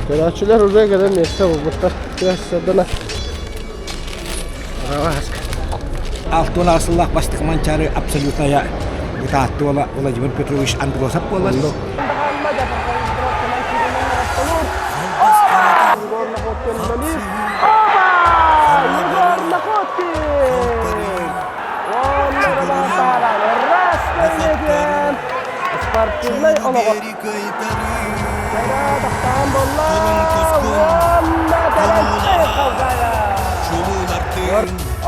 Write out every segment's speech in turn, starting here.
Көрөөччүлэр уже кэлэн миэстэ булбуттар. Тыас сырдана. Алтын сыллаах бастакы Манчаары абсолютная бытаатты уола Владимир Петрович Андросов буолар. Спортивнай олоҕор Уонна Тэрэнтэй Халгаайа!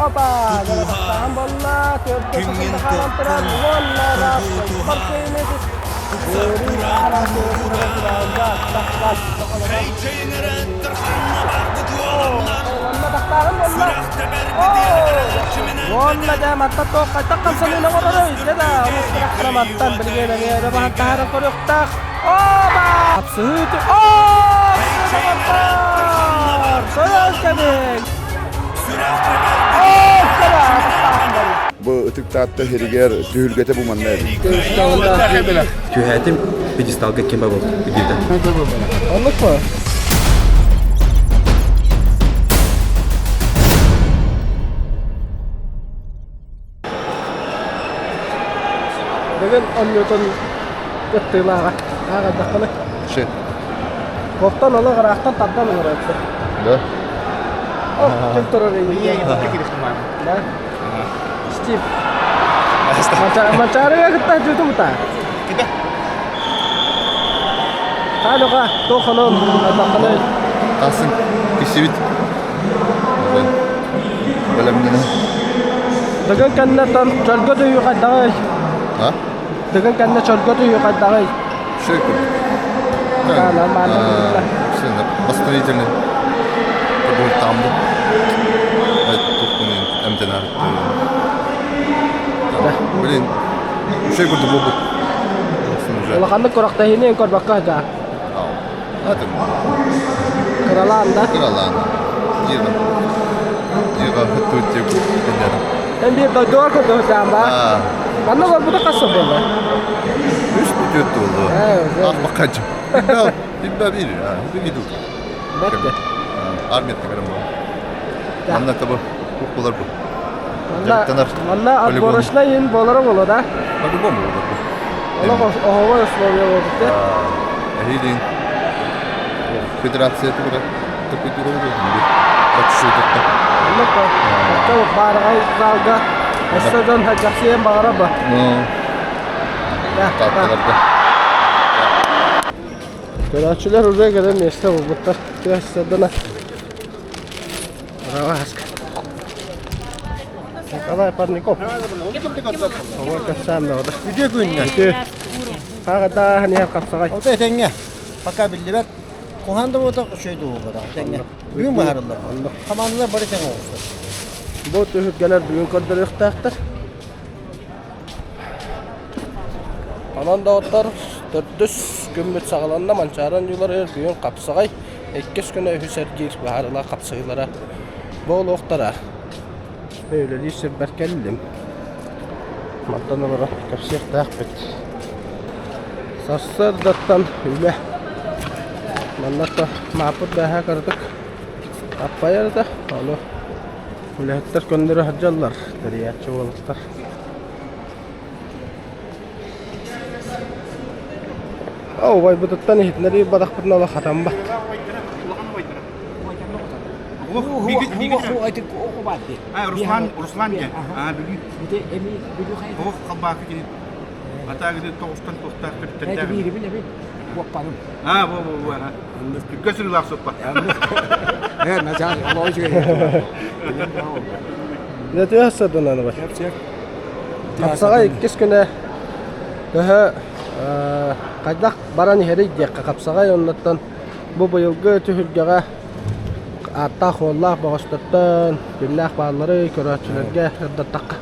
Опа! Дьарыктаһан буолла, төрдө сылында хаалан туран уонна спортивный Уонна дьэ мантан туох хайдах хамсаныыны оҥоророй? Дьэ да, олус мантан билигин эмиэ өрө баһан таһааран көрүөхтээх. Оба! Хапсыһыы Оо! Көрөн кэбиһиҥ! Бу Ытык Таатта сиригэр түһүлгэтэ бу манна эбит. Түһээтим пьедесталга ким бабыл диэтэ. Оннук па? Бүгүн онньутун кыттыылааҕа ааҕайдаххына. Ши. Коптан олох ыраахтан тардан олорооччу. Да? Ох, ким турар Да? Стив. Мачаарыга кытта жутумута. Кида? Хаалуга, тохонон, атаханы. Тасын кисибит. Бэлэмнэнэ. Дыгын кэннэ тон чөлгө түйүү хайдаҕый? А? Дыгын кэннэ чөлгө түйүү хайдаҕый? Шөкүр. Да, нормально. Восстановительный тамбур. Эмтенер. Блин, үчүгэй курдук буолбут. Улаханнык курахтаһыыны көрбөккө да. Атын. Кыралаан да? Кыралаан. Диэҕэ. Диэҕэ туттук Эн биир дойдугар көрдөһүтаан ба? Манна олорбута хас сыл буолла? Үс бүтүөт буолла. Ахмаккачы. Билбэ бир. Билбэ Бэрт. Армияттан көрөм. Манна табы болар бу. Манна манна отборочный ин болара боло да? По-любому болар бу. Олох оһоҕо условия болбут. Эһилин федерация тугура такой Оччутутта. Оннук баарҕай залга өссө дьон хайдахсыйан баҕара ба. Ну, таатталарга. Көрөөччүлэр уже кэлэн миэстэ булбуттар. Тыас сырдана. Николай Парников. Оҕо кэпсээн бөҕөтө. Үтүө күннэр. Үтүө. Хаҕатааһын иһэр хапсаҕай. Ото этэҥҥэ. Пока биллибэт. Куһаан да буолбатах, үчүгэй да буолбатах. Этэҥҥэ. Бүгүн быһаарыллар. Хамаандалар бары тэҥ оҕустар. Бу түһүлгэлэр бүгүн көрдөрүөхтээхтэр. Онон доҕоттор, төрдүс күммүт саҕаланна Манчаары оонньууларыгар бүгүн хапсаҕай иккис күнэ үһүс эргиир быһаарыылаах хапсыһыылара буолуохтара. Үлэлиир сирбэр кэллим. Мантан олоро кэпсиэхтээхпит. Сарсыардаттан үлэ. Манна мааппыт бээһээ кыратык аппайар да, ону үлэһиттэр көннөрө сылдьаллар, тэрийээччи уолаттар. Убайбытыттан иһитиннэрии бадахпытын олох хатаммат. Руслан, Руслан диэн. Аа, Бүлүү. Оҕо халбаакы кини. Атаагыды тоҕустан туохтаах төрүттэрдээх. Аа, бу бу бу. Түргө сырыылаах соппа. Э, начал, Нэтиэ сырдынан бар. Хапсаҕай иккис күнэ төһө хайдах баран иһэрий диэххэ хапсаҕай оннуттан бу быйылгы түһүлгэҕэ ааттаах-уоллаах бөҕөстөртөн күннээх бааллары көрөөччүлэргэ сырдаттахха.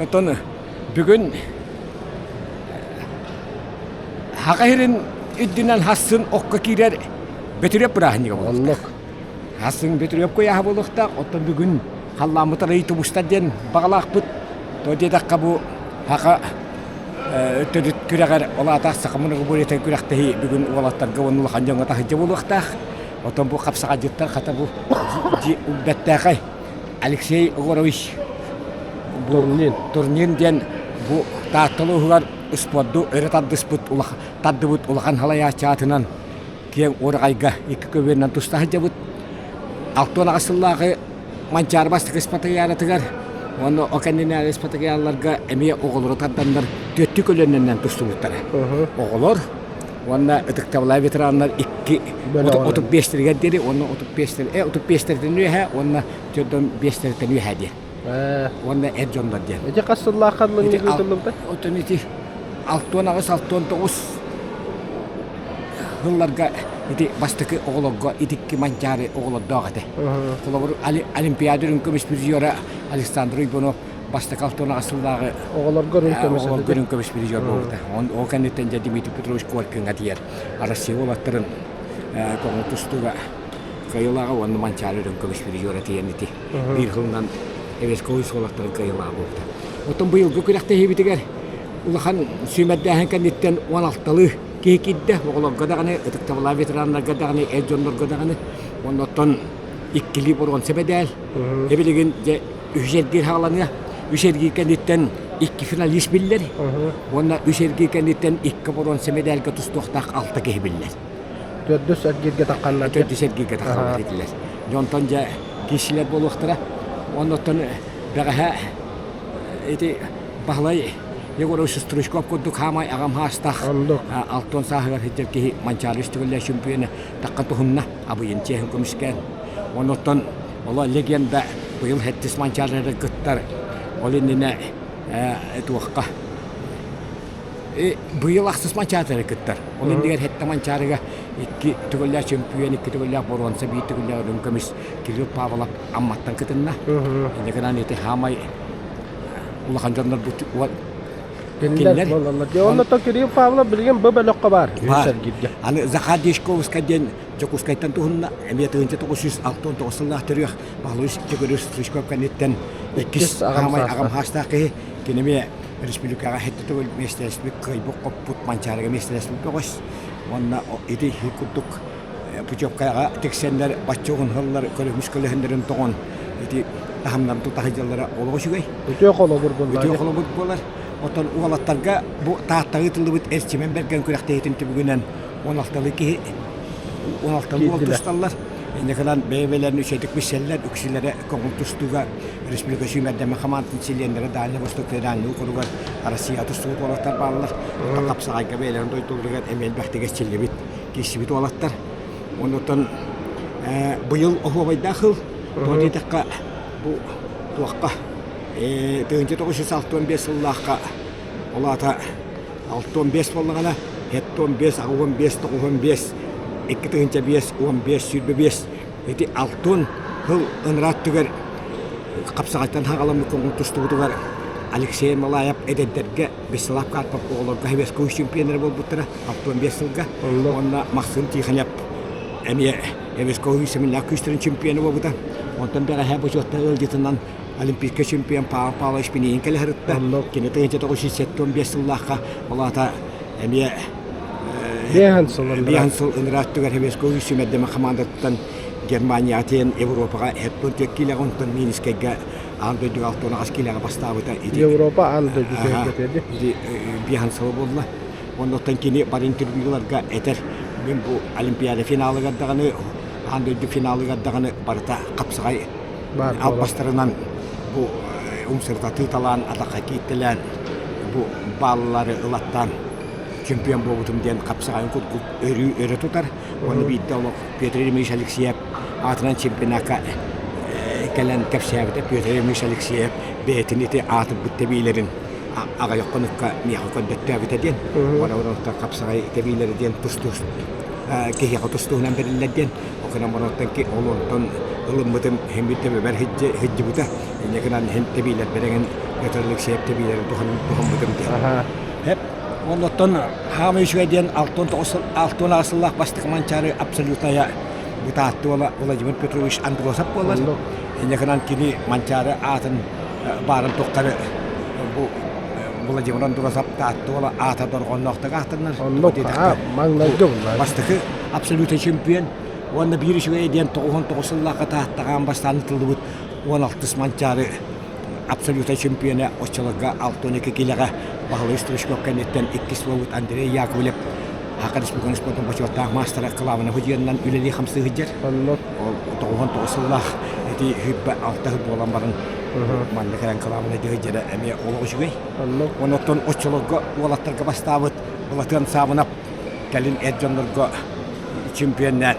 Оттон бүгүн Хаха сирин үрдүнэн хассын окко киирэр Бөтүрүөп бырааһынньыга буолуохтаах. Оннук. Хассын Бөтүрүөп куйааһа буолуохтаах. Оттон бүгүн халлааммыт арыый тубустар диэн баҕалаахпыт. То диэтэххэ бу хаха төрүт күрэҕэр ол аата саха многоборьетын күрэхтэһии бүгүн уолаттарга уонна улахан дьоҥҥо таһырдьа буолуохтаах. Оттон бу хапсаҕайдьыттар хата бу бэртээхэй Алексей Егорович Турнин. Турнин диэн бу Таатта улууһугар спорду өрө тардыспыт тардыбыт улахан салайааччы аатынан киэҥ уораҕайга икки көбүөрүнэн туста сылдьабыт. 68 сыллааҕы Манчаары бастакы спартакиадатыгар уонна о кэннинээҕи спартакиадаларга эмиэ оҕолору тарданнар түөртүү көлүөнэнэн тустубуттара. Оҕолор уонна ытыктабылаах ветераннар икки 35-тэригэр диэри уонна 35-тэртэн үөһэ уонна 45-тэриттэн үөһэ диэн. Уонна эр дьоннор диэн. Ити хас сыллаахха ыытыллыбыта? Оттон ити 68-69 сылларга ити бастакы оҕолорго итикки Манчаары оҕолордоох этэ. Холобур, Олимпиада үрүҥ көмүс призера Александр Уйбунов бастакы 68 сыллааҕы оҕолорго үрүҥ көмүс оҕолорго үрүҥ көмүс призер буолбута. Ол кэнниттэн дьэ Дмитрий Петрович Коркиҥҥа тиийэр Россия уолаттарын көҥүл тустууга кыайыылааҕа уонна Манчаары үрүҥ көмүс призера тиийэн ити биир сылынан Эвесковый уолаттарын кыайыылааҕа буолбута. Оттон быйылгы күрэхтэһиибитигэр улахан сүүмэрдээһин кэнниттэн 16-лыы киһи киирдэ. Оҕолорго даҕаны, ытыктабылаах ветераннарга даҕаны, эр дьоннорго даҕаны. Оннуттан иккилии боруонса бэдээл. Эбилигин дьэ үһүс эргиир хааланыа. Үс эргиир кэнниттэн икки финалист биллэр. Уонна үс эргиир кэнниттэн икки боруонса мэдээлгэ тустуохтаах алта киһи биллэр. Төрдүс эргииргэ тахханнар. Төрдүс эргииргэ тахханнар этилэр. Дьонтон дьэ киирсилэр буолуохтара. Оннуттан бэҕэһээ ити Баһылай Егорович Стручков курдук хаамай аҕам хаастаах алтон сааһыгар сылдьар киһи Манчаары үстүгүллэ чемпиона тахха туһунна абыйын чиэһин көмүскээн. Онуттан оло легенда быйыл хэттис Манчаарыга кыттар. Ол иннинэ туохха быйыл ахсыс Манчаарыга кыттар. Ол иннигэр хэтте Манчаарыга икки төгүллээх чемпион, икки төгүллээх боруонса, биир төгүллээх үрүҥ көмүс Кирилл Павлов Амматтан кытынна. Инньэ гынан ити хаамай улахан дьоннорбут кинилэр буолаллар. Дьэ онно то Кирилл Павлов билигин бу бөлөххө баар. Баар. Аны Захар Дьячковскай диэн Дьокуускайтан туһунна эмиэ 1969 сыллаах төрүөх Павлович Чекырев Стручков кэнниттэн иккис аҕам аҕам хаастаах киһи кини эмиэ республикаҕа хэттэ төгүл миэстэлэспит кыайбыт хоппут Манчаарыга миэстэлэспит бөҕөс уонна ити курдук путевкаҕа тиксэннэр бачча уһун сыллар көлөһүс көлөһүннэрин тоҕон ити таһымнарын тута сылдьаллара олох үчүгэй. Үтүө холобур буолар. Үтүө холобур буолар. Оттон уолаттарга бу Тааттаҕа ыытыллыбыт Эрчимэн Бэргэн күрэхтэһиитин түмүгүнэн 16 киһи 16 уол тусталлар. Инньэ гынан бэйэ-бэйэлэрин үчүгэйдик билсэллэр, үксүлэрэ көҥүл тустууга республика сүүмэрдэммит хамаандатын чилиэннэрэ Дальний Восток федеральнай округар Россия тустубут уолаттар бааллар. Оттон хапсаҕайга бэйэлэрин дойдуларыгар эмиэ элбэхтик эрчиллибит киирсибит уолаттар. Оннуттан быйыл оһуобайдаах сыл. Тоҕо диэтэххэ, бу туохха 1965 сыллаахха ол аата 65 буоллаҕына 75, 85, 95, 2005, 15, 25 ити алтын сыл ыныраа өттүгэр хапсаҕайтан хаҕаламмыт көҥүл тустубутугар Алексей Малаев эдэрдэргэ Вячеслав Карпов оҕолорго Советскай чемпионнара буолбуттара 65 сылга. Уонна Максим Тихонов эмиэ Советскай Семенляк күүстэрин чемпиона буолбута. Онтон бэҕэһээ бочуоттаах ыалдьытынан Олимпийскай чемпион Павел Павлович Пинигин кэлэ сырытта. Кини 1975 сыллаахха ол аата эмиэ биэһэн сыл ыныраа өттүгэр Советскай сүүмэрдэмэ хамаандаттан Германияҕа тиийэн Европаҕа 74 киилэҕэ онтон Минскэйгэ аан дойдуга 68 киилэҕэ бастаабыта. Ити Европа аан дойду түһүлгэтэ Ити биэһэн сыл буолла. Оннуттан кини бар интервьюларга этэр мин бу Олимпиада финалыгар даҕаны аан дойду финалыгар даҕаны барыта хапсаҕай албастарынан бу умсырытатыы талаан атахха кииттэлээн бу бааллары ылаттаан чемпион буолбутум диэн хапсаҕайын курдук өрүү өрө тутар. Уонна биирдэ олох Петр Ильич Алексеев аатынан чемпионакка кэлэн кэпсээбитэ. Петр Ильич Алексеев бэйэтин ити аатырбыт тэбиилэрин аҕыйах хонукка миэхэ көрдөттөөбүтэ диэн. Уонна хапсаҕай тэбиилэрэ диэн тус-тус киһиэхэ тус-туһунан бэриллэр диэн. Ол гынан баран ол онтон ылыммытым иһин биир төбөбөр сылдьыбыта. Инньэ гынан иһин тэбиилэрбэр эҥин Петр Алексеев тэбиилэрин туһаммытым диэн. Эп Оннуттан хаамай үчүгэй диэн 69 сыллаах бастакы Манчаары абсолютная бытаатты уола Владимир Петрович Андросов буолар. Инньэ гынан кини Манчаары аатын баарын тухтары бу Владимир Андросов Таатта аата дорҕоонноохтук ааттанар. Оннук, маҥнайгы булла. Бастакы абсолютный чемпион уонна биир үчүгэй диэн 99 сыллаахха Тааттаҕа бастаан ытыллыбыт 16 Манчаары абсолютный чемпиона оччолорго 62 килэҕэ Баһылай Стручков кэнниттэн иккис буолбут Андрей Яковлев Саха Республикатын спордун бочуоттаах маастара кылаабына судьуйанан үлэлии-хамсыы сылдьар. Оннук. Ол 99 сыллаах ити сүүрбэ алта сыл буолан баран манна кэлэн кылаабына дьыһыдьара эмиэ олох үчүгэй. Оннук. Онуттан оччолорго уолаттарга бастаабыт Былатыан Саабынап кэлин эр дьоннорго чемпионнаан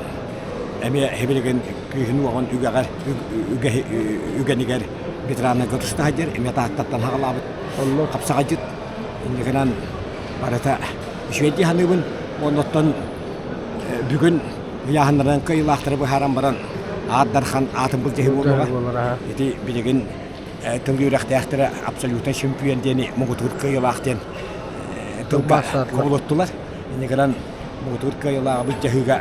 эмиэ һибилигин күүһүн-уоҕун үгэҕэр үгэнигэр ветераннарга туста сылдьар эмиэ Тааттаттан хаҕалаабыт Оннук. хапсаҕайдьыт иннигинэн барыта үчүгэй дии саныыбын. Оннуттан бүгүн ыйааһыннарынан кыайыылаахтары быһааран баран Аат Дархан аатын былдьаһыы буолуоҕа. Ити билигин тыл үөрэхтээхтэрэ абсолютно чемпион диэни муҥутуур кыайыылаах диэн тылга кубулуттулар. Инньэ гынан муҥутуур кыайыылааҕы былдьаһыыга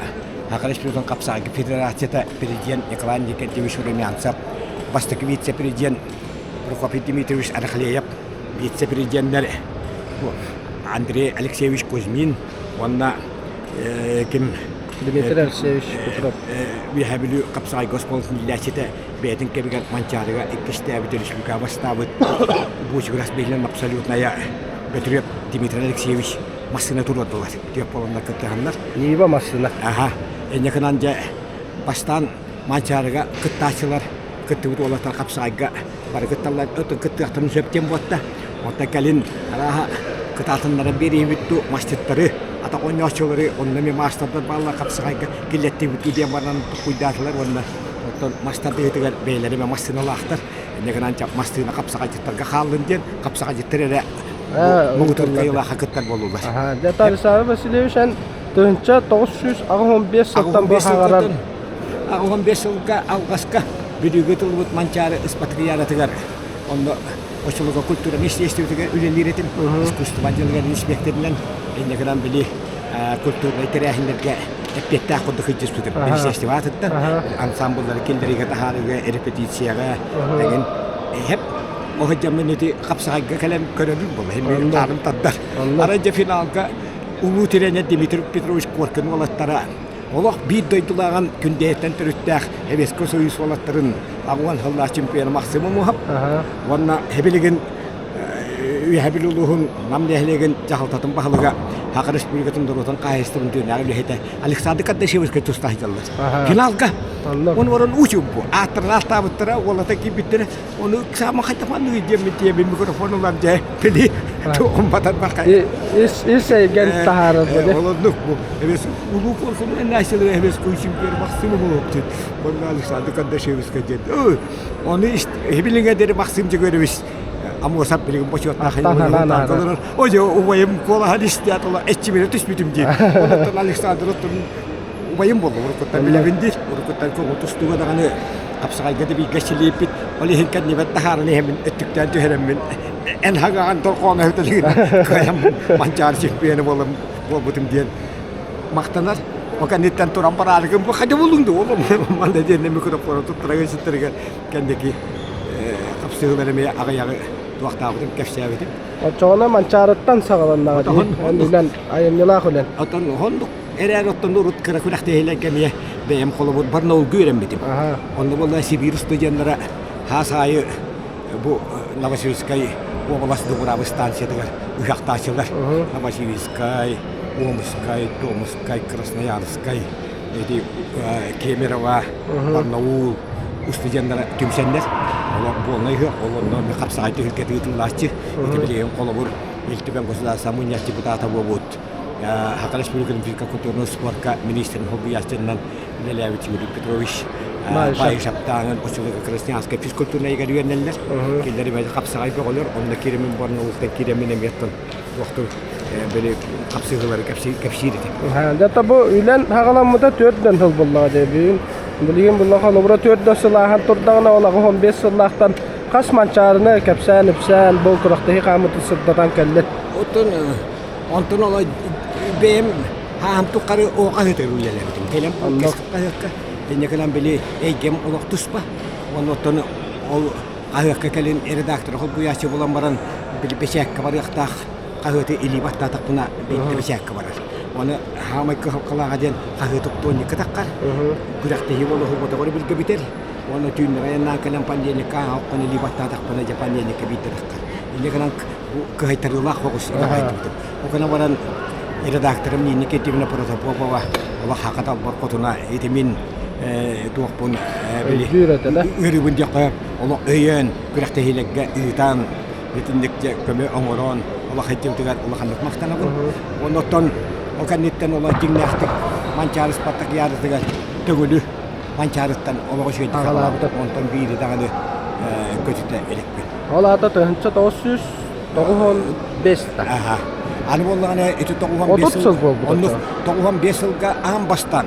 Саха Республикатын хапсаҕайга федерацията президент Николай Никитич Румянцев, бастакы вице-президент Прокопий Дмитриевич Арахлеев, вице-президеннэр Андрей Алексеевич Кузьмин уонна ким Дмитрий Алексеевич Петров Үөһээ Бүлүү хапсаҕайга оскуолатын иитээччитэ бэйэтин кэмигэр Манчаарыга иккистээбит республикаҕа бастаабыт Буучугурас биһилэн абсолютная Бөтүрүөп Дмитрий Алексеевич массыына туруордулар. Түөрт буоланнар кыттыһаннар. Нива массыына. Аха. Инньэ дьэ бастаан Манчаарыга кыттааччылар кыттыбыт уолаттар хапсаҕайга бары кытталлар кыттыахтарын сөп диэн буотта. Онтон кэлин арааһа кытаатыннаран биэриэбит дуу маститтары, атах оонньооччулары онно эмиэ маастардар бааллар хапсаҕайга киллэттибит дуу диэн баран туккуйдаатылар уонна оттон мас тардыһыытыгар бэйэлэрэ эмэ массыыналаахтар. Инньэ гынан массыына хапсаҕайдьыттарга хааллын диэн хапсаҕайдьыттар эрэ муҥутуур кыайыылаахха кыттар буоллулар. Дьэ, Александр Васильевич, эн 1985 сылтан бу хаҥарар 85 сылга алҕаска Бүлүүгэ тыллыбыт Манчаары ыспатыкыйааратыгар онно оччолорго культура министиэристибэтигэр үлэлиир этим искусство отделыгар инспекторынан инньэ гынан били культурнай тэрээһиннэргэ эппиэттээх курдук сылдьыспытым министерство аатыттан ансамбллары киллэриигэ таһаарыыга репетицияҕа эҥин эһэп ол сылдьаммын ити хапсаҕайга кэлэн көрөбүн буолла мин таарым тардар арай дьэ финалга улуу тренер Дмитрий Петрович Коркин уолаттара Олох биир дойдулааҕын Күндэйэттэн төрүттээх Советскай Союз уолаттарын аҕуан сыллаах чемпиона Максим Умуһап уонна билигин Үөһээ Бүлүү улууһун Нам нэһилиэгин дьаһалтатын баһылыга Саха Республикатын норуотун хаһаайыстыбатын түөнээҕи үлэһитэ Александр Кардашевскай туста сылдьаллар. Финалга он орон учубу ааттарын ааттаабыттара уолата киирбиттэрэ Ону саама хайдах диэммит диэбин микрофон ылан дьэ били туохум батар бархай. Ис ис эйгэн таһаарар били. Олордук бу. Эбес улуу курсун население эбес куйсим бер Максим болупту. Онна Александр Кардашевскай диэн. Оны хибилиңе дери Максим Жегоревич Амосап билигин бочуоттаах Ой, убайым куолаһан истият ола эччимине түспүтүм дии. Онуттан Александр оттон убайым буолла уруккуттан билэбин диир. Уруккуттан көҥүл тустууга даҕаны хапсаҕайга да бииргэ силииппит. Ол иһин кэннибэр таһааран иһэммин өттүктээн түһэрэммин эн хагаҕан торхооно өтөлүгүн кыайан манчаары чемпиона буолам буолбутум диэн махтанар. Ол кэнниттэн туран бараарыгын бу хайда булуҥ дуу олом манна диэн микрофону туттарагын ситтэригэр кэнники хапсыһыылар эмиэ аҕыйаҕы туохтаабытым кэпсээбитим. Оччоҕуна Манчаарыттан саҕаланнаҕа дии. Үлэн, айымньылаах үлэн. Оттон оннук Эрээр оттон урут кыра күрэхтэһиилэргэ эмиэ бэйэм холобур Барнаулга үөрэммитим. Онно буолла Сибиир студеннара хаас аайы бу Новосибирскай уобалас Дубравы станциятыгар ыһыахтааччылар. Новосибирскай, Омскай, Томскай, Красноярскай, эти Кемерово, Барнаул студеннара түмсэннэр олор буолнай ыһыах, ол онно хапсаҕай түһүлгэтэ ыытыллааччы. Ити билигин холобур Ил Түмэн государство мунньах депутата буолбут Саха Республикатын физкультурнай спорка министрин солбуйааччытынан үлэлээбит Юрий Петрович Баишаптааҥын оччолорго Красноярскай физкультурнайыгар үөрэнэллэр. Кинилэр эмиэ хапсаҕай бөҕөлөр, онно киирэммин Барнаултан киирэммин эмиэ оттон туохтур били хапсыһыылары кэпсиир этим. Дьэ бу үлэн хаҕаламмыта 4 сыл буоллаҕа дии. Бүгүн билигин булла холобура 4 сыл ааһан турдаҕына ол 15 сыллаахтан хас манчаарыны кэпсээн-ипсээн бу күрэхтэһии хаамытын сырдатан кэллин. Оттон Онтон ол бэйэм хаһан тухары оҕаһытыр үлэлээбитим. Кэлэн хаһыакка инньэ гынан били эйгэм олох туспа. Онтон ол хаһыакка кэлин редактор холбуйааччы булан баран Били бэчээккэ барыахтаах хаһыаты илии баттаатахпына биирдэ бэчээккэ барар. Оны хаамай кыһалҕалааҕа диэн хаһыаты туонньукка таххар. Күрэхтэһии буолуоһу билгэ бүтэр. Уонна түүннэри айаннаан кэлэн понедельникка ааһа илии баттаатахпына дьэ понедельникка биирдэ таххар. Инньэ гынан кыһайтарыылаах соҕус итэҕэйдибитим. Ол гынан баран редакторым Нина Киртивна Протопопова олох хака талбар хотуна ити мин туохпун били ыарыыбын диэххэ олох өйөөн күрэхтэһиилэргэ ыытан итинник көмө оҥорон олох итибитигэр улаханнык махтанабын. Оннуттан ол кэнниттэн олох дьиҥнээхтик Манчаары Спартакиадатыгар төгүлү Манчаарыттан олоҕу үчүгэйдик саҕалаабыта. Онтон биири даҕаны көтүтэ иликпин. Ол аата 1995 да. Аха. Аны буоллаҕына ити 95 сыл буолбут. Оннук 95 сылга аан бастаан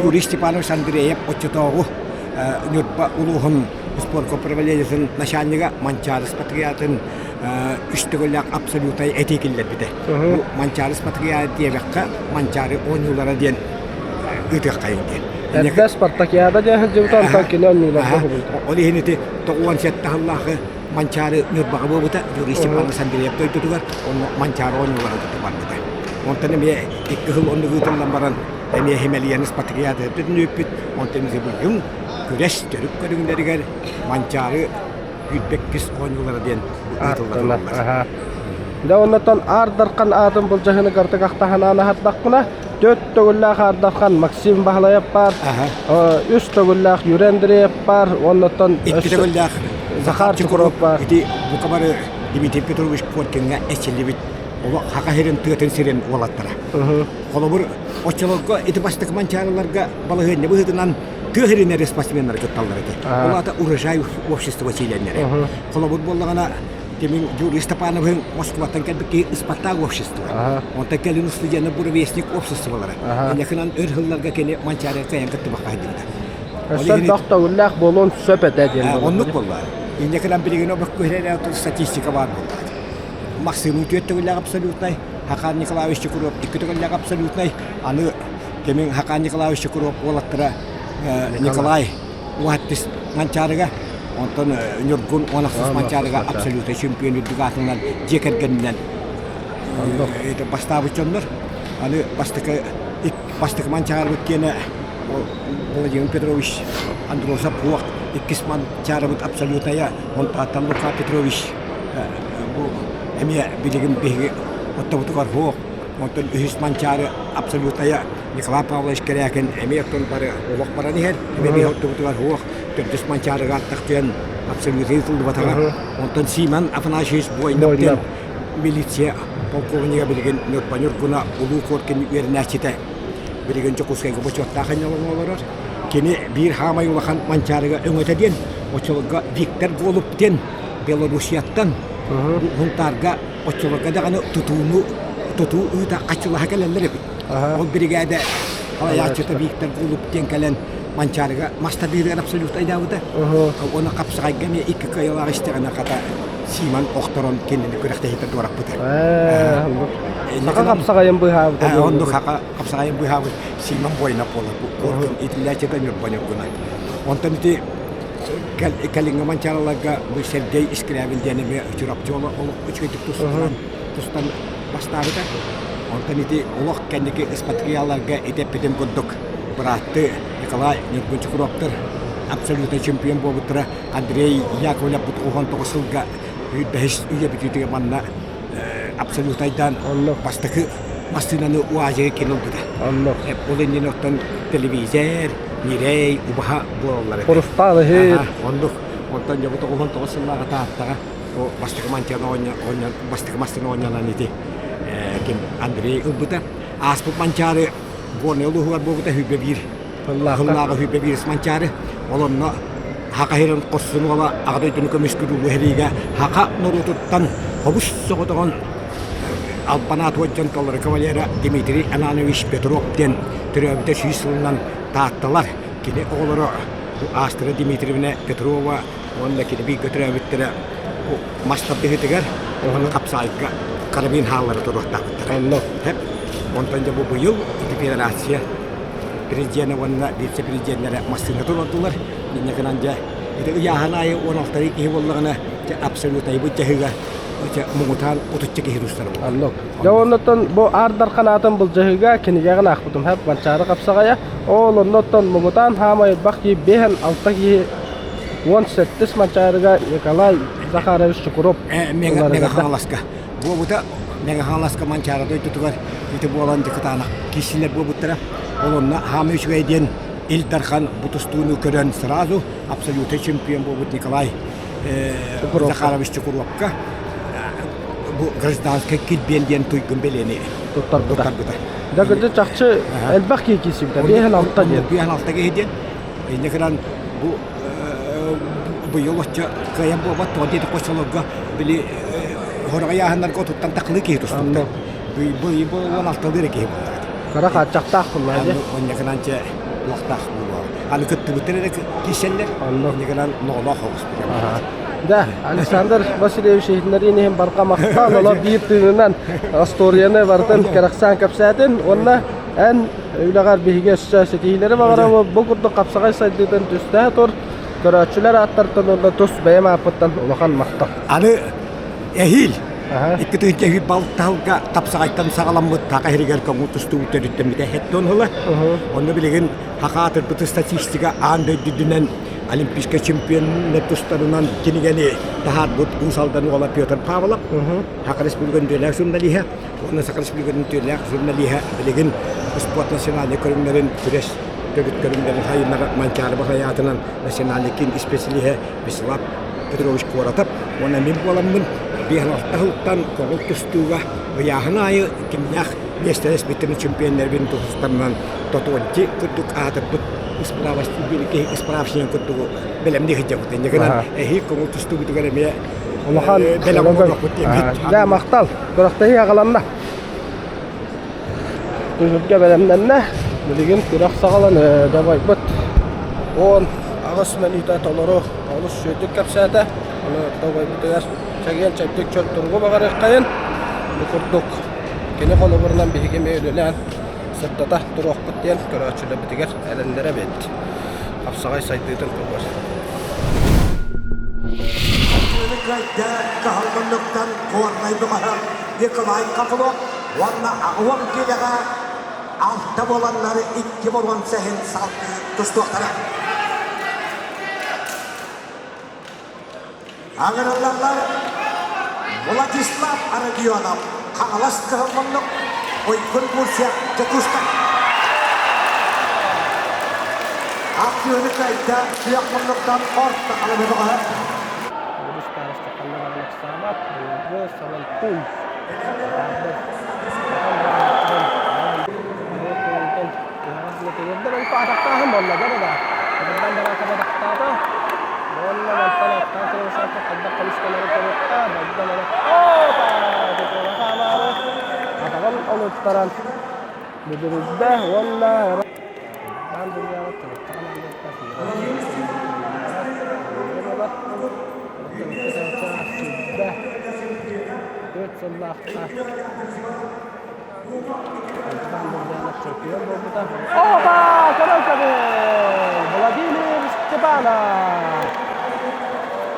Юрий Степанович Андреев оччотооҕу Ньурба улууһун спорка управлениетын начальнига Манчаары Спартакиадатын үс төгүллээх абсолютнай этии киллэрбитэ. Бу Манчаары Спартакиада диэбэххэ Манчаары оонньуулара диэн ыытыаххайын диэн. Эрдэ Спартакиада диэн сылдьыбыта, онтон кини оонньууларга уһулбута. Ол иһин ити 97 сыллаахы Манчаары Ньурбаҕа буолбута, Юрий Степанович Андреев дойдутугар, онно Манчаары оонньуулара барбыта. Онтон эмиэ икки сыл оннук ыытыллан баран, эмиэ Химэлийэни Спартакиада бүтүннүүппүт, онтон быйыл күрэс төрүт көрүҥнэригэр Манчаары 22 оонньуулара диэн ыытыллар. Дьэ оннуттан Аар Дархан аатын былдьаһыны картык ахтаһанаан аһардахпына, төрт төгүллээх Аар Дархан Максим Баһылайап баар, үс төгүллээх Юрий Андреев баар, оннуттан икки төгүллээх Захар Чукуров баар. Ити бука бары Дмитрий Петрович Коркиҥҥа эчиллибит олох Хаха сирин тыатын сирин уолаттара. Холобур, оччолорго ити бастакы манчаарыларга балаһыанньа быһыытынан тыа сиринэр спортсменнары кытталлар этэ. Ол аата урожай общество чилиэннэрэ. Холобур буоллаҕына, Тимин Юрий Степановыһын Москваттан кэлбит киһи Спартак общество. Онтон кэлин студенты Буревестник обществолара. Иннекинан өр сылларга кини Манчаарыга кыайан кыттыбакка сылдьыбыта. Өссө элбэх төгүллээх буолуон сөп этэ диэн. Оннук буолла. Иннекинан билигин обох статистика баар буолла. Максимум түөрт төгүллээх абсолютнай, Хакан Николаевич Чукуров икки төгүллээх абсолютнай, аны кэмин Хакан Николаевич Чукуров уолаттара Николай Уһаттис Манчаарыга, онтон Ньургун Уонахсыс Манчаарыга абсолютнай чемпион үрдүк аатынан дьиэ кэргэнинэн бастаабыт дьоннор. Аны бастакы бастакы Манчаарыбыт киэнэ Владимир Петрович Андросов Уох иккис Манчаарыбыт абсолютная, онтон Лука Петрович бу эмиэ билигин биһиги оттобутугар суох. Онтон үһүс Манчаары абсолютная Николай Павлович Кэрээкин эмиэ оттон бары олох баран иһэр. Эмиэ биһи оттобутугар суох. Төрдүс Манчаарыга аттахтыан абсолютный тыллыбатаҕа. Онтон Симон Афанасьевич Буойнов диэн милиция полковнига билигин Ньурба Ньургуна Улуу Коркин үөрэнээччитэ билигин Дьокуускайга бочуоттаах энньалаҥҥа олорор. Кини биир хаамай улахан Манчаарыга өҥөтө диэн оччолорго Виктор Голуб диэн Белоруссияттан Сунтаарга оччолорго даҕаны тутууну тутуу ыыта хаччылаһа кэлэллэр эбит. Ол биригээдэ салайааччыта Виктор Голуб диэн кэлэн Манчаарыга мастардыырыгар абсолютно айдаабыта. Уонна хапсаҕайга эмиэ икки кыайыылаах истэҕинэ хата Симон охторон кинини күрэхтэһиитэ туораппыта. Саха хапсаҕайын быыһаабыта. Оннук саха хапсаҕайын быыһаабыт Симон буойна буолар. Итиллээччитэ Ньурба Ньургуна. Онтон ити кэлиҥҥи манчаарыларга бу Сергей Искрябин диэн эмиэ Чурапчы олох үчүгэйдик тустан тустан бастаабыта. Онтон ити олох кэнники ыспатыйаларга ити эппитим курдук быраатты Николай Ньургун Чукуровтар абсолютно чемпион буолбуттара. Андрей Яковлев бу 99 сылга бэһис үйэ бүтүүтүгэр манна абсолютайдаан бастакы массыынаны УАЗига кини ылбыта. Ол иннинэ оттон телевизор, ньирэй, убаһа буолаллар этэ. Хурустаал иһит. Оннук. Онтон дьэ бу 99 сыллааҕы Тааттаҕа бастакы мантияны оонньоон бастакы массыына оонньонон ити ким Андрей ылбыта. Ааспыт Манчаары Горнай улууһугар буолбута сүүрбэ биир сыллааҕы сүүрбэ биирис Манчаары. Ол онно Хака сирин хорсун уола Аҕа дойдуну көмүскүүр улуу сэриигэ Хака норуотуттан хобус соҕотоҕун албан аат уот толору кавалера Дмитрий Ананович Петров диэн төрөөбүтэ сүүс сылынан Таатталар. Кини оҕолоро Астра Дмитриевна Петрова уонна кини бииргэ төрөөбүттэрэ мас тардыһыытыгар уонна хапсаайга карабин хааллара туруохтаабыттара. Онтон дьэ бу быйыл ити федерация президенэ уонна вице-президеннэрэ массыына туруордулар. Инньэ гынан дьэ ити ыйааһын аайы 16 киһи буоллаҕына дьэ абсолютнайбыт дьаһыыга. Муҥутаан отучча киһи тустар буолар. Оннук. Дьэ оннуттан бу Аар Дархан аатын былдьаһыыга кинигэҕин аахпытым хэп Манчаары хапсаҕайа. Ол оннуттан муҥутаан хаамай элбэх киһи биэһэн алта киһи уон сэттис Манчаарыга Николай Захарович Чукуров Мэҥэ Хаҥаласка. Буолбута Мэҥэ Хаҥаласка Манчаары дойдутугар ити буолан дьыкытаанах киирсилэр буолбуттара. Ол онно хаамай үчүгэй диэн Ил Дархан бу тустууну көрөн сразу абсолютный чемпион буолбут Николай Захарович Чукуровка бу гражданскай килбиэн диэн туйгун бэлиэни туттарбыта. Да кырдьык чахчы элбэх киһи киирсибитэ. Биэһин алта диэн. Биэһин алта киһи диэн. Инньэ гынан бу быйыл оччо кыайан буолбат тоҕо диэтэх оччолорго били хороҕо ыйааһыннарга отуттан тахлыы киһи тустубута. Бу уон алталыы эрэ киһи буолла. Кыра хааччахтаах буолла дии. Онньа гынан чэ лохтаах буолуо. Аны кыттыбыттар эрэ киирсэллэр. Онньа гынан ноҕолоох оҕус Да, Александр Васильевич иһитиннэриин иһин барҕа махтал, олор биир тыынынан остуоруйаны барытын кэрэхсээн кэпсээтин уонна эн үлэҕэр биһиги өссө ситиһиилэри баҕарабыт. Бу курдук хапсаҕай сайдыытын түстэһэ тур, көрөөччүлэр ааттартан уонна тус бэйэм ааппыттан улахан махтал. Аны эһиил икки тыһыынча үһү балтаһылга хапсаҕайтан саҕаламмыт Саха сиригэр көҥүл тустуу төрүттэммитэ хэттон ыла. Онно билигин Саха аатырбыт статистика аан дойду үрдүнэн олимпийскай чемпионнар тустарынан кинигэни таһаарбыт Уус Алдан уола Петр Павлов, Саха Республикатын үтүөлээх журналиһа уонна Саха Республикатын үтүөлээх журналиһа билигин спорт национальнай көрүҥнэрин күрэс төрүт көрүҥнэрин сайыннарар Манчаары Баһайаатынан национальный киин исписэлииһэ Вячеслав Петрович Куоратов уонна мин буоламмын биэс алта сылтан көҥүл тустууга ыйааһын аайы кимнээх миэстэлэспиттэрин чемпионнарбын тустарынан тотуончи курдук аатырбыт справочник курдугу бэлэмнии сылдьабыт. Инньэ гынан эһиил көҥүл тустуубутугар эмиэ улахан бэлэм оҥоруохпут диэммит. Дьэ махтал. Күрэхтэһии аҕаланна. Түһүлгэ бэлэмнэннэ. Билигин күрэх саҕалан дабайбыт. 18 мүнүүтэ толору олус үчүгэйдик кэпсээтэ. Ону дабайбытыгар чэгиэн чэбдик чөл туругу баҕарыаххайын. Бу курдук кини холобурунан биһиги эмиэ үлэлээн сырдата туруохпут диэн көрөөччүлэрбитигэр эрэннэрэбит. Хапсаҕай сайдыытын туһугар. Кыайда кыһалланныктан Горнай бөҕөһө Николай Копылов уонна аҕыйах киилэҕэ алта буоланнар икки боруонса иһин салгыы тустуохтара. Аҥырыллаллар Владислав Родионов, Хаҥалас Кыһыл Уйгун Бурсия, Дьокуускай. Аттыыны кыайда күөх муннуктан орто халыҥы бөҕөһө. Атаҕын олуттаран бүдүрүйдэ уонна Опа! Владимир Степанов!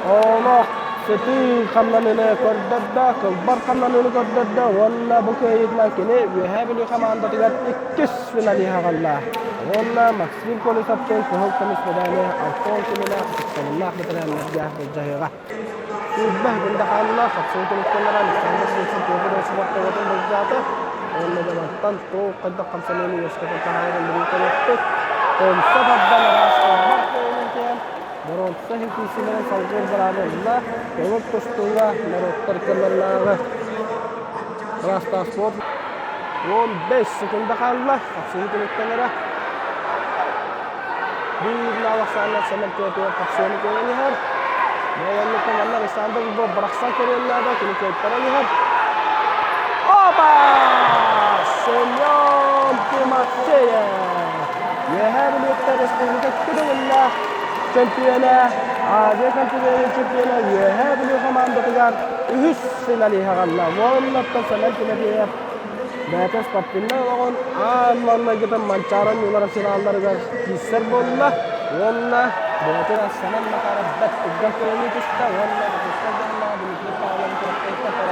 Олох сытыы хамнаныыны көрдөрдө, кылбар хамнаныыны көрдөрдө уонна бу кыайыытынан кини Үөһээ Бүлүү хамаандатыгар иккис финалиһа аҕалла. Уонна Максим Колесовтыын кыһыл көмүс медали Антон Кимилээх ытыктабыллаах бэтэрээннэргэ былдьаһыаҕа. Сүүрбэ Гундахаанна хапсыы түмүктэннэрэ Александр Сивцев Петр Осипов тоҕотун былдьаата. Уонна дьонуттан туох хайдах хамсаныыны үөскэтэн таһаарарын билии көрүөхпүт. Томсо тардан араас кылбар кыайынан түһэн, боруонса иһин киирсиилэрин салгыыр быраабы ылла. Көҥүл тустууга норуоттар кылларынааҕы Ыраастаах спорт 15 секунда хаалла. Хапсыһыы түмүктэнэрэ. Биир наалахсааннар Сэмэн Тыатыгар хапсыаны кыайан иһэр. Буоланныттан манна Александр Львов бырахсан көрүөн наада, кини кыайтаран иһэр. Опа! Семен Тимофеев! Үөһээ Бүлүүттэн республика күтүгүллээх чемпиона, Азия континенын чемпиона Үөһээ Бүлүү хамаандатыгар үһүс финалиһа аҕалла. Уоннаттан Сэмэн Тимофеев бэйэтэ спортивнай олоҕун аан маҥнайгытын Манчаары оонньууларын финалларыгар киирсэр буолла уонна бэйэтин Сэмэн Макаров бэрт түргэн кыайыы түстэ уонна Дьокуускай дьаһаллаах Дмитрий Павлович Ростовтан.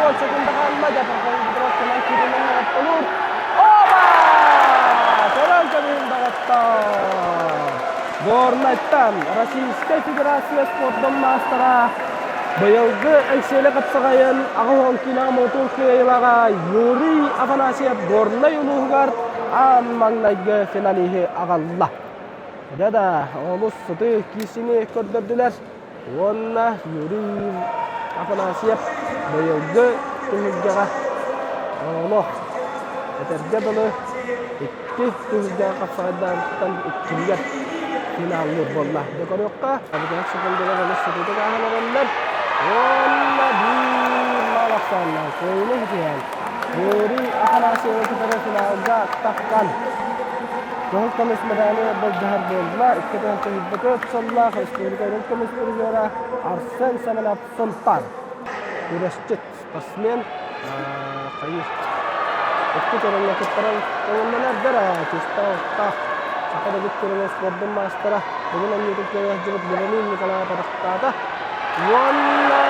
10 секунда хаалла. Дьапархан кэлэн кииринэн оттолуур. Оба! Төрөн көмүһүн даҕаттар. Горнайтан Российскай Федерация спордун маастара быйылгы Эҥсиэли хапсаҕайын аҕыс киилэҕэ муҥутуур кыайыылааҕа Юрий Афанасьев Горнай улууһугар аан маҥнайгы финалиһы аҕалла. Дьэ да, олус сытыы киирсини көрдөрдүлэр уонна Юрий Афанасьев быйылгы түһүлгэҕэ олох этэргэ дылы икки түһүлгэҕэ хапсаҕайдаабыттан иккиһигэр финаллыыр буолла. Дьэ көрүөххэ, бүтэһик секундалар олус сытыытык ааһан эрэллэр. Уонна биир мал ахсааннаах кыайыыны ситиһэн Юрий Афанасьевы кытары финалга тахсан Кыһыл көмүс медали былдьаһар буолла. 2004 сыллаах республика үрүҥ көмүс призера Арсен Семенов Сунтар. Күрэсчит, спортсмен, хайыр. Икки көрүҥҥэ кыттаран көҥүллэнэрдэр чисто саха дэгит көрүҥэ спордун маастара бүгүн онньуутун кыайа сылдьыбыт Гаврил Николаев атахтаата. Уонна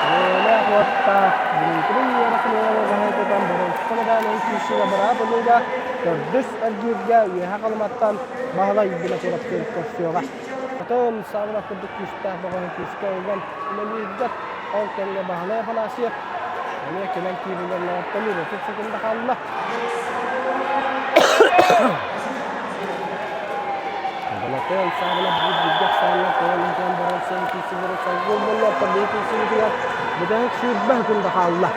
Үөлээх уоттаах Дмитрий Ерохлеевы баһыйтатан боруонса медалын киирсиигэ быраап ылыыга төрдүс эргииргэ Үөһэ Халыматтан Баһылай Винокуровтыын көрсүөҕэ. Атын саамына курдук күүстээх бөҕөһү күүскэ ылан үлэлиирдэр. Ол кэмҥэ Баһылай Афанасьев эмиэ кэлэн киирилэр ноҕоттонуур 30 секунда хаалла. Балатон саабына биир бииргэ ахсааннаах кэлэн иһэн баран сэн киирсибит салгыы буолла биир киирсибитигэр бүтэһик 20 секунда хаалла.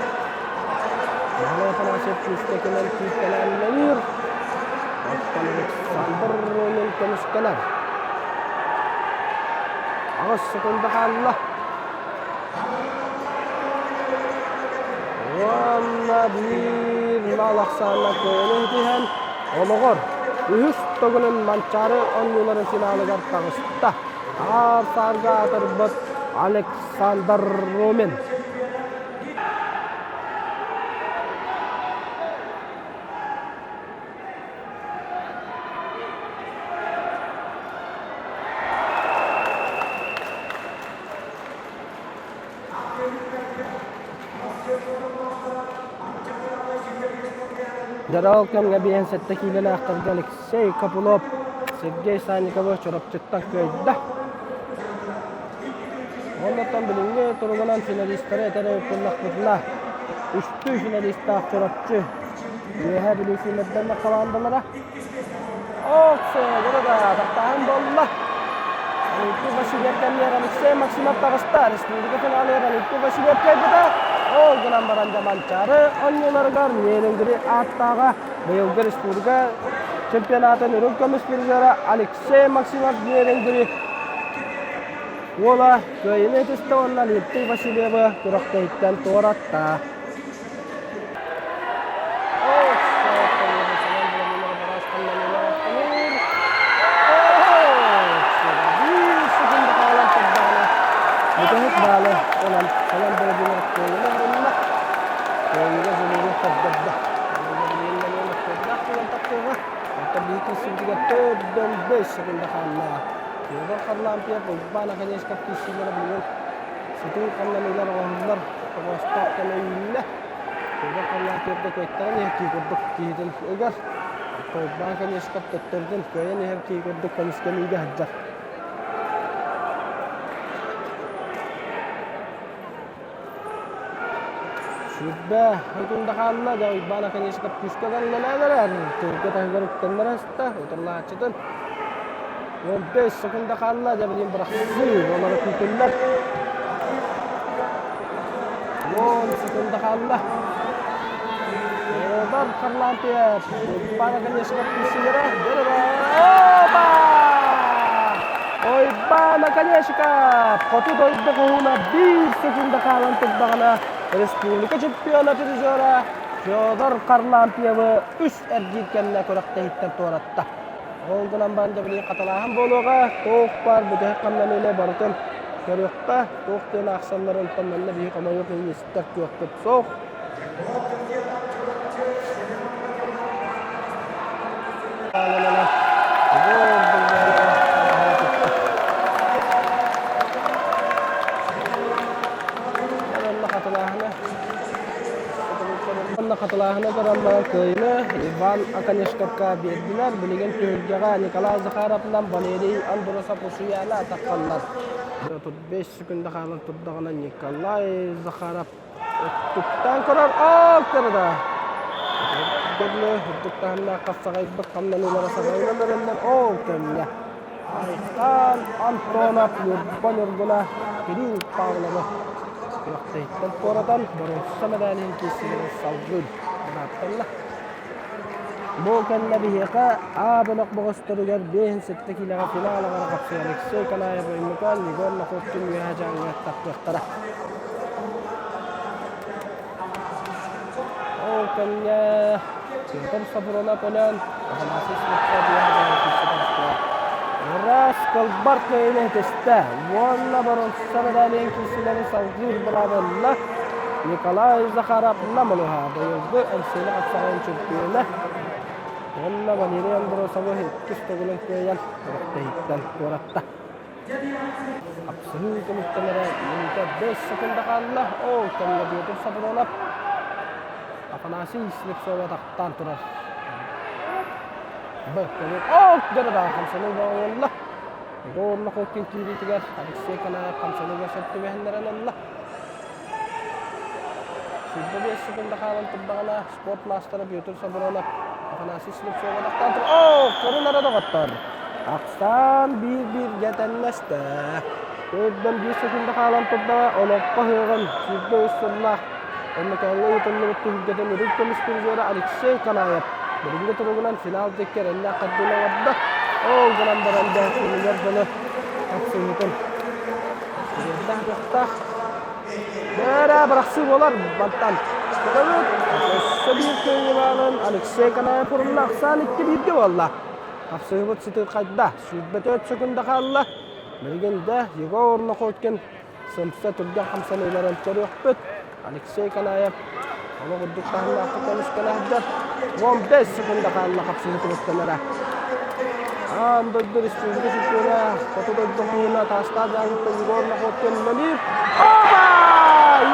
Баһылай Афанасьев күүскэ кэлэн күүртэлээн үлэлиир. Оттон Александр Ромин көмүскэнэр. 8 секунда хаалла. Уонна биир мал ахсаанна кыайан иһитиһэн, олоҕор үһүс төгүлүн Манчаары оонньууларын финалыгар таҕыста. Аар-саарга аатырбыт Александр Румин. Дьараал кэмҥэ 57 киилэлээхтэргэ Алексей Копылов Сергей Санниковы Чурапчыттан кыайда. Оннуттан билиҥҥи туругунан финалистары этэр буоллахпытына, үстүү финалистаах Чурапчы Үөһээ Бүлүү сүүмэрдэммит хамаандалара Оксо, да, тахтааһын буолла. Олимпий Васильев кэмигэр Алексей Максимов таҕыста. Республика финалыгар Олимпий Васильев кэлбитэ. Ол гынан баран Дьаманчаары оонньууларыгар Нерюнгри ааттааҕа быйылгы республика чемпионатын үрүҥ көмүс призера Алексей Максимов Нерюнгри уола кыайыыны итистэ уонна Олимпий Васильевы күрэхтэһииттэн туоратта. Бүтэһик баалы ылан Салан Бородинов кыайыыны оҥорунна. Кыайыыга дьулуурун көрдөрдө. Оттон биһиги киирсибитигэр 4-5 секунда хаалла. Федор Харлампьев, Уйбаан Академическай киирсиилэрэ билигин сытыы хамнаныылар оҥоһуллар тоҕоостоох кэмэ үүннэ. Федор Харлампьев да кыайтаран иһэр киһи курдук киһитин ыгар. Уйбаан Академическай төттөрүтүн кыайан иһэр киһи курдук көмүскэниигэ сылдьар. Сүүрбэ секунда хаалла, дьэ Уйбаан Академическай күүскэ галланан эрэр. Тыырга таһыгар үктэннэрэ сыста, утарылааччытын 15 секунда хаалла, дьэ билигин бырахсыы буолара күүтүллэр. 10 секунда хаалла. Федор Харлампьев, Уйбаан Академическай күүсүлэрэ, Опа! Уйбаан Оконешников хоту дойду хоһууна биир секунда хаалан турдаҕына республика чемпиона призера Федор Харлампьевы үс эргиир кэмҥэ күрэхтэһииттэн туоратта. Ол гынан баран дьэ билигин хатылааһын буолуоҕа, туох баар бүтэһик хамнаныыны барытын көрүөххэ, туох диэн аахсалларын онтон манна биһи хомойуох иһин истэр кыахпыт суох. Хатылааһына. Хаамыталааһына көрөн баран кыайыыны Иван Оконешковка биэрдилэр. Билигин түһүлгэҕэ Николай Захаровынан Валерий Андросов Усуйаана таххаллар. 35 секунда хаалан турдаҕына Николай Захаров өттүктэн көрөр ол көрөрө. Көрүлэ үрдүк таһымнаах хапсаҕайбыт хамнаныылара саҕаланан эрэллэр ол кэмҥэ Айхан Антонов Ньурба Ньургуна Кирилл Павловы күрэхтэһииттэн туоратан боруонса мэдээлин киирсиилэрин салгыы бырааттанна. Бу кэннэ биһиэхэ А бөлөх бөҕөстөрүгэр 57 киилэҕэ финал аҕара хапсыйар Алексей Канаев Өймөкөөн Егор Находкин Үөһээ Дьааҥыга тахсыахтара. Ол кэмҥэ Петр Сапронов өлөн, Афанасий Слепцов Үөһээ Дьааҥы киирсэ таҕыстылар. Ыраас кылбар кыайыыны этистэ уонна боруонса мэдээлийин киирсиилэрин салгыыр быраабы ылла Николай Захаров Намылыһа быйылгы Эҥсиэли хапсаҕайын чөмпүйүөнэ уонна Валерий Андросовы иккис төгүлүн кыайан күрэхтэһииттэн туоратта. Хапсыһыы түмүктэнэрэ мүнүүтэ 5 секунда хаалла. Ол кэмҥэ Петр Сапронов Афанасий Слепцова тахтаан турар. Бөккөнү ол дьарыда хамсаныы буолла. Егор Находкин киириитигэр Алексей Канаев хамсаныыга сөп түбэһиннэрэн ылла. 25 секунда хаалан турдаҕына спорт маастара Петр Сабронов Афанасий Слепцова тахтаан турар. Оо, көрүн эрэ доҕоттор. Ахсаан биир-бииргэ тэннэстэ. Төрдөн биир секунда хаалан турдаҕа олоппо ыһыаҕын 23 сыллаах Өймөкөөҥҥө ыытыллыбыт түһүлгэтин үрүҥ көмүс призера Алексей Канаев билиҥҥи туругунан финал диэки эрэллээх хардыыны оҥордо. Ол гынан баран да кинилэр дьоно хапсыһыытын тириэрдээх Бээрэ бырахсыы буолар мантан. Көтөбүт. Өссө биир кыайыылааҕын Алексей Канаев урунна ахсаан икки бииргэ буолла. Хапсыһыбыт сытыырхайда. 24 секунда хаалла. Билигин да Егор Находкин сымса түргэн хамсаныыларын көрүөхпүт. Алексей Канаев олох үрдүк таһымнаахтык көмүскэнэ сылдьар. 15 секунда хаалла хапсыһыы түмүктэнэрэ. Аан дойду республика чемпиона, хоту дойду хоһууна Таастаах Дьааҥыттан Егор Находкин үлэлиир. Оба!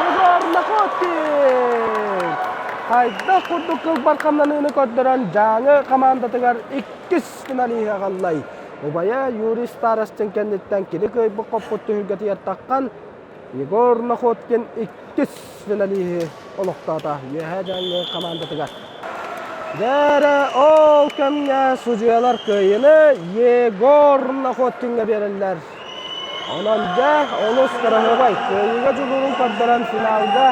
Егор Находкин! Хайдах курдук кылбар хамнаныыны көрдөрөн Дьааҥы хамаандатыгар иккис финалиһы аҕаллай. Убайа Юрий Старостин кэнниттэн кини кыайбыт-хоппут түһүлгэтигэр таххан Егор Находкин иккис финалиһы олохтоото Үөһээ Дьааҥы хамаандатыгар. Дээрэ ол кэмҥэ судьуйалар кыайыыны Егор Находкиҥҥа биэрэллэр. Онон дьэ олус кыраһыабай кыайыыга дьулуурун көрдөрөн финалга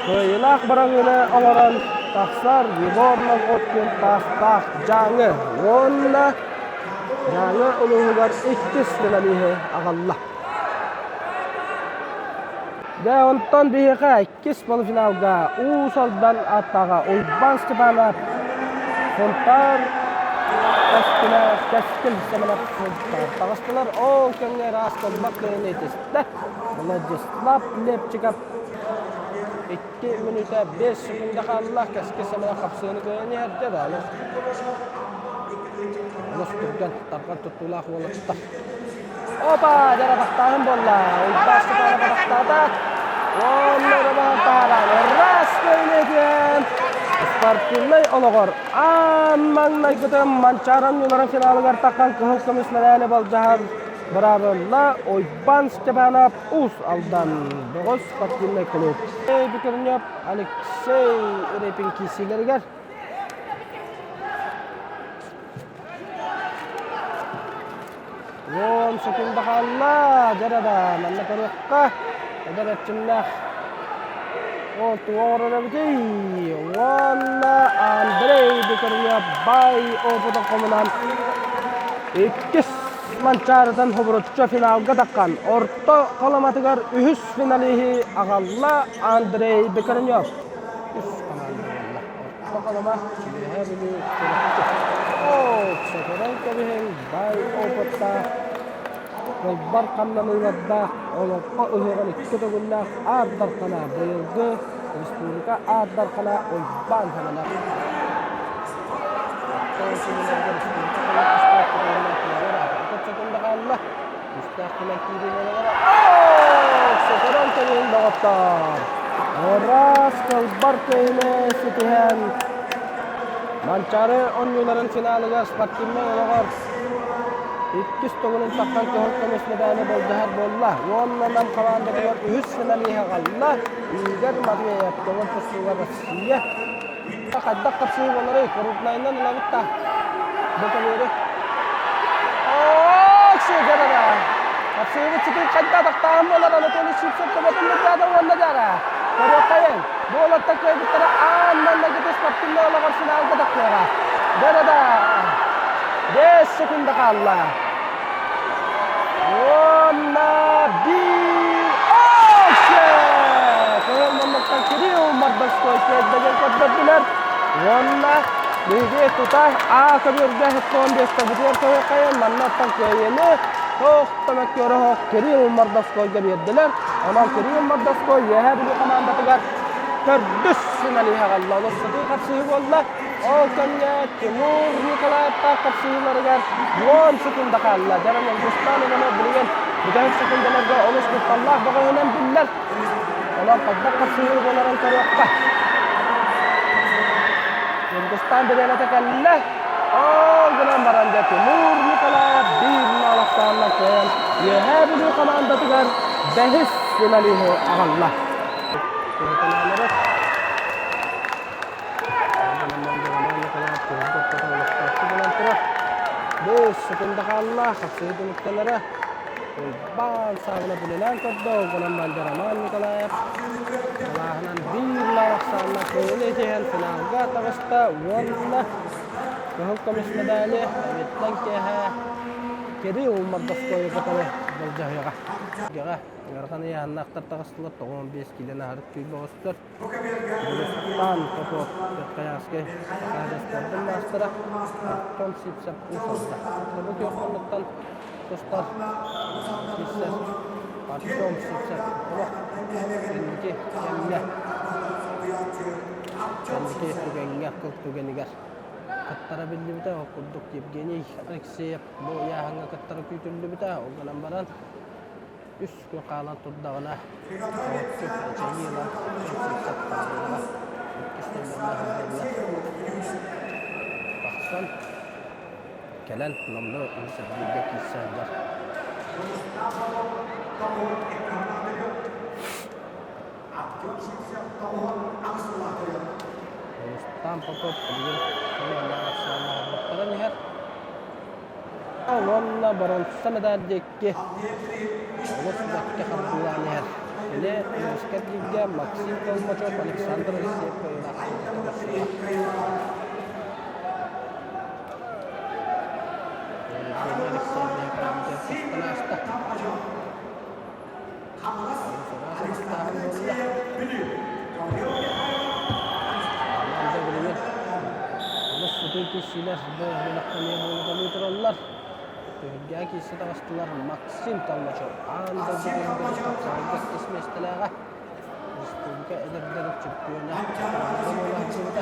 кыайыылаах быраҕыыны оҥорон тахсар Егор Находкин Таастаах Дьааҥы уонна Дьааҥы улууһугар иккис финалиһы аҕалла. Дьэ онтон биһиэхэ иккис полуфиналга Уус Алдан аттаҕа Уйбаан Степанов Сунтаар Кэскилэ Кэскил Семенов Сунтаар таҕыстылар. Ол кэмҥэ ыраас кылбах кыайыыны итистэ. Владислав Лепчиков 2 мүнүүтэ 5 секунда хаалла. Кэскил Семенов хапсыыны кыайан иһэрдэ да олус түргэн тарҕан туттуулаах уолаттар. Опа, дьара бахтааһын буолла. Уйбаас Степанов бахтаата. Уонна Роман таһааран раз көйнөтүөн спортивнай олоҕор аан маҥнайгытын Манчаары оонньууларын финалыгар таххан кыһыл көмүс мэдээли болдьоһор быраабылла Уйбан Степанов Уус Алдан бөҕөс спортивнай клуб. Бекернев Алексей Репин киирсиилэригэр Уон секунда хаалла, дьэ да, манна көрүөххэ, эдэр эрчимнээх ол тугу оҥорор эбитий? Уонна Андрей Бекернев баай опыта хомунан иккис Манчаарытан хобуруччу финалга таххан орто халаматыгар үһүс финалиһы аҕалла Андрей Бекернев. Үс команда буолла. Сахалама Үөһээ Бүлүү Чурапчы. Оо, сотуран кэбиһин баай опыттаах, кылбар хамнаныылардаах, олоххо ыһыаҕын икки төгүллээх Аар Дархана быйылгы республика Аар Дархана Уйбаан Семенов. Оттон кинилэргэ республика спорт хаалла. Күүстээх кимэн киирии буолара. Оо, сотуран кэбиһин доҕоттоор! Ыраас кылбар кыайыыны ситиһэн Манчаары оонньууларын финалыгар спортивнай олоҕор иккис төгүлүн таххан кыһыл көмүс медали былдьаһар буолла. Уонна Нам хамаандатыгар үһүс финалиһы аҕалла. Игорь Матвеев көҥүл тустууга Россия. Хайдах хапсыы буоларый? Крупнайынан ылабыт да. Бу көбүөрү. Оо, Хапсыыбыт сытыы хайда атахтааһын буолар Анатолий Сивцев төбөтүн бырдаата уонна дьара. Көрүөххэйиҥ. Бу уолаттар кыайбыттара аан маҥнайгы спортивнай олоҕор финалга тахсыаҕа. Дьара 5 секунда хаалла. Уонна биир Кыһыл муннуктан Кирилл Мордовской киэрдэгин көрдөрдүлэр. Уонна биһиги тута А көбүөргэ 15 табытыгар көһүөххэйэн манна оттон кыайыыны туох да мөккүөрэ суох Кирилл Мордовскойга биэрдилэр. Онон Кирилл Мордовской Үөһээ Бүлүү хамаандатыгар төрдүс финалиһа аҕалла. Олус сытыы хапсыһыы буолла. Ол кэмҥэ Тимур Николаевтаах хапсыһыыларыгар 10 секунда хаалла. Дьаран Ньургустаан Иванов билигин бүтэһик секундаларга олус кутталлаах бөҕөһүнэн биллэр. Онон хайдах хапсыһыы буоларын көрүөххэ. Ньургустаан бириэмэтэ кэллэ. Ол гынан баран дьэ Тимур Николаев биир наалахтаанна кыайан Үөһээ Бүлүү хамаандатыгар бэһис финалиһы аҕалла. Бэс секунда хаалла, хапсыһыы түмүктэнэрэ. Уйбаан Саабына бүлэлээн көрдө, ол гынан баран Роман Николаев балааһынан биир лаах ахсаанна кыайыыны итиһэн финалга таҕыста уонна кыһыл көмүс медали эбиттэн киэһэ Кирилл Мордовскойу кытары былдьаһыаҕа. Ыарахан ыйааһыннаахтар таҕыстылар, 95 киилэни аһарык күүл бөҕөстөр. Дьулустаан Попов, Верхоянскай Сахаада спордун маастара Артем Сивцев уус алта. Тобу күөх хоннуктан тустар Сивцев Артем Сивцев олох кэнники кэмҥэ кэнники түгэҥҥэ кыл түгэнигэр кыттара биллибитэ. Ол курдук Евгений Алексеев бу ыйааһыҥҥа кыттара күүтүллүбүтэ. Ол гынан баран үс күн хаалан турдаҕына соһуччу эчэйии ылан сылдьар хааллаҕа иккис тылларына сылдьаллар тахсан кэлэн номнуо үһүс эргииргэ киирсэ сылдьар. Рустам Попов билигин ахсааннаах иһэр. Уонна боруонса медаль диэки олус бэркэ хардыылаан иһэр. Кини үөскэ бииргэ Максим Толмачев, Александр Алексеев кыайыылаахтарын Евгений Алексеев биһиги көстөн ааста. Олус сытыы киирсиилэр бу бөлөххө эмиэ буолуталыы тураллар. Түһүлгэҕэ киирсэ таҕыстылар Максим Толмачев аан дойду түһүлгэтин тупсаҕайга иккис миэстэлээҕэ. Республика эдэрдэрин чөмпүйүөнэ буолааччыбыта.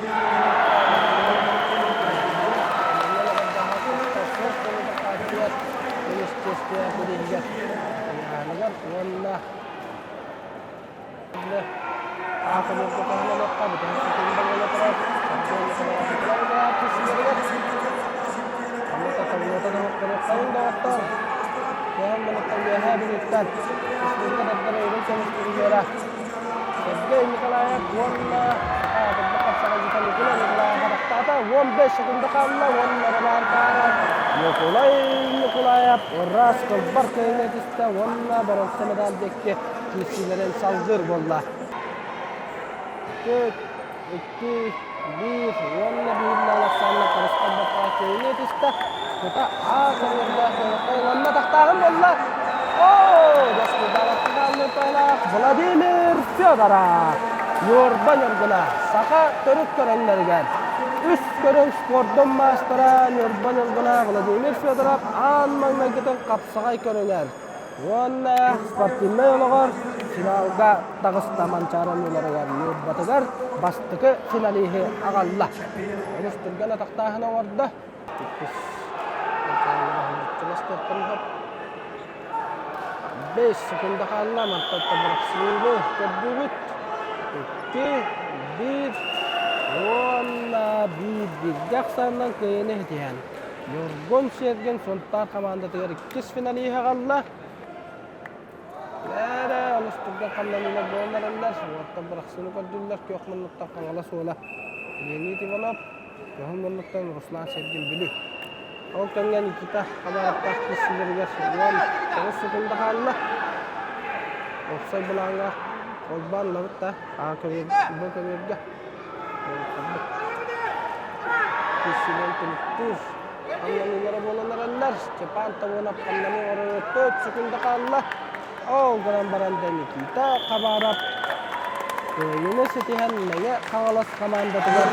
Уонна Сергей Николаев уонна Николай Николаев харахтаата 15 секунда хаалла уонна Роман Таров Николай Николаев ыраас кылбар кыайыыны түстэ уонна боруонса медаль диэки киирсиилэрин салгыыр буолла. 4, 2, 1 уонна биир Александр Харыстабов кыайыыны түстэ. Тута А көбүөрдээх уонна тахтааһын буолла. Оо, Владимир Федоров Ньурба Ньургуна саха төрүт көрөҥнөрүгэр үс көрүҥ спордун маастара Ньурба Ньургуна Владимир Федоров аан маҥнайгытын хапсаҕай көрүҥэр уонна спортивнай олоҕор финалга таҕыста Манчаары оонньууларыгар Ньурбатыгар бастакы финалиһы аҕалла. Олус түргэн атахтааһын оҥордо. Иккис 5 секунда хаалла, мантан бырахсыыны көрдүбүт. 2, 1 уонна биир бииргэ ахсаанынан кыайыыны ситиһэн, Ньургун Сергин Сунтаар хамаандатыгар иккис финалиһы аҕалла. Эрэ олус түргэн хамнаныылар буолан эрэллэр. Уоттан бырахсыыны көрдүүллэр. Күөх муннуктан Хаҥалас уола Леонид Иванов, Көһүн муннуктан Руслан Сергин Бүлүү. Ол кэмҥэ Никита Хабаровтаах киирсиилэригэр 19 секунда хаалла. Уопсай былааҥҥа холбоон ылабыт да, аа бу көбүөргэ Киирсиинэн түмүктүүр. Хамнаныылара буолан эрэллэр. Степан Тавонов хамнаныы оҥорор 4 секунда хаалла. Ол гынан баран да Никита Хабаров кыайыыны ситиһэн Мэҥэ Хаҥалас хамаандатыгар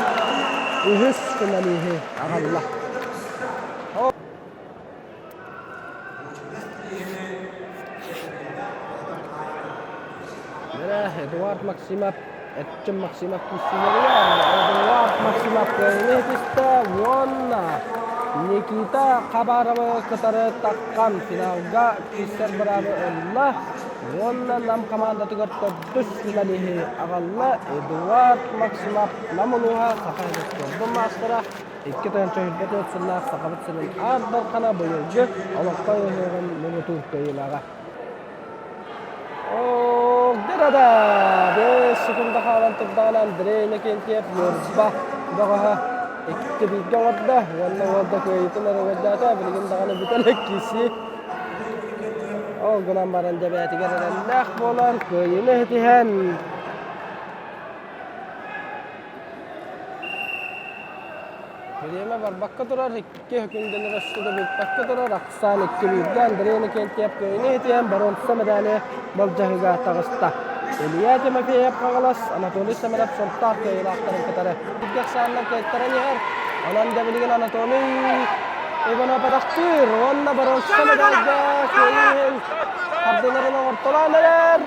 үһүс финалиһы аҕалла. Эдуард Максимов Эрчим Максимов киирсиилэригэр Эдуард Максимов кыайыыны ситистэ уонна Никита Хабаровы кытары таххан финалга киирсэр быраабы ылла уонна Нам хамаандатыгар төрдүс финалиһы аҕалла Эдуард Максимов Нам улууһа Саха спордун маастара 2024 сыллаах Сахабыт сирин Аар Дархана быйылгы Олоҥхо ыһыаҕын муҥутуур кыайыылааҕа. Дырада! 5 секунда хаалан турдаҕына Андрей Иннокентьев Ньурба бөҕөһө икки бииргэ оҥордо уонна уол да кыайыытын өрөгөйдөөтө. Билигин даҕаны бүтэ илик киирсии. Ол гынан баран дьэбээтигэр эрэллээх буолан кыайыыны ситиһэн Бириэмэ барбакка турар, икки күндэлэр өссө да бүппэккэ турар, ахсаан икки бииргэ Андрей Иннокентьев кыайыыны итиэн боруонса мэдээли былдьаһыыга таҕыста. Илья Тимофеев Хаҥалас, Анатолий Семенов Сунтаар кыайыылаахтарын кытары икки ахсаанынан кыайтаран иһэр. Онон да билигин Анатолий Иванов атахтыыр уонна боруонса мэдээлгэ кыайыы хардыыларын оҥортолоон эрэр.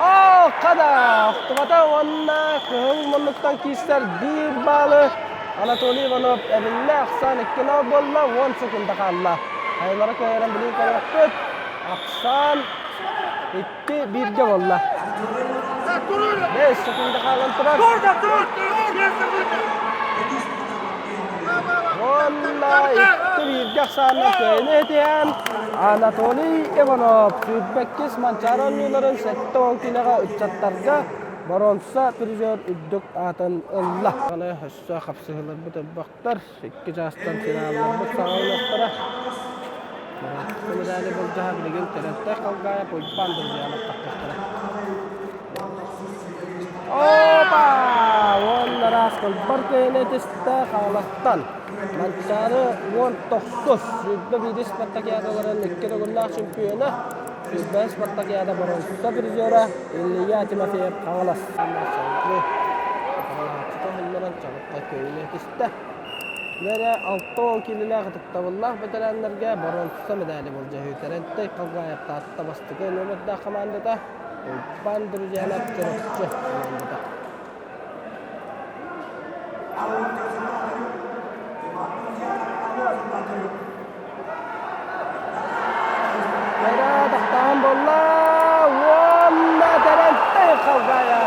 Оо, хада! Охтубата уонна кыһыл муннуктан киирсэр биир баалы Анатолий Иванов эбиннэ, ахсаан 2-0 буолла, 10 секунда хаалла. Хайалара кыайарын билигин көрүөхпүт. Ахсаан 2 бииргэ буолла. 5 секунда хаалан турар. Уонна икки бииргэ ахсаанынан кыайыыны этиһэн Анатолий Иванов сүүрбэккис Манчаары оонньууларын 70 киилэҕэ ыччаттарга боруонса призер үрдүк аатын ылла. Аны өссө хапсыһыыларбыт элбэхтэр. Икки чаастан финалларбыт саҕаланыахтара. Боруонса медали былдьаһа билигин Тэрэнтэй Халгаев, Уйбаан Друзьянов тахсыахтара. Опа! Уонна ыраас кылбар кыайыыны этистэ Хаҥаластан. Манчаары 19 21 спартакиадаларын икки төгүллээх чемпиона, 25 спартакиада боруонса призера Илья Тимофеев Хаҥалас. Хаҥалааччыта уһуннаран чаҕытта кыайыыны этистэ. Нэрэ 60 киилэлээх ытыктабыллаах бэтэрээннэргэ боруонса медали былдьаһыы Тэрэнтэй Халгаев Таатта бастакы нүөмэрдээх хамаандата Уйбаан Друзьянов Чурапчы хамаандата. Нэрэ тахтаан буолла уонна Тэрэнтэй Халгаев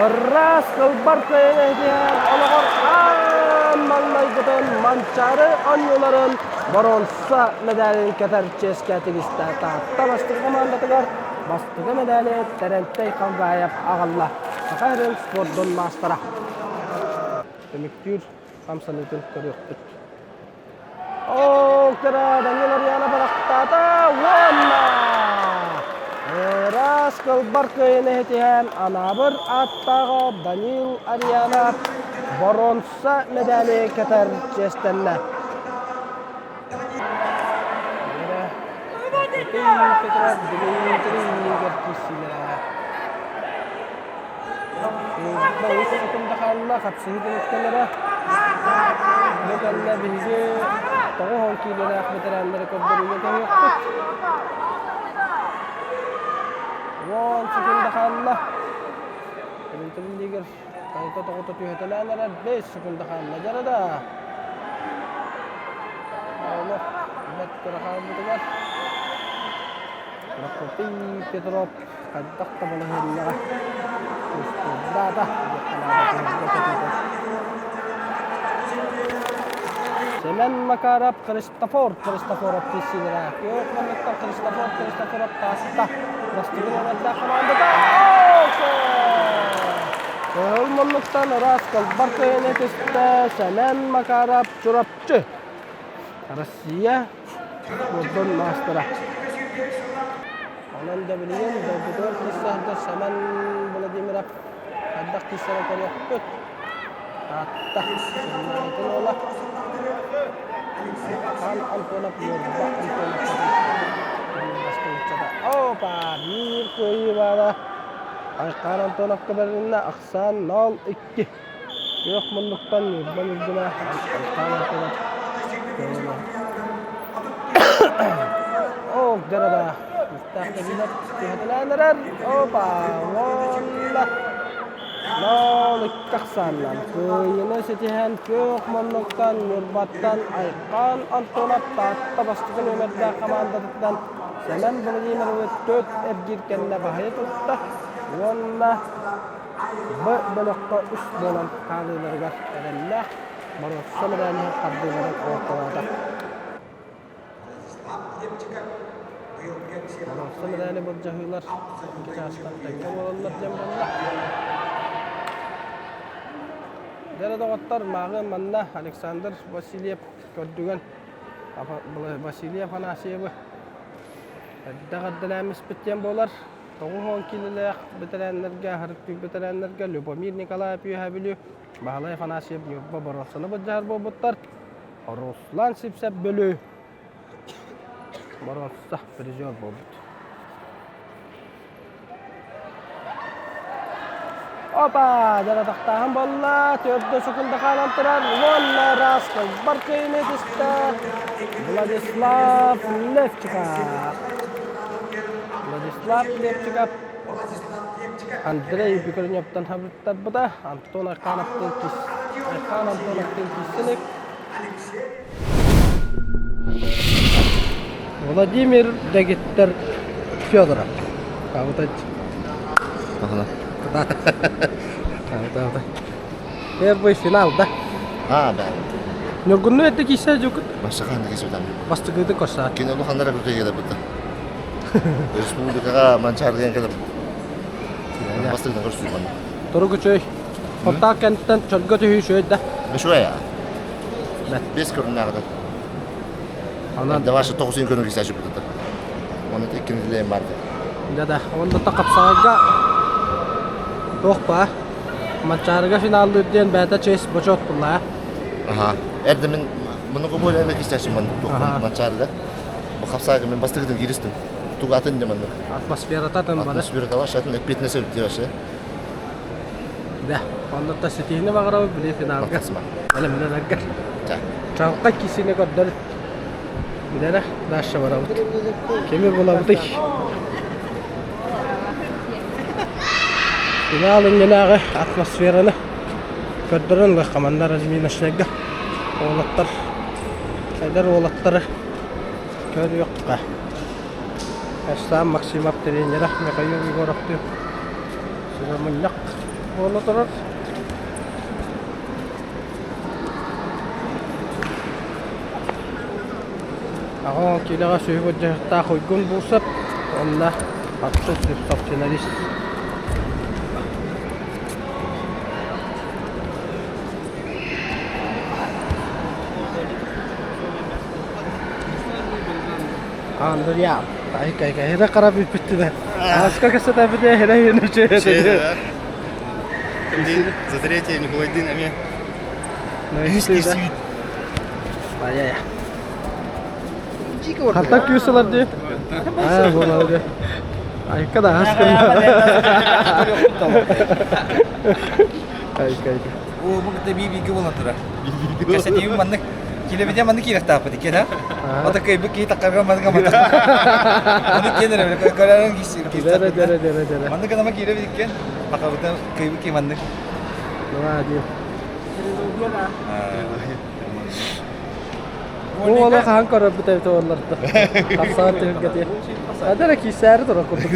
Ыраас кылбар кыайан иһитиһэн олоҕор аан маҥнайгытын Манчаары оонньууларын боруонса мэдээлин кэтэр чиэскэ тигистэ. Таатта бастакы хамаандатыгар бастакы мэдээли Тэрэнтэй Халгаев аҕалла. Саха сирин спордун маастара. Түмүктүүр хамсаныытын көрүөхпүт. Ол кыра Данил Арьяна барахтаата уонна ыраас кылбар кыайыны ситиһэн Анаабыр ааттааҕа Данил Арьяна боруонса мэдээли кэтэр чиэстэннэ. Петров Дмитрий Игорь киирсиилэрэ. Үс секунда хаалла, хапсыһыы түмүктэнэрэ. Бу кэннэ биһиги 90 киилэлээх бэтэрээннэри көрдөрүүгэ көһүөхпүт. 10 секунда хаалла. Дмитрий Лигер хайта тоҕута түһэтэлээн эрэр 5 секунда хаалла. Дьарада. Олох бэрт кыра хаалбытыгар. Прокопий Петров хайдах да балаһыанньаҕа. Кустурдаата диэххэ наада түһүлгэ көтүүтэ. Сэмэн Макаров Христофор Христофоров киирсиилэрэ. Күөх муннуктан Христофор Христофоров таста. Бастакы номердаах хамаандата Кыһыл муннуктан ыраас кылбар кыһыны түстэ Сэмэн Макаров Чурапчы. Россия спордун маастара. Онон да билигин дойдутугар киирсэргэ Сэмэн Владимиров хайдах киирсэрин көрүөхпүт. Таатта Суннаайтын уола Хан Антонов Ньурба Антонов бастыҥчата. Опа! Биир кыайыы баала Айхан Антоновка бэрилиннэ ахсаан 0-2. Күөх муннуктан Ньурба Ньургуна Айхан Антонов көҥүлэ. Ох, дьарада! Күүстээх тэбиилэр түһэтэлээн эрэр. Опа! Уонна Ноолукка ахсааннаан кыайыыны ситиһэн күөх муннуктан Ньурбаттан Айхан Антонов Таатта бастакы нүөмэрдээх хамаандатыттан Сэмэн Владимирович төрт эргиир кэннэ баһыйа тутта уонна Б бөлөххө үс буолан хаалыыларыгар эрэллээх боруоста мэдээлиһин хардыыларын оҥортолоото. Боруоста мэдээли былдьаһыылар икки чаастан тэҥҥэ буолаллар диэн буолла. Дьэ доҕоттор, мааҕын манна Александр Васильев көрдүгэн Василий Афанасьевы эрдэ эҕэрдэлээмиспит диэн буолар. 90 киилэлээх бэтэрээннэргэ, аһарыктыыр бэтэрээннэргэ Любомир Николаев Үөһээ Бүлүү, Баһылай Афанасьев Ньурба боруоксаны былдьаһар буолбуттар. Руслан Сипсэп Бүлүү боруокса призер буолбут. Опа! Дьаратахтааһын буолла. Төрдө секунда хаалан турар. Уонна раз кылбар кыайыыны түстэ. Владислав Левчиков. Владислав Левчиков Андрей Бекреневтан хабыттарбыта. Антон Айхановтын Айхан Антоновтын киссилик. Владимир Дэгиттэр Федоров. Кабытач. Первый финал, да? А, да. Ньургунну эрдэ киирсэ дьукут. Бастакы киирсэ Бастакыты көрсө. Кини улаханнара күртэйгэ кэлбитэ. Республикаҕа Манчаарыган кэлэр. Бастакытын көрсүү Турук үчүгэй. Оттоох кэнниттэн чөлгө түһүү үчүгэй да. Үчүгэй аа. Бес көрүннээҕитэ. Онон Даваша тоҕус көрүҥ кисээчи бутата. Оны иккини барды. Да да. Онно та хапсаҕайга туох баа? Манчаарыга финаллыыр диэн бэйэтэ честь бочуот булла. Аха. Эрдэ мин муну более эме кисээчи ман Манчаарыга. Бу хапсаҕайга мен бастыгытын кииристим. Тугу атын де маннык. Атмосферата атын бары. Атмосферата ваш атын эппиэтинэс эбит вообще. Да, онно та ситиһини баҕарабыт били финалга. Бэлэмнэнэргэр. Чалка кисини көрдөр. Билэрэ, дальше барабыт. Кими булабытый? Финал иннинээҕи атмосфераны көрдөрөн ылыахха манна разминочнайга уолаттар эдэр уолаттары көрүөххэ. Эрсан Максимов тренера Михаил Егоровтыын сүбэ-мунньах буола турар. Аҕа киилэҕэ сүһү былдьаһыктаах Уйгун Буусап уонна Артур Слепцов финалист. Андриан, ай кай хара бүппүттүнэ. Аска кэсэтэ бүтэ хера юнуче. За третье Николайдын эме. Ай-яй. Хантан күүс ылар дии? Аа, буолар дии. Айка да аскын. Айка, айка. О, бу кытта би-биге болан тура. Кэсэтиибин маннык килэбитэ маннык киирэхтаахпыт икки да. Ата кыйбыт киһи таккарга маннык амата. Маннык киэн эрэ көрөрөн Дэрэ дэрэ дэрэ дэрэ. Маннык анама киирэбит иккен. Бакабыта кыйбыт киһи маннык. Давай, дии. Бу уола хаһан көрөрбүт эбитэ буоллар да. Хапсаҕан түһүлгэтиэ. Хата эрэ киисээри турар курдук.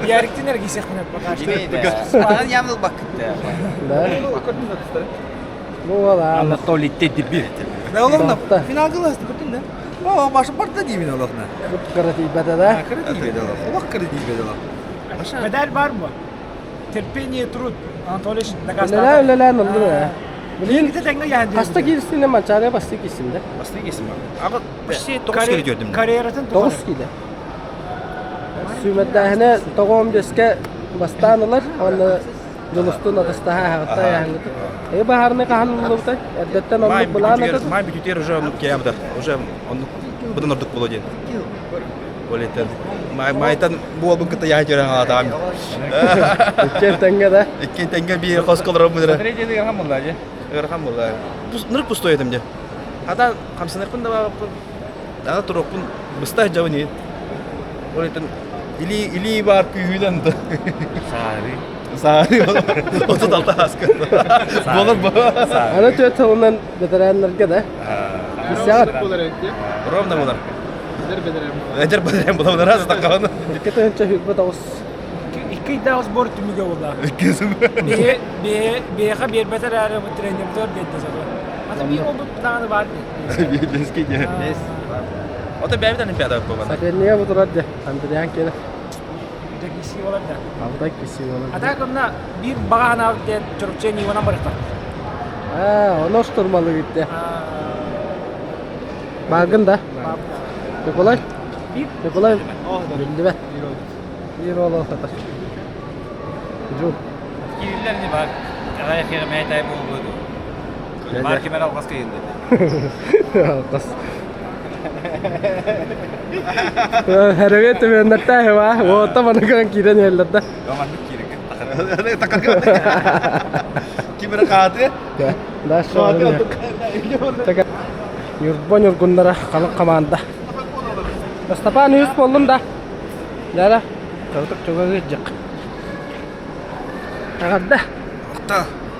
Яриктин эрэ киисэхпинэ пока что. Саҕан ямыл баккытта. Да. Бу уола Анатолий Тедибир. Да олохно финалга ласты көрдүм да. О, башы барда деймин олохно. Кыра тиийбэтэ да. Кыра тиийбэтэ олох. Олох кыра тиийбэтэ олох. Медаль бар mı? Терпение, труд. Анатолий Үлэлээн үлэлээн ыллын ээ. Билигин Билигин тэҥҥэ яһан хаста киирсинэ Манчаарыга бастыы киирсин да. Бастыы киирсин Аҕа почти 9 кило көрдүм. Карьератын 9 кило. Сүүмэрдээһинэ тоҕуом деске бастаан ылар уонна Дьулустун атастаһа аһаҕытта яһаҥҥыт. Э баһаарынай хаһан ыллыбытай? Эрдэттэн оннук былаан этэ. Май бүтүтэр уже оннук киһи уже оннук быдан ордук буолуо диэн. Олетен майтан буолбун кытта яһа көрөн алатаам. Иккиэн тэҥҥэ да. Иккиэн тэҥҥэ биир хоско олорон мыдыра. Ыарахан буолла дьэ. Ыарахан буолла. Нырык пустой этим дьэ. Хата хамсанарпын да баҕаппын. Аны туруохпун быста сылдьабын иһин. Ол иһин илии илии баар күүһүнэн да. Саары. Саары 36 ааска. Буолар бу. Аны түөрт сылынан бэтэрээннэргэ да. Кисэҕит. Ровно буолар. Эдэр бэтэрээн. Эдэр бэтэрээн буолар. Раз таккабын. 2 9 Икки ыйдаах сбор түмүгэ буолла. Биһиэхэ биэрбэтэр эрээри бу тренердэр биэрдэ саба. Ата биир олбут даҕаны баар дии. Бески дии. Ото бэйэбит олимпиада буолбата. Сопернига бу турар дии. Андриан кэлэ. Киси болар да. Алтай киси болар. Ата кымна биир баҕа санаабыт диэн Чурапчы Ниванан барыта. Аа, ону штурмалыы гитте. Бааргын да? Николай? Николай биллибэт. Биир уол сатар. Жу. Кириллер не бар. Аҕай хиэмэ тай буолбут. Бар кимер алҕас кыйынды. Алҕас. Хэрэг төбөннөртөө ва. Уота маныкан киирэн иһэллэр да. Маннык киирэн Кимер хааты? Да, Ньурба ньургуннара халыҥ хамаанда. Ыстапаан үһүс буоллум да. Дьара, кырытык чугаһыырдьык. Эҕэрдэ.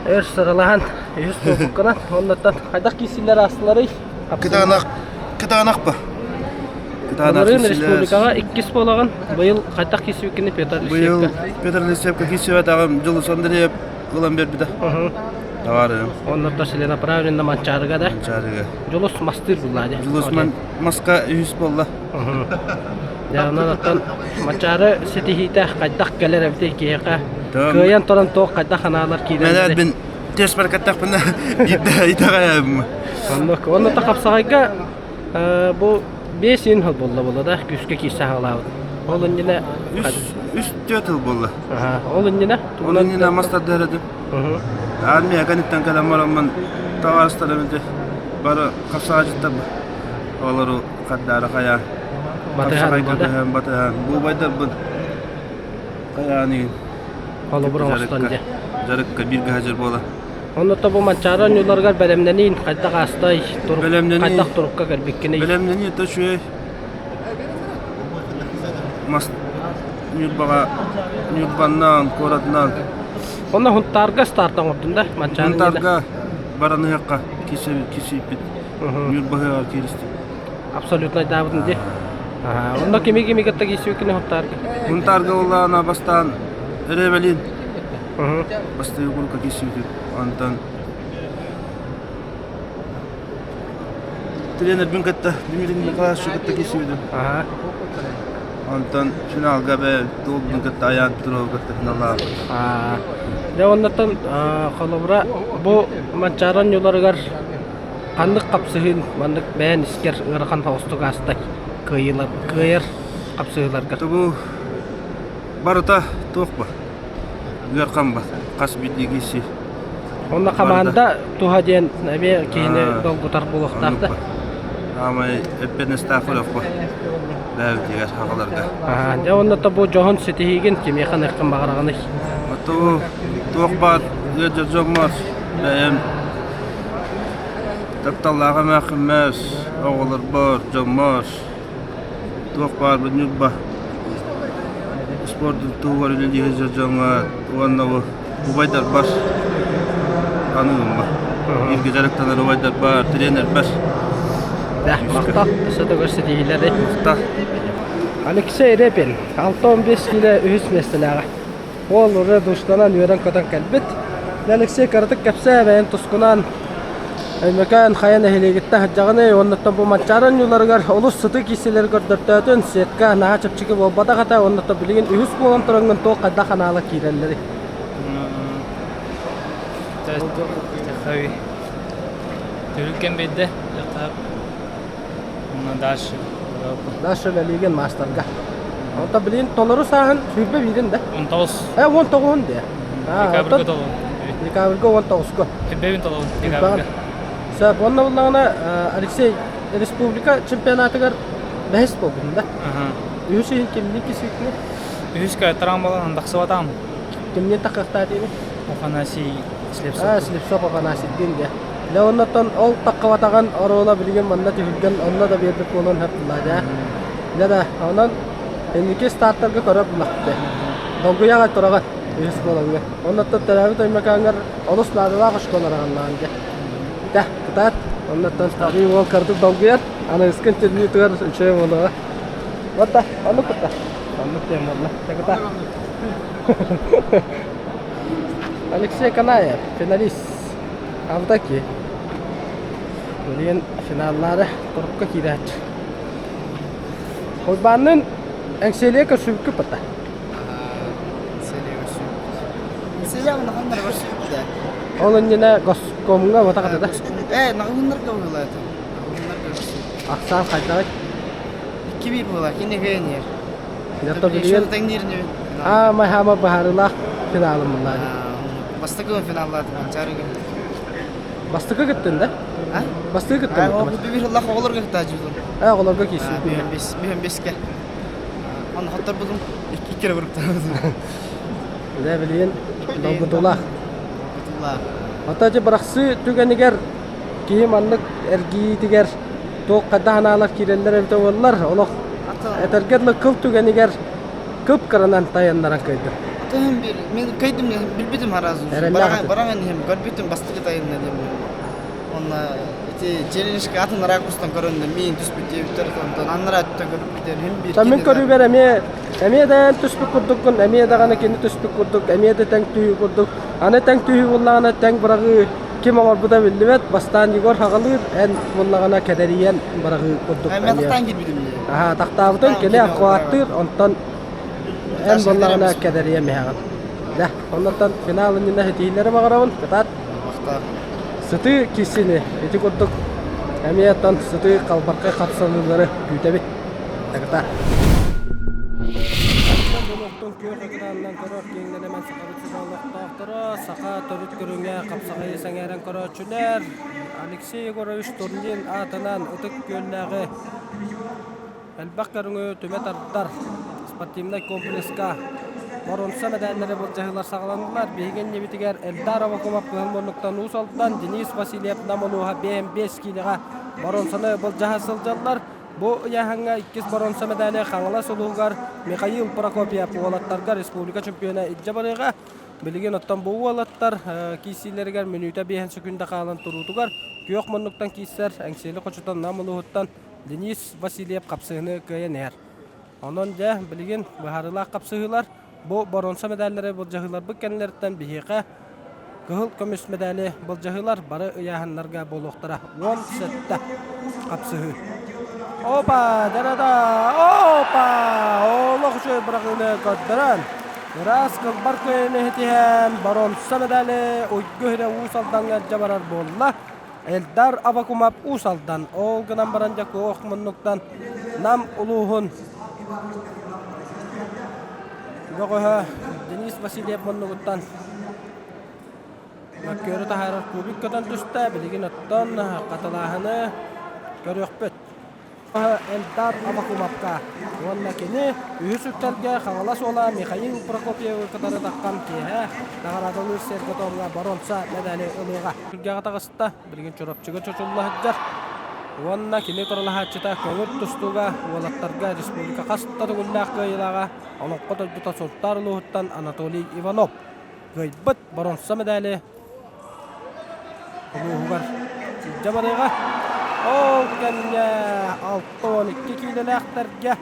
Өр сыралаһан үһүс буолбуккунан оннуттан хайдах киирсиилэр аастыларый? Кытаанах кытаанах ба. Кытаанах Былырыын республикаҕа иккис буолаҕын. Быйыл хайдах киирсибиккиний Петр Быйыл Лисевка? Петр Лисевка киирсибэтэҕим Дьулус Андреев ылан биэрбитэ. Товарым. Оннуттан целенаправленно Манчаарыга да. Манчаарыга. Дьулус мастыыр булла дии. Дьулус маска үһүс буолла. Дьаһанан оттон Манчаары ситиһиитэ хайдах кэлэр эбитий киһиэхэ? Кыайан туран туох хайдах ханаалар киирэллэрий? Мэлээр мин тиэс баркаттахпына биирдэ итэҕэйэм. Оннук. Онно та хапсаҕайга бу биэс иин хыл буолла буолла да күүскэ киирсэ хаалаабыт. Ол иннинэ Үс үс түөрт тыл буолла. Ол иннинэ Ол иннинэ мас тардыһар этим. Армия кэнниттэн кэлэн бараммын табаарыстарым ити бары хапсаҕайдьыттар олору хардаары хайаан Батыһан батыһан батыһан буубайдарбын хайаан иһин холобур оҥостон дьэ дьарыкка бииргэ сылдьар буола Онно бу Манчаары оонньууларыгар бэлэмнэниин хайдах аастай бэлэмнэнии хайдах турукка кэлбиккиний бэлэмнэнии то үчүгэй мас Ньурбаҕа Ньурбаннаан куоратынан Онно Һунтаарга старт оҥордун да Манчаары Һунтаарга баран ыһыахха киирсиппит Ньурба ыһыаҕар кииристим Абсолютнайдаабытын дии. Онно кими кими кытта киирсибиккини Һунтаарга? Һунтаарга улаана бастаан Өрөбөлүүн бастакы курукка киирсибитим. Онтон тренербин кытта Дмитрий Николаевичы кытта киирсибитим. Онтон финалга бээ туолбун кытта Аян Петровы кытта финаллаабыт. Дьэ оннуттан холобура бу Манчаары оонньууларыгар ханнык хапсыһыын маннык бэйэн искэр ыарахан соҕустук аастай кыайыылар кыайар хапсыһыыларга? Бу барыта туох ба? Ыархан ба? Хас биирдии киһи Онно хамаанда туһа диэн эмиэ киһини долгутар буолуохтаах да. Аамай эппиэтинэстээх көрөхпө. Бэйэбитигэр аҕаларга. Дьэ онно то бу дьоһун ситиһиигин кимиэхэ ыныаххын баҕараҕыный? Ото туох баар ыалдьар дьоммор бэйэм тапталлаах эмээххиммэр, оҕолорбор, дьоммор туох баар бу Ньурба спордун туһугар үлэлии сылдьар дьоҥҥо уонна бу убайдарбар аныыбын бииргэ дьарыктанар убайдарбар, тренербэр. Да, махтал. Өссө да көрсүтүүлэри. Махтал. Алексей Репин, 6-15 киилэ үһүс миэстэлээҕэ. Уол ырыа душтанан үөрэн-көтөн кэлбит. Алексей кыратык кэпсээ бэйэн тускунан Өймөкөөн хайа нэһилиэгиттэн сылдьаҕыный уоннаттан бу Манчаары оонньууларыгар олус сытыы киирсиилэри көрдөртөөтүн, сетка наһаа чэпчэки буолбатах этэ уоннаттан билигин үһүс буолан тураҥҥын туох хайдах анаала киирэллэрий? Түрүккэн биэрдэ Дальше. Дальше үлэлиигин маастарга. Онто билигин толору сааһын 21-ин да? 19. Э 19-ун дии. Декабрьга толору. Декабрьга 19-ку. Түрбэбин толору декабрьга. Сөп, онно буллаҕына Алексей республика чемпионатыгар бэһис буолбутун да? Үһүс иһин кимниин кисвикни? Үһүскэ травмаланан тахсыбатам. Кимниин таххахтаатыыны? Афанасий Слепцов. А, Слепцов Афанасийдиин дии. Дьэ оннуттан ол таххыбатаҕын оруола билигин манна түһүлгэн онно да биэрбит буолуон сөп дьэ. Дьэ да, онон инники стартарга көрөр булахты. Долгуйаҕа тураҕын үһүс буолаҥҥа. Оннуттан төрөөбүт Өймөкөөҥҥөр олус наадалаах оскуолараҕыннаан дьэ. Дьэ, кытаат. Оннуттан арыы уол кырдык долгуйар. Аныгыскы интервьютугар үчүгэй буолуоҕа. Вот да, оннук кытта. Оннук диэн буолла. Дьэ, кытаат. Алексей Канаев, финалист. Авдаки. Билигин финаллаары турукка киирээччи. Уйбаанныын Эҥсиэлигэ көрсүбүккүт бата. Эҥсиэлигэ улаханнар көрсүбүттэ. Ол иннинэ Госкомҥа батах да? Ээ, наҕылыннарга буолла это. Наҕылыннарга көрсүбүт. Ахсаан хайдаҕый? 2-1 буола, кини кыайан Зато билигин аамай хаама быһаарыылаах финалым буллаа. Бастакы финаллаатым Манчаарыга. Бастакы кыттын да? Бастакы кыттын. Бу бир ыллах оҕолорго кыттааччыбытым. Э, оҕолорго киирсибит. Бүһэн беске. Аны хотторбутум икки кere vurup Дэ билигин долгутуулаах. Долгутуулаах. Ата дьэ бырахсыы түгэнигэр киһи маннык эргиитигэр туох хайдах анаалар киирэллэр эбитэ буоллар, олох этэргэ дылы кыл түгэнигэр кып-кыранан тайаннаран кыайдым. Атыһым бир, мен кыайдым билбитим харазы. Бараҥан иһим, көрбүтүм бастакы тайынна диэн. Онно ити челленджке атын ракурстан көрөннө миин түспүт диэбиттэр, онтон аннара өттүн көрбүттэр хим бир. Мин көрүүбэр эмиэ эмиэ да эн түспүт курдуккун, эмиэ даҕаны кини түспүт курдук, эмиэ да тэҥ түһүү курдук. Аны тэҥ түһүү буллаҕына тэҥ быраҕыы ким оҥорбута биллибэт, бастаан Егор хаҕалыыр, эн буллаҕына кэдэрийэн быраҕыы курдук. Мен тахтаан киирбитим дии. Аха, тахтаабытын кини аккуаттыыр, онтон эн буллаҕына кэдэрийэн иһэҕин. Дьэ, оннуттан финал иннинэ ситиһиилэри баҕарабын, кытаат. Сытыы киссини ити курдук эмиэ оттон сытыы халбархай хапсаныылары күүтэбит. Кытаат. Олохтон күөх экранынан көрөр киэҥнэнэмэн сахабыт сирэ олохтоохторо, саха төрүт көрүҥэ хапсаҕайы сэҥээрэн көрөөччүлэр Алексей Егорович Турнин аатынан Ытык Күөллээҕи элбэх көрүҥү түмэ тардар спортивнай комплекска боруонса мэдээллэри былдьаһыылар саҕаланнылар. Биһиги иннибитигэр Эльдар Авакумов Кыһыл Муннуктан Уус Алдан, Денис Васильев Нам улууһа БМ5 киилэҕэ боруонсаны былдьаһа сылдьаллар. Бу ыйааһыҥҥа иккис боруонса мэдээли Хаҥалас улууһугар Михаил Прокопьев уолаттарга республика чемпиона илдьэ барыаҕа. Билигин оттон бу уолаттар киирсиилэригэр мүнүүтэ биэһин сөкүүндэ хаалан туруутугар күөх муннуктан киирсэр Эҥсиэли хочотон Нам улууһуттан Денис Васильев хапсыһыыны кыайан иһэр. Онон дьэ билигин быһаарыылаах хапсыһыылар бу боруонса мэдээллэри былдьаһыыларбыт кэннилэриттэн биһиэхэ Кыһыл көмүс мэдээли былдьаһыылар бары ыйааһыннарга буолуохтара. 17 хапсыһыы. Опа, да-да-да, опа! Олох үчүгэй быраҕыыны көрдөрөн, ыраас кылбар кыайыыны иһитиһэн, боруонса мэдээли Уйгу иһирэ Уус Алдаҥҥа илдьэ барар буолла. Эльдар Авакумов Уус Алдан. Ол гынан баран дьэ куох муннуктан Нам улууһун Бөҕөһө Денис Васильев муннугуттан мөккүөрү таһаарар кубик көтөн түстэ. Билигин оттон хатылааһыны көрүөхпүт. Эльдар Авакумовка уонна кини үһүс үктэлгэ Хаҥалас уола Михаил Прокопьевы кытары таххан киэһэ наҕараадалыыр сэргэ-туомҥа боруонса мэдээли ылыаҕа. Күргэҕэ таҕыста. Билигин Чурапчыга чочулла сылдьар. Уонна кини туралаһааччыта көҥүл тустууга уолаттарга республика хас да төгүллээх кыайыылааҕа Олоҥхо дойдута Сунтаар улууһуттан Анатолий Иванов кыайбыт боруонса мэдээли улууһугар илдьэ барыаҕа. Ол кэмҥэ 62 киилэлээхтэргэ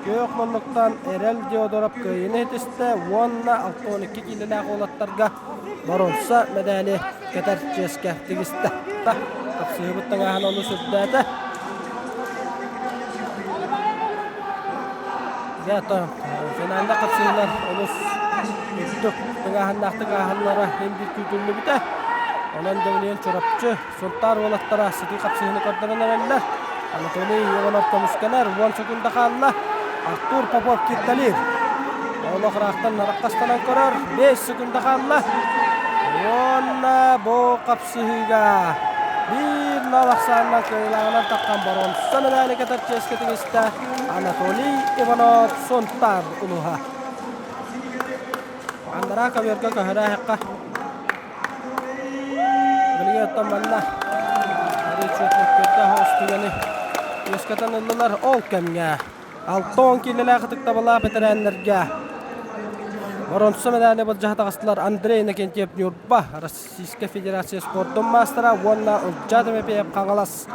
күөх муннуктан Эрэл Диодоров кыайыыны ситистэ уонна 62 киилэлээх уолаттарга боруонса мэдээли кэтэр чиэскэ тигистэ. Тахсыһыбыт тыҥааһын олус үрдээтэ. Дьэ, финальна хапсыһыылар олус үрдүк тыҥааһыннаахтык ааһаллара иһин биир күүтүллүбүтэ. Онон Дьэбилиэн Чурапчы, Сунтаар уолаттара сытыы хапсыһыыны көрдөрөн эрэллэр. Анатолий Иванов көмүскэнэр, 10 секунда хаалла. Артур Попов кииртэлиир. Олох ыраахтан араххастанан көрөр, 5 секунда хаалла. Уонна бу хапсыһыыга биир нал ахсаанынан кыайыылааҕынан таххан боруонса мэдээли кэтэр чиэскэ тигистэ Анатолий Иванов Сунтаар улууһа. Андараа көбүөргэ көһөрөөһөххө Билигин оттон манна Ричи түгэни үөскэтэн ыллылар. Ол кэмҥэ 60 киилэлээх ытыктабылаах бэтэрээннэргэ боронсо мэдээли былдьаһа таҕыстылар Андрей Иннокентьев Ньурба, Российскай Федерация спордун маастара уонна Ылдьаа Тимофеев Хаҥалас.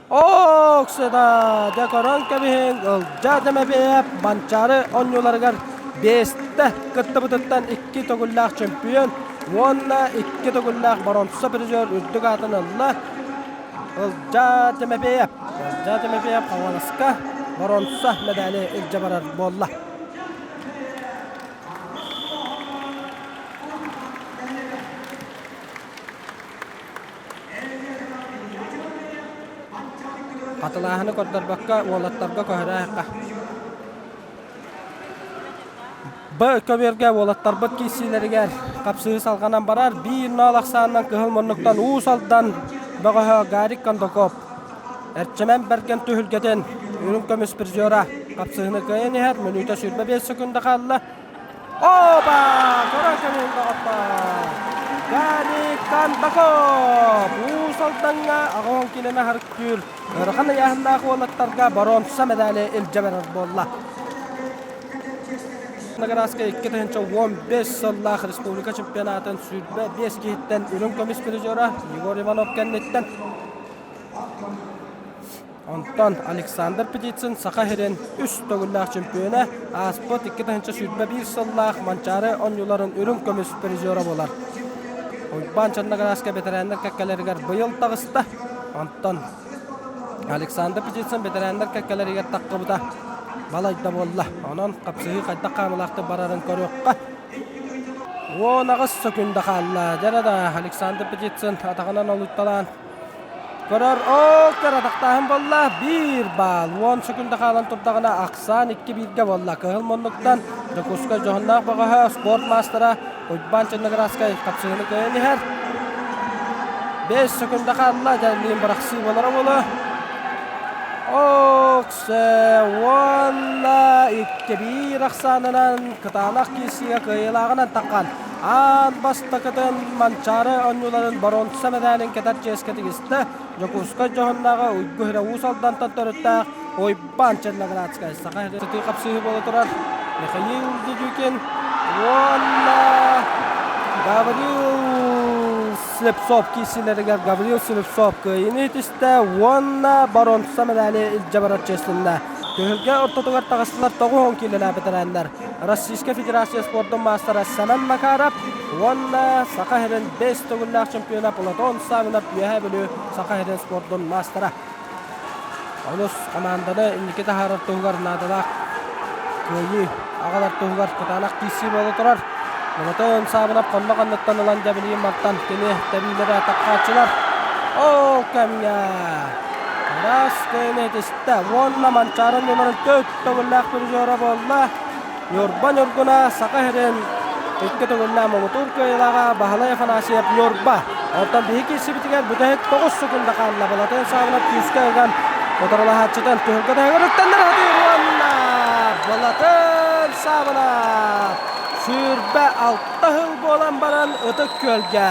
Оксада дьэ көрөн кэбиһиҥ Ылдьаа Тимофеев Манчаары оонньууларыгар биэстэ кыттыбытыттан икки төгүллээх чемпион уонна икки төгүллээх боронсо призер үрдүк аатын ылла. Ылдьаа Тимофеев. Ылдьаа Тимофеев Хаҥаласка боруонса мэдээли илдьэ барар буолла. Хатылааһыны көрдөрбөккө уолаттарга көһөрөөһөххө. Б көбүөргэ уолаттарбыт киирсиилэригэр хапсыһыы салҕанан барар. Биир ноол ахсаанынан кыһыл муннуктан Уус Алдан бөҕөһө Гарик Кондаков Эрчимэн Бэргэн түһүлгэтин үрүҥ көмүс призера хапсыһыыны кыайан иһэр. Мүнүүтэ 25 секунда хаалла. Оба! Көрөн көмүл доҕоттор! Гарик Кондаков Уус Алдаҥҥа аҕа киилэни харыктыыр Ыарахан ыйааһыннаах уолаттарга боруонса мэдээли илдьэ барар буолла. Наградска 2015 сыллаах республика чемпионатын 25 киһиттэн үрүҥ көмүс призера Егор Иванов кэнниттэн Онтон Александр Птицын Саха сирин үс төгүллээх чемпиона, ааспыт 2021 сыллаах Манчаары оонньууларын үрүҥ көмүс призера буолар. Уйбаан Черноградскай бэтэрээннэр кэккэлэригэр быйыл таҕыста. Онтон Александр Птицын бэтэрээннэр кэккэлэригэр таххыбыта балайда буолла. Онон хапсыһыы хайдах хаамылаахтык барарын көрүөххэ. 18 сөкүндэ хаалла. Дьэ да Александр Птицын атаҕынан олуйталаан көрөр. Оо, көр атахтааһын буолла. Биир баал. 10 сөкүндэ хаалан турдаҕына ахсаан икки бииргэ буолла. Кыһыл муннуктан Дьокуускай дьоһуннаах бөҕөһө, спорт маастара Уйбаан Черноградскай хапсыһыыны кыайан иһэр. 5 секунда хаалла, дьэ бырахсыы буолара буолуо. Оксе уонна икки биир ахсаанынан кытаанах киирсиигэ кыайыылааҕынан таххан аан бастакытын Манчаары оонньууларын боруонса мэдээлин кэтэр чиэскэ тигистэ Дьокуускай дьоһуннааҕы Уйгу Хирэ Уус Алдантан төрүттээх Уйбаан Черноградскай саха сытыы хапсыһыы буола турар Михаил Дедюкин уонна Гаврил Слепцов киирсиилэригэр Гаврил Слепцов кыайыыны итистэ уонна боруонса мэдээли илдьэ барар чиэстэннэ. Түһүлгэ ортотугар таҕыстылар 90 киилэлээх бэтэрээннэр Российскай Федерация спордун маастара Сэмэн Макаров уонна Саха сирин бэс төгүллээх чемпиона Платон Савинов Үөһээ Бүлүү Саха сирин спордун маастара. Олус хамаанданы инники таһаарар туһугар наадалаах кыайыы аҕалар туһугар кытаанах киирсии буола турар. Платон Савинов хонно-хонноттон ылан дьэбилиин мантан кини тэбиилэрэ таххааччылар. Ол кэмҥэ Раз кыайыыны этистэ уонна Манчаары ньымарын төрт төгүллээх призера буолла. Ньурба Ньургуна Саха сирин икки төгүллээх муҥутуур кыайыылааҕа Баһылай Афанасьев Ньурба. Оттон биһиги киирсибитигэр бүтэһик 9 секунда хаалла. Балатын Савинов күүскэ ыган утарылаһааччытын түһүлгэ таһыгар үктэннэр сатыыр уонна Балатын Савинов 26 сыл буолан баран Ытык Күөлгэ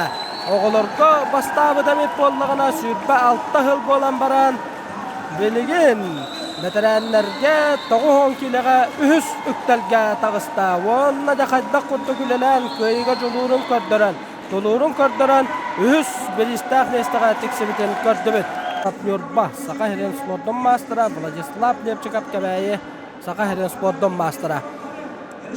оҕолорго бастаабыт эмит буоллаҕына 26 сыл буолан баран Билигин бэтэрээннэргэ 90 киилэҕэ үһүс үктэлгэ таҕыста уонна дьэ хайдах курдук үлэлээн кыайыыга дьулуурун көрдөрөн, тулуурун көрдөрөн үһүс бириистээх миэстэҕэ тиксибитин көрдүбүт. Ньурба Саха сирин спордун маастара Владислав Левчиков Кэбээйи Саха сирин спордун маастара.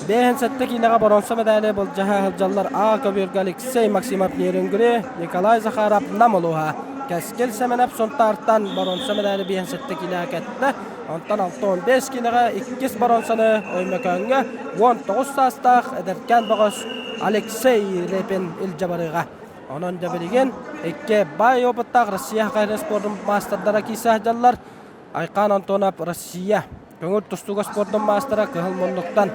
57 киилэҕэ боруонса мэдээли былдьаһа сылдьаллар А көбүөргэ Алексей Максимов Нерюнгри, Николай Захаров Нам улууһа. Кэскил Сэмэнэп Сунтаартан боруонса мэдээли 57 киилэҕэ кэттэ. Онтон 65 киилэҕэ иккис боруонсаны Өймөкөөҥҥө 19 саастаах эдэркээн бөҕөс Алексей Репин илдьэ барыаҕа. Онон дьэ билигин икки баай опыттаах Россия хайрын спордун маастардара киирсэ сылдьаллар. Айхаан Антонов Россия көҥүл тустууга спордун маастара Кыһыл Муннуктан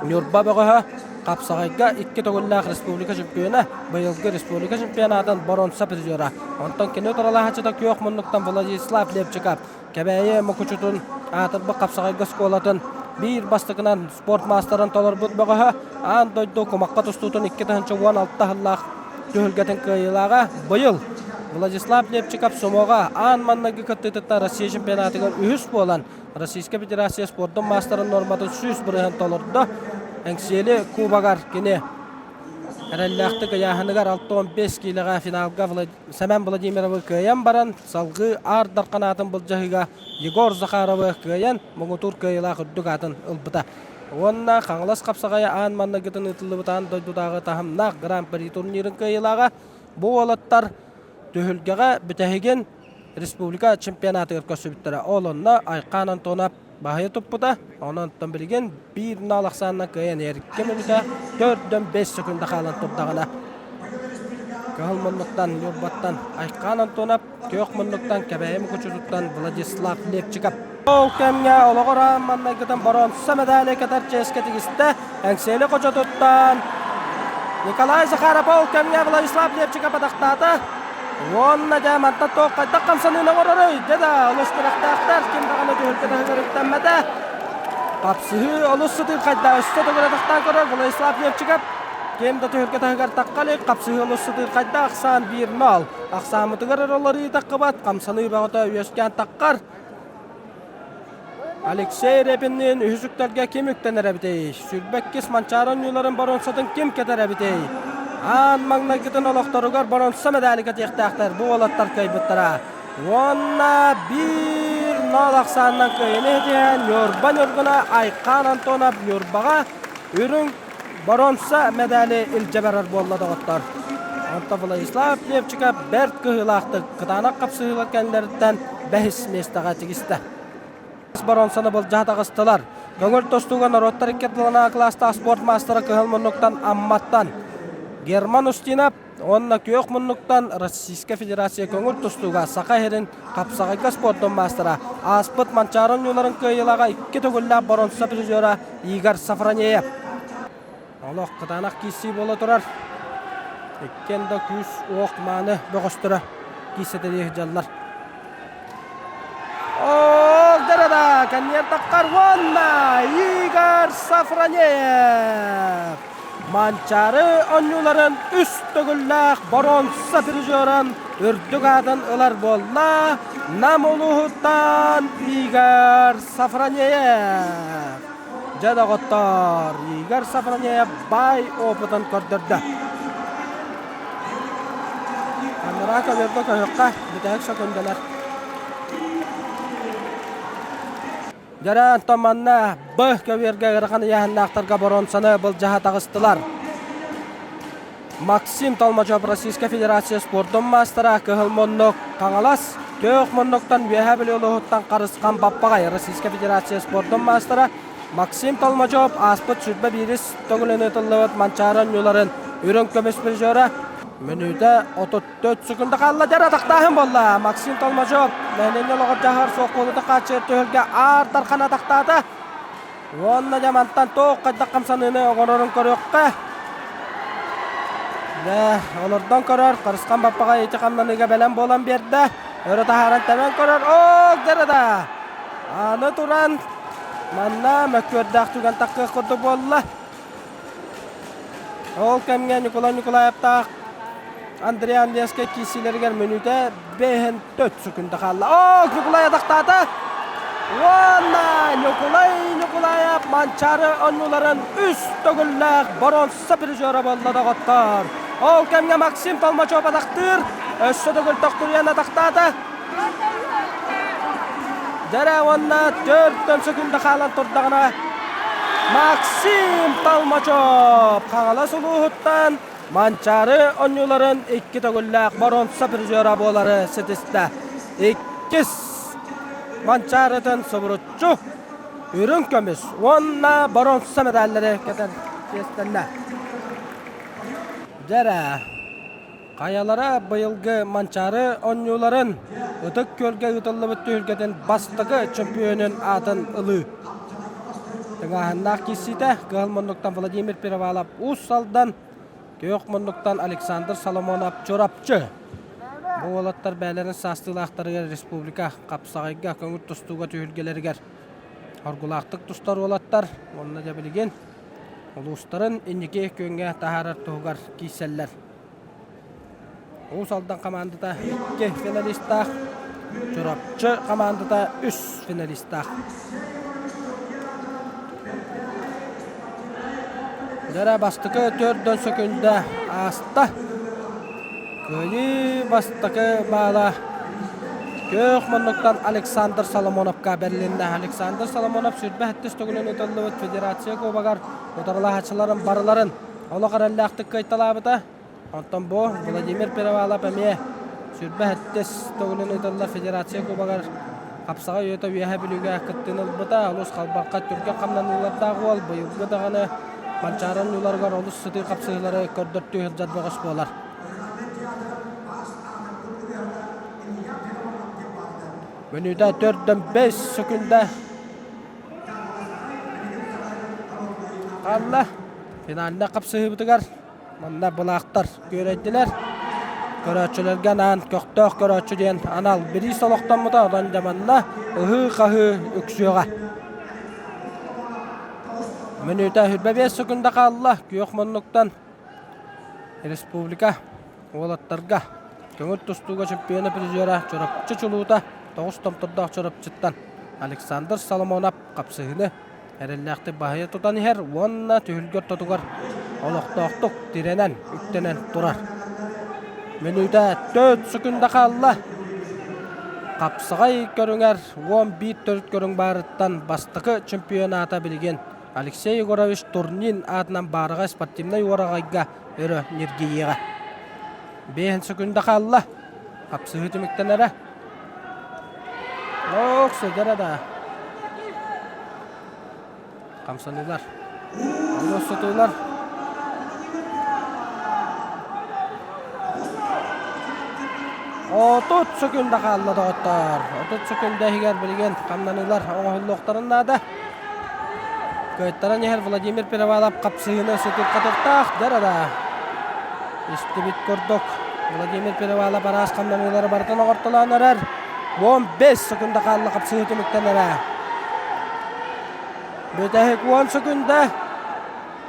Ньурба бөҕөһө Хапсаҕайга икки төгүллээх республика чемпиона, быйылгы республика чемпионатын боруонса призера. Онтон кини утарылаһааччыта Күөх Муннуктан Владислав Левчиков Кэбээйи Мукучутун аатырбыт Хапсаҕайга оскуолатын биир бастакынан спорт маастарын толорбут бөҕөһө, аан дойду кумахха тустуутун 2016 сыллаах түһүлгэтин кыайыылааҕа быйыл Владислав Лепчиков сумоҕа аан маҥнайгы кыттыытыттан Россия чемпионатыгар үһүс буолан Российскай Федерация спордун маастарын нуорматын 100% толордо. Эҥсиэли кубогар кини эрэллээхтик ыйааһыныгар 65 киилэҕэ финалга Сэмэн Владимировы кыайан баран, салгыы Аар Дархан аатын былдьаһыыга Егор Захаровы кыайан, муҥутуур кыайыылаах үрдүк аатын ылбыта. Уонна Хаҥалас хапсаҕайа аан маҥнайгытын ыытыллыбыт аан дойдутааҕы таһымнаах Гран-при турнирын кыайыылааҕа бу уолаттар түһүлгэҕэ бүтэһигин республика чемпионатыгар көрсүбүттэрэ. Ол онно Айхаан Антонов баһыйа туппута. Онон билигин биир нал ахсаанынан кыайан эргэ мүнүүтэ 4-5 секунда хаалан турдаҕына Кыһыл муннуктан Ньурбаттан Айхаан Антонов, Күөх муннуктан Кэбээйи Мукучутуттан Владислав Левчиков. Ол кэмҥэ олоҕор аан маҥнайгытын боруонса мэдээли кэтэр чиэскэ тигистэ. Эҥсиэли хочотуттан Николай Захаров ол кэмҥэ Владислав Левчиков атахтаата. Уонна дьэ мантан туох хайдах хамсаныыны оҥороруй? Дьэ да олус тирэхтээхтэр, ким даҕаны түһүлгэ таһыгар үктэммэтэ. Хапсыһыы олус сытыырхайда, өссө төгүл атахтаан көрөр Владислав Левчиков. Ким да түһүлгэ таһыгар тахха илик, хапсыһыы олус сытыырхайда, ахсаан 1-0. Ахсааммытыгар эрэ уларыйыы таххыбат, хамсаныы бөҕөтө үөскээн таххар. Алексей Репинниин үһүс үктэлгэ ким үктэнэр эбитий? Сүрбэккис Манчаары оонньууларын боруонсатын ким кэтэр эбитий? Аан маҥнайгытын олохторугар боруонса мэдээли кэтиэхтээхтэр бу уолаттар кыайбыттара. Уонна биир нол ахсаанынан кыайыыны ситиһэн Ньурба Ньургуна Айхаан Антонов Ньурбаҕа үрүҥ боруонса мэдээли илдьэ барар буолла доҕоттор. Онтон Владислав Левчиков бэрт кыһыылаахтык кытаанах хапсыһыылар кэннилэриттэн бэһис миэстэҕэ тигистэ. Боруонсаны былдьаһа таҕыстылар. Көҥүл тустууга норуоттар икки ардыларынааҕы кылаастаах спорт маастара Кыһыл муннуктан Амматтан Герман Устинов уонна Күөх муннуктан Российскай Федерация көҥүл тустууга Саха сирин хапсаҕайга спордун маастара, ааспыт Манчаары оонньууларын кыайыылааҕа икки төгүллээх боруонса призера Игорь Сафронеев. Олох кытаанах киирсии буола турар. Иккиэн да күүс-уох мааны бөҕөстөрө киирсэтэлии сылдьаллар. Ол дара кэнниэр таххар уонна Игорь Сафронеев Манчаары оонньууларын үс төгүллээх боруонса призерын үрдүк аатын ылар буолла Нам улууһуттан Игорь Сафронеев. Дьэ доҕоттоор, Игорь Сафронеев баай опытын көрдөрдө. Анараа көбүөргэ көһүөххэ бүтэһик сөкүндэлэр. Дьэрэ, онтон манна Б көбүөргэ ыарахан ыйааһыннаахтарга боруонсаны былдьаһа таҕыстылар. Максим Толмачев Российскай Федерация спордун маастара Кыһыл муннук Хаҥалас Күөх муннуктан Үөһээ Бүлүү улууһуттан Харысхан Баппаҕай Российскай Федерация спордун маастара Максим Толмачев ааспыт сүүрбэ биирис төгүлүн ыытыллыбыт Манчаары оонньууларын үрүҥ көмүс призера мүнүүтэ 34 секунда хаалла дьэр атахтааһын буолла Максим Толмачев нэһилиэнньэ олоҕор дьаһар суох буолуута хааччыйар түһүлгэ Аар Дархан атахтаата Уонна дьэ мантан туох хайдах хамсаныыны оҥорорун көрүөххэ. Дьэ, олордон көрөр, Харысхан Баппаҕай ити хамнаныыга бэлэм буолан биэрдэ. Өрө таһааран тэбэн көрөр, оок дьэрэ да! Аны туран, манна мөккүөрдээх түгэн таххыах курдук буолла. Ол кэмҥэ Ньукулай Ньукулаевтаах Андрей Андреевскай киирсиилэригэр мүнүүтэ бэһин төрт секунда хаалла. О, Ньукулай атахтаата! Уонна Ньукулай Ньукулаев Манчаары оонньууларын үс төгүллээх боруонса призера буолла доҕоттор. Ол кэмҥэ Максим Толмачев атахтыыр, өссө төгүл тохтуруйан атахтаата. Дьэрэ уонна төртөн сөкүндэ хаалан турдаҕына Максим Толмачев Хаҥалас улууһуттан Манчаары оонньууларын икки төгүллээх боруонса призера буолары ситистэ. Иккис Манчаарытын субуруччу үрүҥ көмүс уонна боруонса медаллары кэтэн чиэстэннэ. Дьэрэ, хайалара быйылгы Манчаары оонньууларын Ытык Күөлгэ ыытыллыбыт түһүлгэтин бастакы чөмпүйүөнүн аатын ылыы. Тыҥааһыннаах киирсиитэ Кыһыл муннуктан Владимир Перевалов Уус Алдан, Күөх муннуктан Александр Соломонов Чурапчы. Бу уолаттар бэйэлэрин саастыылаахтарыгар республика хапсаҕайга көҥүл тустууга түһүлгэлэригэр оргулаахтык тустар уолаттар уонна дьэ билигин улуустарын инники күөҥҥэ таһаарар туһугар киирсэллэр. Уус Алдан хамаандата икки финалистаах, Чурапчы хамаандата үс финалистаах. Дьэрэ бастакы төрдөн сөкүндэ ааста. Кыайыы бастакы баала Күөх муннуктан Александр Соломоновка бэрилиннэ. Александр Соломонов 27 төгүлүн ыытыллыбыт Федерация Кубогар утарылаһааччыларын барыларын олох эрэллээхтик кыайталаабыта. Онтон бу Владимир Перевалов эмиэ 27 төгүлүн ыытыллар Федерация Кубогар хапсаҕай үйэтэ Үөһээ Бүлүүгэ кыттыыны ылбыта. Олус халбархай түргэн хамнаныылардаах уол быйылгы даҕаны Манчаары оонньууларыгар олус сытыы хапсыһыылары көрдөртүү сылдьар бөҕөс буолар. Мүнүүтэ төрдөн 5 сөкүндэ хаалла. Финальнай хапсыһыыбытыгар манна былаахтар күөрэйдилэр. Көрөөччүлэргэ анаан көхтөөх көрөөччү диэн анал бириис олохтоммута. Онон дьэ манна ыһыы-хаһыы үксүөҕэ. Мүнүүтэ 25 сөкүндэ хаалла. Күөх муннуктан республика уолаттарга көҥүл тустууга чемпиона призера Чурапчы чулуута тоҕус томтордоох Чурапчыттан Александр Соломонов хапсыһыыны эрэллээхтик баһыйа тутан иһэр уонна түһүлгэ ортотугар олохтоохтук тирэнэн үктэнэн турар. Мүнүүтэ төрт сөкүндэ хаалла. Хапсаҕай көрүҥэр 11 төрүт көрүҥ баарыттан бастакы чемпионата билигин Алексей Егорович Турнин аатынан баараҕай спортивнай уораҕайга өрө ньиргийиэҕэ. Биэһин сөкүндэ хаалла. Хапсыһыы түмүктэнэрэ. Ох, сылдьара да. Хамсаныылар. Олус сытыылар. Отут сөкүндэ хаалла доҕоттоор. Отут сөкүндэ иһигэр билигин хамнаныылар оҥоһуллуохтарын наада. Кыайтаран иһэр Владимир Перевалов хапсыһыыны сытыырхатыахтаах дьара Истибит курдук Владимир Перевалов араас хамнаныылары барытын оҥортолоон эрэр. 15 секунда хаалла хапсыһыы түмүктэнэрэ. Бүтэһик 10 секунда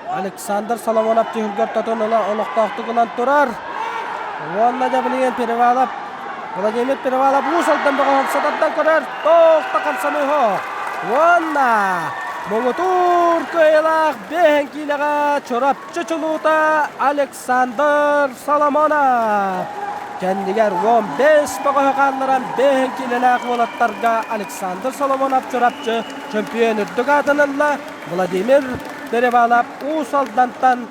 Александр Соломонов түһүлгэ ортотун ыла олохтоохтук ылан турар. Уонна да билигин Перевалов Владимир Перевалов уус алдан бөҕөһүн сатардан көрөр. Туох да хамсаныыһо. Уонна муҥутуур кыайыылаах биэһэн киилэҕэ Чурапчы чулуута Александр Соломонов. Кэннигэр 15 бөҕөһү хаалларан биэһэн киилэлээх уолаттарга Александр Соломонов Чурапчы чөмпүйүөн үрдүк аатын ылла. Владимир Перевалов Уус Алдантан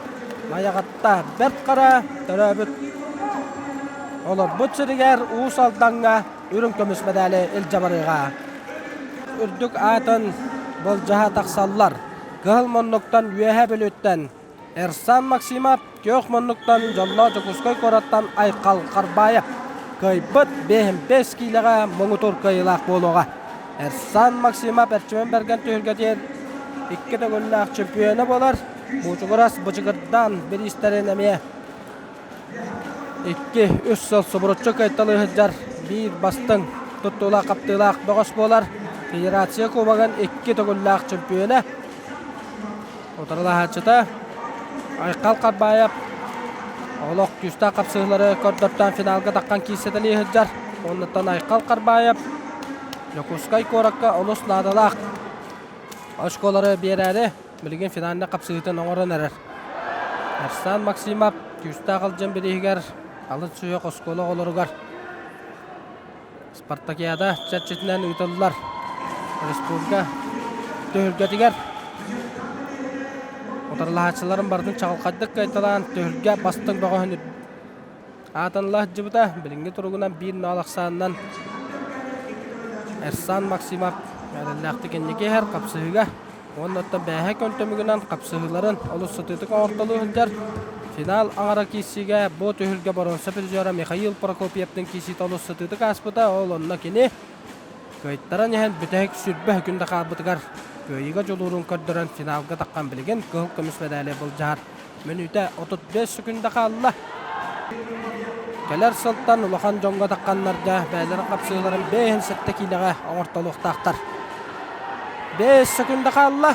Майаҕатта Бэрт Хара төрөөбүт олорбут сиригэр Уус Алдаҥҥа үрүҥ көмүс мэдээли илдьэ барыаҕа. Үрдүк аатын былдьаһа тахсаллар. Кыһыл муннуктан Үөһээ Бүлүүттэн Эрсан Максимов, күөх муннуктан Дьоллоох Дьокуускай куораттан Айхал Харбаев кыайбыт 5 киилэҕэ муҥутуур кыайыылаах буолуоҕа. Эрсан Максимов Эрчимэн Бэргэн түһүлгэтигэр икки төгүллээх чемпиона буолар. Буучугурас Бычыгырдаан бириистэрин эмиэ икки-үс сыл субуруччу кыайталыы сылдьар биир бастыҥ туттуулаах-хаптыылаах бөҕөс буолар. Федерация Кубогын икки төгүллээх чемпиона. Утарылаһааччыта Айхал Харбаев олох күүстээх хапсыһыылары көрдөртөөн финалга таххан киирсэтэлии сылдьар. Оннуттан Айхал Харбаев Дьокуускай куоракка олус наадалаах очколары биэрээри билигин финальнай хапсыһыытын оҥорон эрэр. Арсан Максимов күүстээх алдьан бирииһигэр алын сүһүөх оскуола оҕолоругар. Спартакиада чэрчитинэн ыытыллар республика түһүлгэтигэр утарылаһааччыларын барытын чаҕылхайдык кыайталаан түһүлгэ бастыҥ бөҕөһүн аатанла сылдьыбыта. Билиҥҥи туругунан биир ноол ахсаанынан Эрсан Максимов эрэллээхтик инники иһэр хапсыһыыга Уонна оттон бээһэ көнтөмүгүнэн хапсыһыыларын олус сытыытык оҥортолуу сылдьар. Финал аҥара киирсиигэ бу түһүлгэ боруонса призера Михаил Прокопьевтыын киирсиитэ олус сытыытык ааспыта. Ол онно кини кыайтаран иһэн бүтэһик сүүрбэ күн да хаалбытыгар кыайыыга дьулуурун көрдөрөн финалга таххан билигин кыһыл көмүс мэдээли былдьаһар. Мүнүүтэ 35 секунда хаалла. Кэлэр сылтан улахан дьоҥҥо тахханнарга бэйэлэрин хапсыыларын 57 киилэҕэ оҥортолуохтаахтар. 5 секунда хаалла.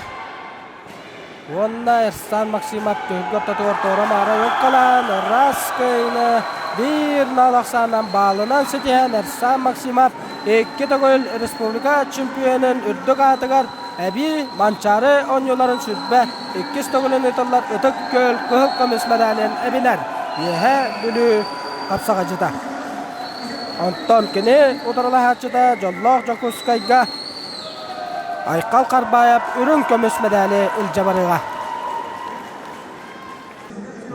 Уонна Эрсан Максимов түһүлгэ ортотугар туора-маара уоккалаан раз кыайыыны биир нал ахсаанынан баалынан ситиһэн Эрсан Максимов икки төгүл республика чемпионун үрдүк аатыгар эбии Манчаары оонньууларын сүрбэ иккис төгүлүн ыытыллар Ытык Күөл кыһыл көмүс мэдээлин эбинэр Үөһээ Бүлүү хапсаҕайдьыта. Онтон кини утарылаһааччыта дьоллоох Дьокуускайга Айхал Харбаев үрүҥ көмүс мэдээли илдьэ барыаҕа.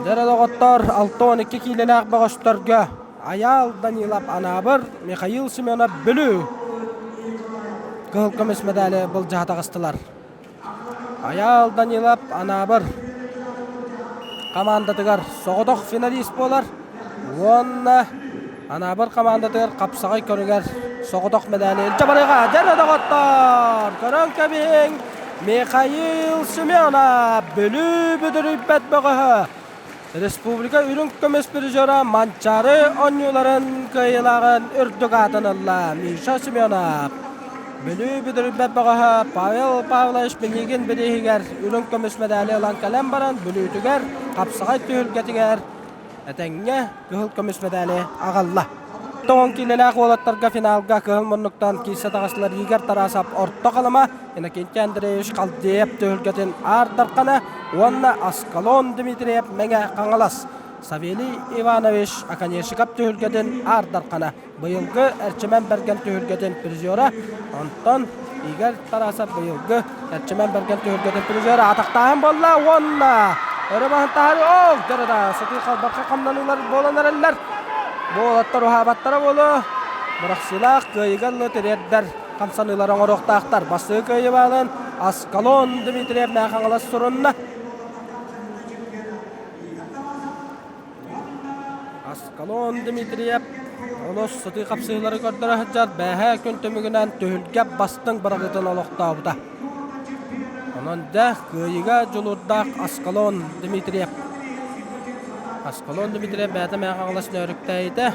Дьэ доҕоттор, 62 киилэлээх бөҕөстөргө Айаал Данилов Анаабыр, Михаил Семенов Бүлүү кыһыл көмүс мэдээли былдьаһа таҕыстылар. Айаал Данилов Анаабыр хамаандатыгар соҕотох финалист буолар уонна Анаабыр хамаандатыгар хапсаҕай көрүҥэр соҕотох мэдээли илдьэ барыаҕа. Дьэ доҕоттор, көрөн кэбиһиҥ, Михаил Семенов Бүлүү бүдүрүйбэт бөҕөһө Республика үрүҥ көмүс призера Манчаары оонньууларын кыайыылааҕын үрдүк аатын ылла Миша Семенов. Бүлүү бүдүрүйбэт бөҕөһө Павел Павлович Пинигин бирииһигэр үрүҥ көмүс мэдээли ылан кэлэн баран Бүлүүтүгэр хапсаҕай түһүлгэтигэр этэҥҥэ кыһыл көмүс мэдээли аҕалла. Тоҕон киилэлээх уолаттарга финалга кыһыл муннуктан киирсэ таҕыстылар Игорь Тарасов Орто Халыма, Иннокентий Андреевич Халдеев түһүлгэтин Аар Дархана уонна Аскалон Дмитриев Мэҥэ Хаҥалас, Савелий Иванович Оконешников түһүлгэтин Аар Дархана быйылгы Эрчимэн Бэргэн түһүлгэтин призера, онтон Игорь Тарасов быйылгы Эрчимэн Бэргэн түһүлгэтин призера атахтааһын буолла уонна өрө баһан таһары ол дьарыда сытыы халбарха хамнаныылар буолан эрэллэр. Бу уолаттар уһаабаттара буолуо. Бырахсыылаах кыайыыга ыллы тириэрдэр хамсаныылар оҥоруохтаахтар. Бастакы кыайыылааҕынан Аскалон Дмитриев Мэхаҥалас сурунна. Аскалон Дмитриев олус сытыы хапсыһыылары көрдөрө сылдьар бээһээ күн түмүгүнэн түһүлгэ бастыҥ быраҕыытын олохтообута. Онон дьэ кыайыыга дьулуурдаах Аскалон Дмитриев. Аскалон Дмитриев бэйэтэ Мэҥэ Хаҥалас Нөөрүктээйитэ.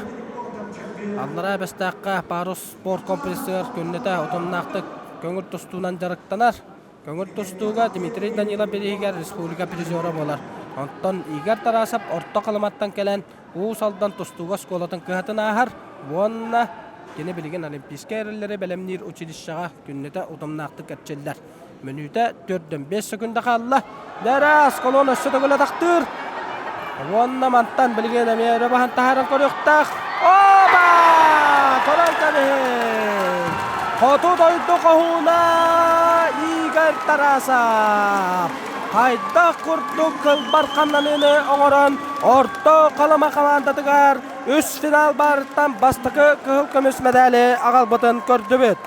Аллараа Бэстээххэ Парус спорт комплексыгар күннэтэ утумнаахтык көҥүл тустуунан дьарыктанар. Көҥүл тустууга Дмитрий Данилов бирииһигэр республика призера буолар. Онтон Игорь Тарасов Орто Халыматтан кэлэн Уус Алдан тустууга оскуолатын кыһатын ааһар уонна кини билигин олимпийскай эрэллэри бэлэмниир училищеҕа күннэтэ утумнаахтык эрчиллэр. Мүнүүтэ 4-5 секунда хаалла. Дэрэ Аскалон өссө төгүл атахтыыр. Уонна мантан билигин эмиэ өрө баһан таһааран көрүөхтээх. Оба! Көрөн кэбиһин! Хоту дойду хоһууна Игорь Тарасов хайдах курдук кылбар хамнаныыны оҥорон Орто Халыма хамаандатыгар үс финал баарыттан бастакы кыһыл көмүс мэдээли аҕалбытын көрдүбүт.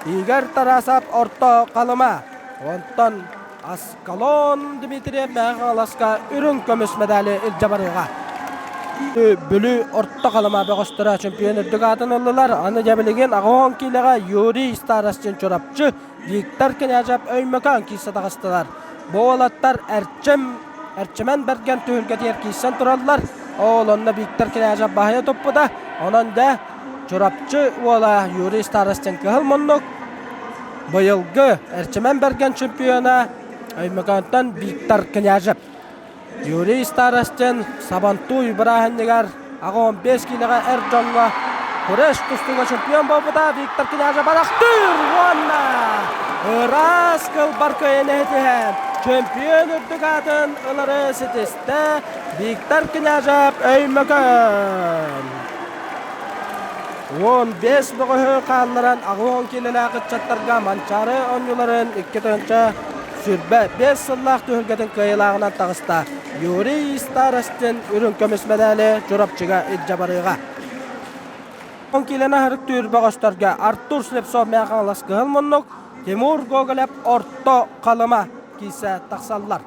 Игорь Тарасов Орто Халыма. Онтон Аскалон Дмитриев Мэҥэ Хаҥаласка үрүҥ көмүс мэдээли илдьэ барыаҕа. Бүлүү Орто Халыма бөҕөстөрө чемпион үрдүк аатын ыллылар. Аны дьэ билигин 80 киилэҕэ Юрий Старостин Чурапчы, Виктор Княжев Өймөкөөн киирсэ таҕыстылар. Бу уолаттар Эрчим Эрчимэн Бэргэн түһүлгэтигэр киирсэн тураллар. Ол онно Виктор Княжев баһыйа туппута. Онон дьэ Чурапчы уола Юрий Старостин кыһыл муннук Быйылгы Эрчимэн Бэргэн чемпиона Өймөкөөнтөн Виктор Княжев. Юрий Старостин Сабантуй бырааһынньыгар 85 киилэҕэ эр дьоҥҥо Куреш тустууга чемпион буолбута Виктор Княжев барахтыыр уонна ыраас кылбар кыайан иһитиһэн чемпион үрдүк аатын ылары ситистэ Виктор Княжев Өймөкөөн. 15 бөҕөһү хаалларан 80 киилэлээх ыччаттарга Манчаары оонньууларын 2025 сыллаах түһүлгэтин кыайыылааҕынан таҕыста Юрий Старостин үрүҥ көмүс мэдээли Чурапчыга илдьэ барыаҕа. Он киилэни аһарык түүр бөҕөстөргө Артур Слепцов Мэхаҥалас кыһыл муннук, Тимур Гоголев орто Халыма киирсэ тахсаллар.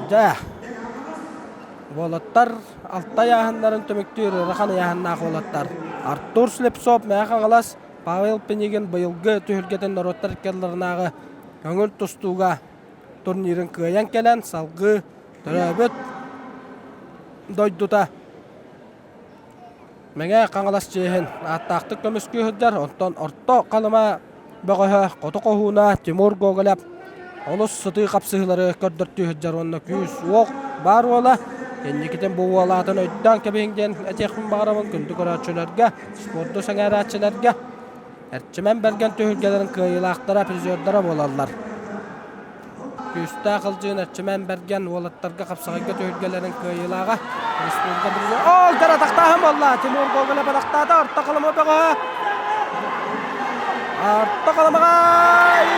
Дьэ, уолаттар алта ыйааһыннарын түмүктүүр ыарахан ыйааһыннаах уолаттар Артур Слепцов Мэхаҥалас, Павел Пинигин быйылгы түһүлгэтин норуоттар иккиалларынааҕы көҥүл тустууга турнирын кыайан кэлэн салгыы төрөөбүт дойдута Мэҥэ Хаҥалас чиэһин ааттаахтык көмүскүү сылдьар, онтон Орто Халыма бөҕөһө Хоту Хоһууна Тимур Гоголев олус сытыы хапсыһыылары көрдөртүү сылдьар уонна күүс-уох баар уола. Инникитин бу уол аатын өйдөөн кэбиһиҥ диэн этиэхпин баҕарабын күндү көрөөччүлэргэ, спорду сэҥээрээччилэргэ. Эрчимэн Бэргэн түһүлгэлэрин кыайыылаахтара, призердара буолаллар. Күүстээх Ылдьыын Эрчимэн Бэргэн уолаттарга хапсаҕайга түһүлгэлэрин кыайыылааҕа. Республика призер. Ол дьара атахтааһын буолла. Тимур Гоголев атахтаата. Орто Халыма бөҕөһө. Орто Халымаҕа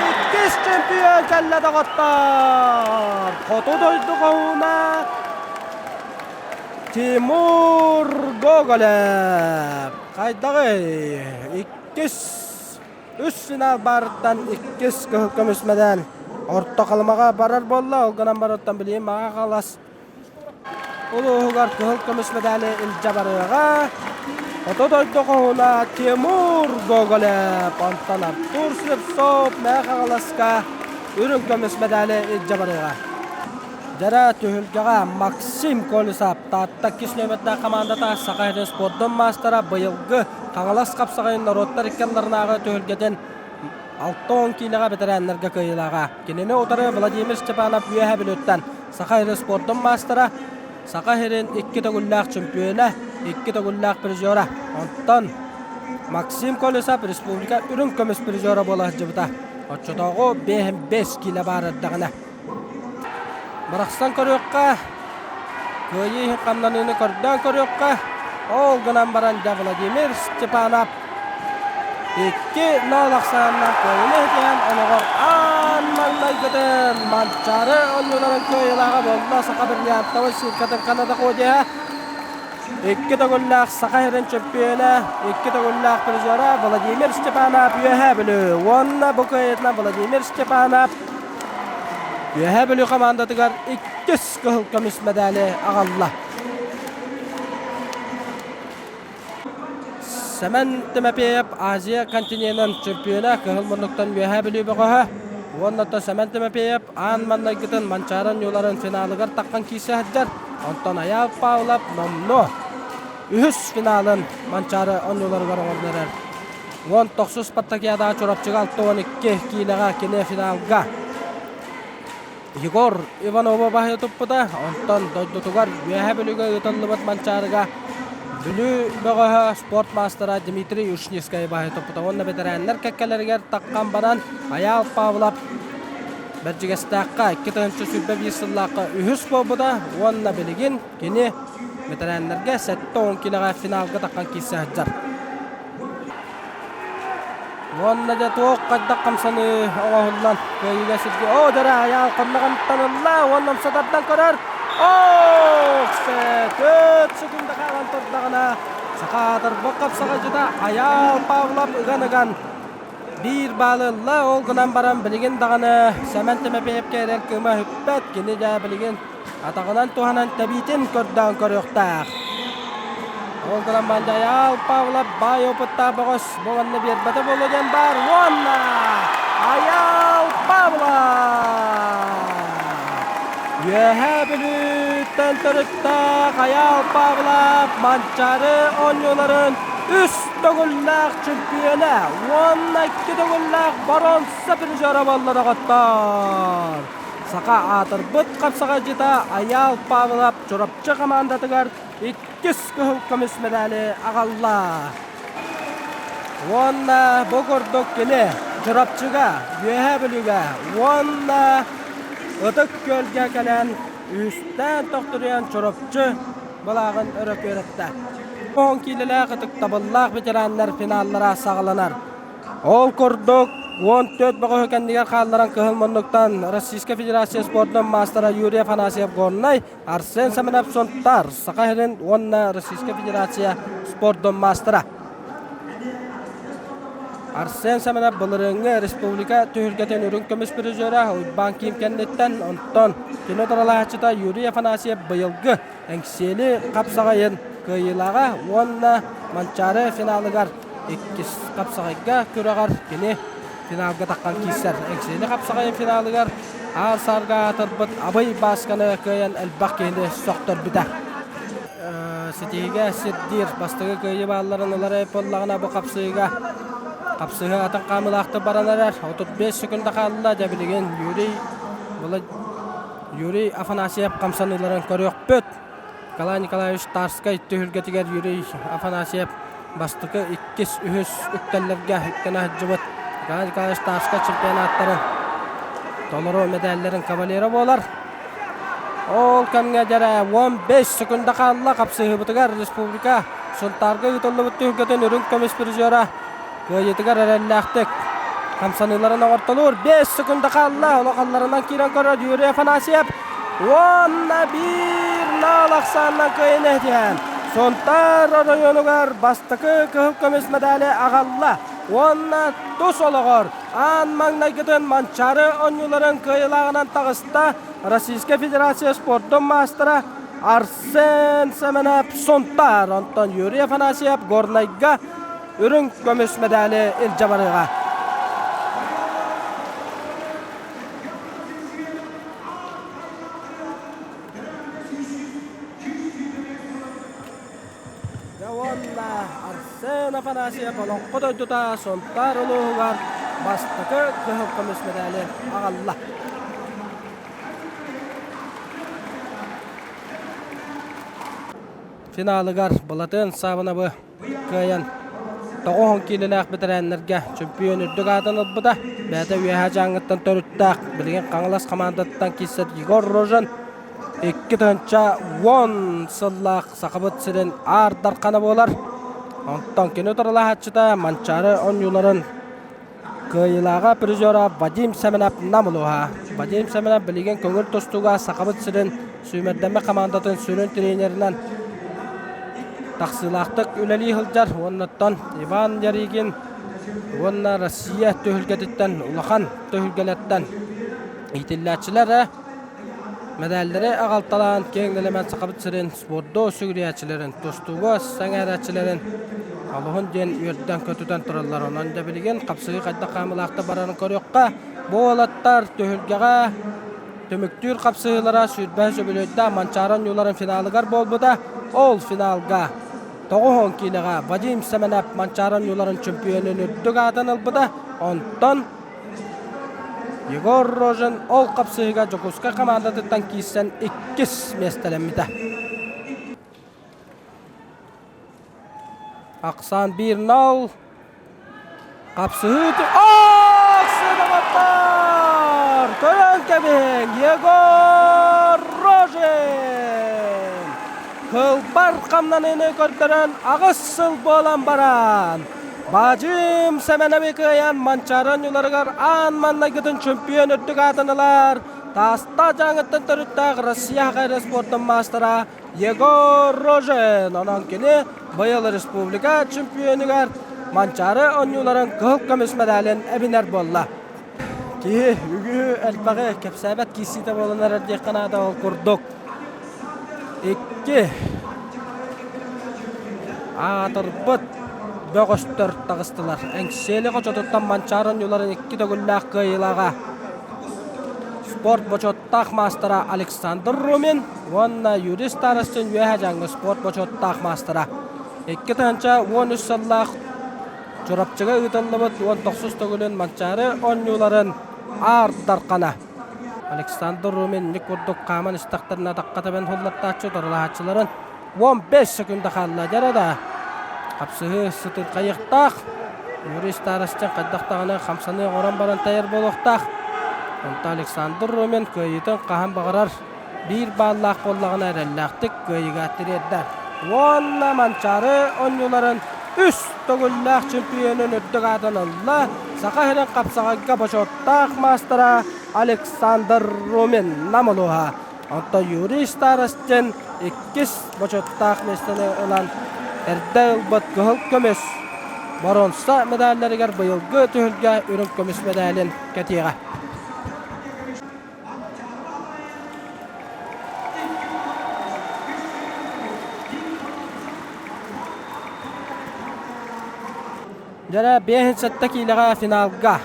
иккис чемпион кэллэ доҕоттор. Хоту дойду хоһууна Тимур Гоголев. Хайдаҕый? Иккис Үс финал баарыттан иккис кыһыл көмүс мэдээл Орто Халымаҕа барар буолла. Ол гынан барыттан билигин Маҕа Хаҥалас улууһугар кыһыл көмүс мэдээли илдьэ барыаҕа. Хоту дойду хоһууна Тимур Гоголев, онтон Артур Слепцов Мэҥэ Хаҥаласка үрүҥ көмүс мэдээли илдьэ барыаҕа. Дьара түһүлгэҕэ Максим Колесов Таатта иккис нүөмэрдээх хамаандата Саха сирин спордун маастара быйылгы Хаҥалас хапсаҕайын норуоттар иккиалларынааҕы түһүлгэтин 60 киилэҕэ бэтэрээннэргэ кыайыылааҕа. Кинини утары Владимир Степанов Үөһээ Бүлүүттэн Саха сирин спордун маастара, Саха сирин икки төгүллээх чөмпүйүөнэ, икки төгүллээх призера. Онтон Максим Колесов республика үрүҥ көмүс призера буола сылдьыбыта. Оччотооҕу 5 киилэ баар эрдэҕинэ. Бырахсан көрүөххэ, кыайыы иһин хамнаныыны көрдөөн көрүөххэ, ол гынан баран дьэ Владимир Степанов 2-0 ахсаанынан кыайыыны иһитиһэн олоҕор аан маҥнайгытын Манчаары оонньууларын кыайыылааҕа буолла саха бриллиантовай циркатын Канада ходиһа икки төгүллээх Саха сирин чөмпүйүөнэ, икки төгүллээх призера Владимир Степанов Үөһээ Бүлүү уонна бу кыайыытынан Владимир Степанов Үөһээ Бүлүү хамаандатыгар иккис кыһыл көмүс мэдээли аҕалла. Сэмэн Тимофеев Азия континенын чемпиона кыһыл муннуктан Үөһээ Бүлүү бөҕөһө уонна то Сэмэн Тимофеев аан маҥнайгытын Манчаары оонньууларын финалыгар таххан киирсэ сылдьар. Онтон Айаал Павлов номнуо үһүс финалын Манчаары оонньууларыгар оҥорон эрэр. 19 спартакиадаҕа Чурапчыга 62 киилэҕэ кини финалга Егор Иванова баһыйа туппута. Онтон дойдутугар Үөһээ Бүлүүгэ ыытыллыбыт Манчаарыга Бүлүү бөҕөһө спорт маастара Дмитрий Ушницкай баһыйа туппута. Уонна бэтэрээннэр кэккэлэригэр таххан баран Айаал Павлов Бэрдьигэстээххэ 2021 сыллаахха үһүс буолбута уонна билигин кини бэтэрээннэргэ 70 киилэҕэ финалга таххан киирсэ сылдьар. Уонна дьэ туох хайдах хамсаныы оҥоһуллан кыайыыга сиргэ оо дьэрэ айаал хонноҕунтан ылла уонна умса тардан көрөр ох сөтөт секунда хаалан турдаҕына саха аатырбыт хапсаҕайдьыта Айаал Павлов ыган-ыган биир баалы ылла ол гынан баран билигин даҕаны Сэмэн Тимофеевкэ эрэл кыыма сүппэт кини дьэ билигин Атаҕынан туһанан тэбиитин көрдөөн көрүөхтээх. Ол гынан Мандайаал Павлов баай опыттаах бөҕөс бу манна биэрбэтэ буолуо диэн баар уонна Айаал Павлов! Үөһээ Бүлүүттэн төрүттээх Айаал Павлов Манчаары оонньууларын үс төгүллээх чемпиона уонна икки төгүллээх боруонса призера буолла доҕоттоор! Саха аатырбыт хапсаҕайдьыта Айаал Павлов Чурапчы хамаандатыгар иккис кыһыл көмүс мэдээли аҕалла. Уонна бу курдук кини Чурапчыга, Үөһээ Бүлүүгэ уонна Ытык Күөлгэ кэлэн үстээн тохтуруйан Чурапчы былааҕын өрө күөрэттэ. Он киилэлээх ытыктабыллаах ветераннар финаллара саҕаланар. Ол курдук, 14 бөҕөһү кэннигэр хаалларан кыһыл муннуктан Российскай Федерация спордун маастара Юрий Афанасьев Горнай, Арсен Семенов Сунтар, Саха сирин уонна Российскай Федерация спордун маастара. Арсен Семенов былырыыҥҥы республика түһүлгэтин үрүҥ көмүс призера Уйбаан Ким кэнниттэн, онтон кино туралааччыта Юрий Афанасьев быйылгы Эҥсиэли хапсаҕайын кыайыылааҕа уонна Манчаары финалыгар иккис хапсаҕайга күрэҕэр кини финалга таххан киирсэр. Эҥсиэли хапсаҕайын финалыгар аар-саарга аатырбыт Абый Баасканы кыайан элбэх киһини сөхтөрбүтэ. Ситиһиигэ сирдиир бастакы кыайыы баалларын ылар буоллаҕына бу хапсыһыыга хапсыһыы атын хаамыылаахтык баран эрэр. 35 секунда хаалла. Дьэ билигин Юрий Юрий Афанасьев хамсаныыларын көрүөхпүт. Николай Николаевич Тарскай түһүлгэтигэр Юрий Афанасьев бастакы, иккис, үһүс үктэллэргэ үктэнэ сылдьыбыт. Николай Николаевич Тарскай чемпионаттарын толору мэдээллэрин кавалера буолар. Ол кэмҥэ дьэрэ 15 секунда хаалла хапсыһыыбытыгар республика Сунтаарга ыытыллыбыт түһүлгэтин үрүҥ көмүс призера Кыайыытыгар эрэллээхтик хамсаныыларын оҥортолуур. 5 секунда хаалла. Улаханнарынан киирэн көрөр Юрий Афанасьев. Уонна биир наал ахсаанынан кыайыыны этиһэн Сунтаар оройуонугар бастакы кыһыл көмүс медали аҕалла. Уонна тус олоҕор аан маҥнайгытын Манчаары оонньууларын кыайыылааҕынан таҕыста Российскай Федерация спордун маастара Арсен Семенов Сунтаар. Онтон Юрий Афанасьев Горнайга үрүҥ көмүс мэдээли илдьэ барыаҕа. Дьэ уонна Арсен Афанасьев олоҥхо дойдута Сунтаар улууһугар бастакы кыһыл көмүс мэдээли аҕалла. Финалыгар Былатыан Саабынабы кыайан 90 киилэлээх бэтэрээннэргэ чөмпүйүөн үрдүк аатын ылбыта. Бэйэтэ Үөһээ Дьааҥыттан төрүттээх, билигин Хаҥалас хамаандатыттан киирсэр Егор Рожин 2010 сыллаах Сахабыт сирин Аар Дархана буолар. Онтон кини утарылаһааччыта Манчаары оонньууларын Кыайыылааҕа призера Вадим Семенов Нам улууһа. Вадим Семенов билигин көҥүл тустууга Сахабыт сирин сүүмэрдэммит хамаандатын сүрүн тренеринэн тахсыылаахтык үлэлии сылдьар. Уоннаттан Иван Ярыгин уонна Россия түһүлгэтиттэн улахан түһүлгэлэртэн иитиллээччилэрэ Мэдээллэри аҕалталаан киэҥ нэлэмэн Сахабыт сирин спорду сүгүрүйээччилэрин, тустууга сэҥээрээччилэрин олуһун диэн үөрдэн-көтүтэн тураллар. Онон дьэ билигин хапсыһыы хайдах хаамыылаахтык барарын көрүөххэ. Бу уолаттар түһүлгэҕэ түмүктүүр хапсыһыылара 25 үбүлүөйдээх Манчаары оонньууларын финалыгар буолбута. Ол финалга 90 киилэҕэ Вадим Семенов Манчаары оонньууларын чөмпүйүөнүн үрдүк аатын ылбыта. Онтон Егор Рожин ол хапсыһыыга Дьокуускай хамаандатыттан киирсэн иккис миэстэлэммитэ. Ахсаан 1-0. Хапсыһыы Ахсыдабаттар! Көрөн кэбиһиҥ! Егор Рожин! Кылбар хамнаныыны көрдөрөн аҕыс сыл буолан баран Баадьым Сэмэнэби кыайан Манчаары оонньууларыгар аан маҥнайгытын чөмпүйүөн үрдүк аатын ылар Таастаах Дьааҥыттан төрүттээх Россия хайра спордун маастара Егор Рожин. Онон кини быйыл республика чөмпүйүөнүгэр Манчаары оонньууларын кыһыл көмүс мэдээлин эбинэр буолла. Киһи үгүһү элбэҕи кэпсээбэт киирсиитэ буолан эрэр диэххэ наада ол курдук. Икки аатырбыт бөҕөстөр таҕыстылар. Эҥсиэли хочотуттан Манчаары оонньууларын икки төгүллээх кыайыылааҕа спорт бочуоттаах маастара Александр Румин уонна Юрий Старостин Үөһээ Дьааҥы спорт бочуоттаах маастара. 2013 сыллаах Чурапчыга ыытыллыбыт 19 төгүлүн Манчаары оонньууларын Аар Дархана Александр Румин инник курдук хааман истэхтэринэ атахха тэбэн хуллаттааччы утарылаһааччыларын 15 секунда хаалла дьэрэ да хапсыһыы сытырхайыахтаах Юрий Старостин хайдах даҕаны хамсаныы оҥорон баран тайар буолуохтаах онто Александр Румин кыайыытын хаһан баҕарар биир бааллаах буоллаҕына эрэллээхтик кыайыыга тириэрдэр. Уонна Манчаары оонньууларын үс төгүллээх чемпионун үрдүк аатын ылла Саха сирин хапсаҕайга бочуоттаах маастара Александр Румин Нам улууһа. Онтон Юрий Старостин иккис бочуоттаах миэстэни ылан эрдэ ылбыт кыһыл көмүс боруонса медалларыгар быйылгы түһүлгэ үрүҥ көмүс медалин кэтиэҕэ. Дьэрэ 57 киилэҕэ финалга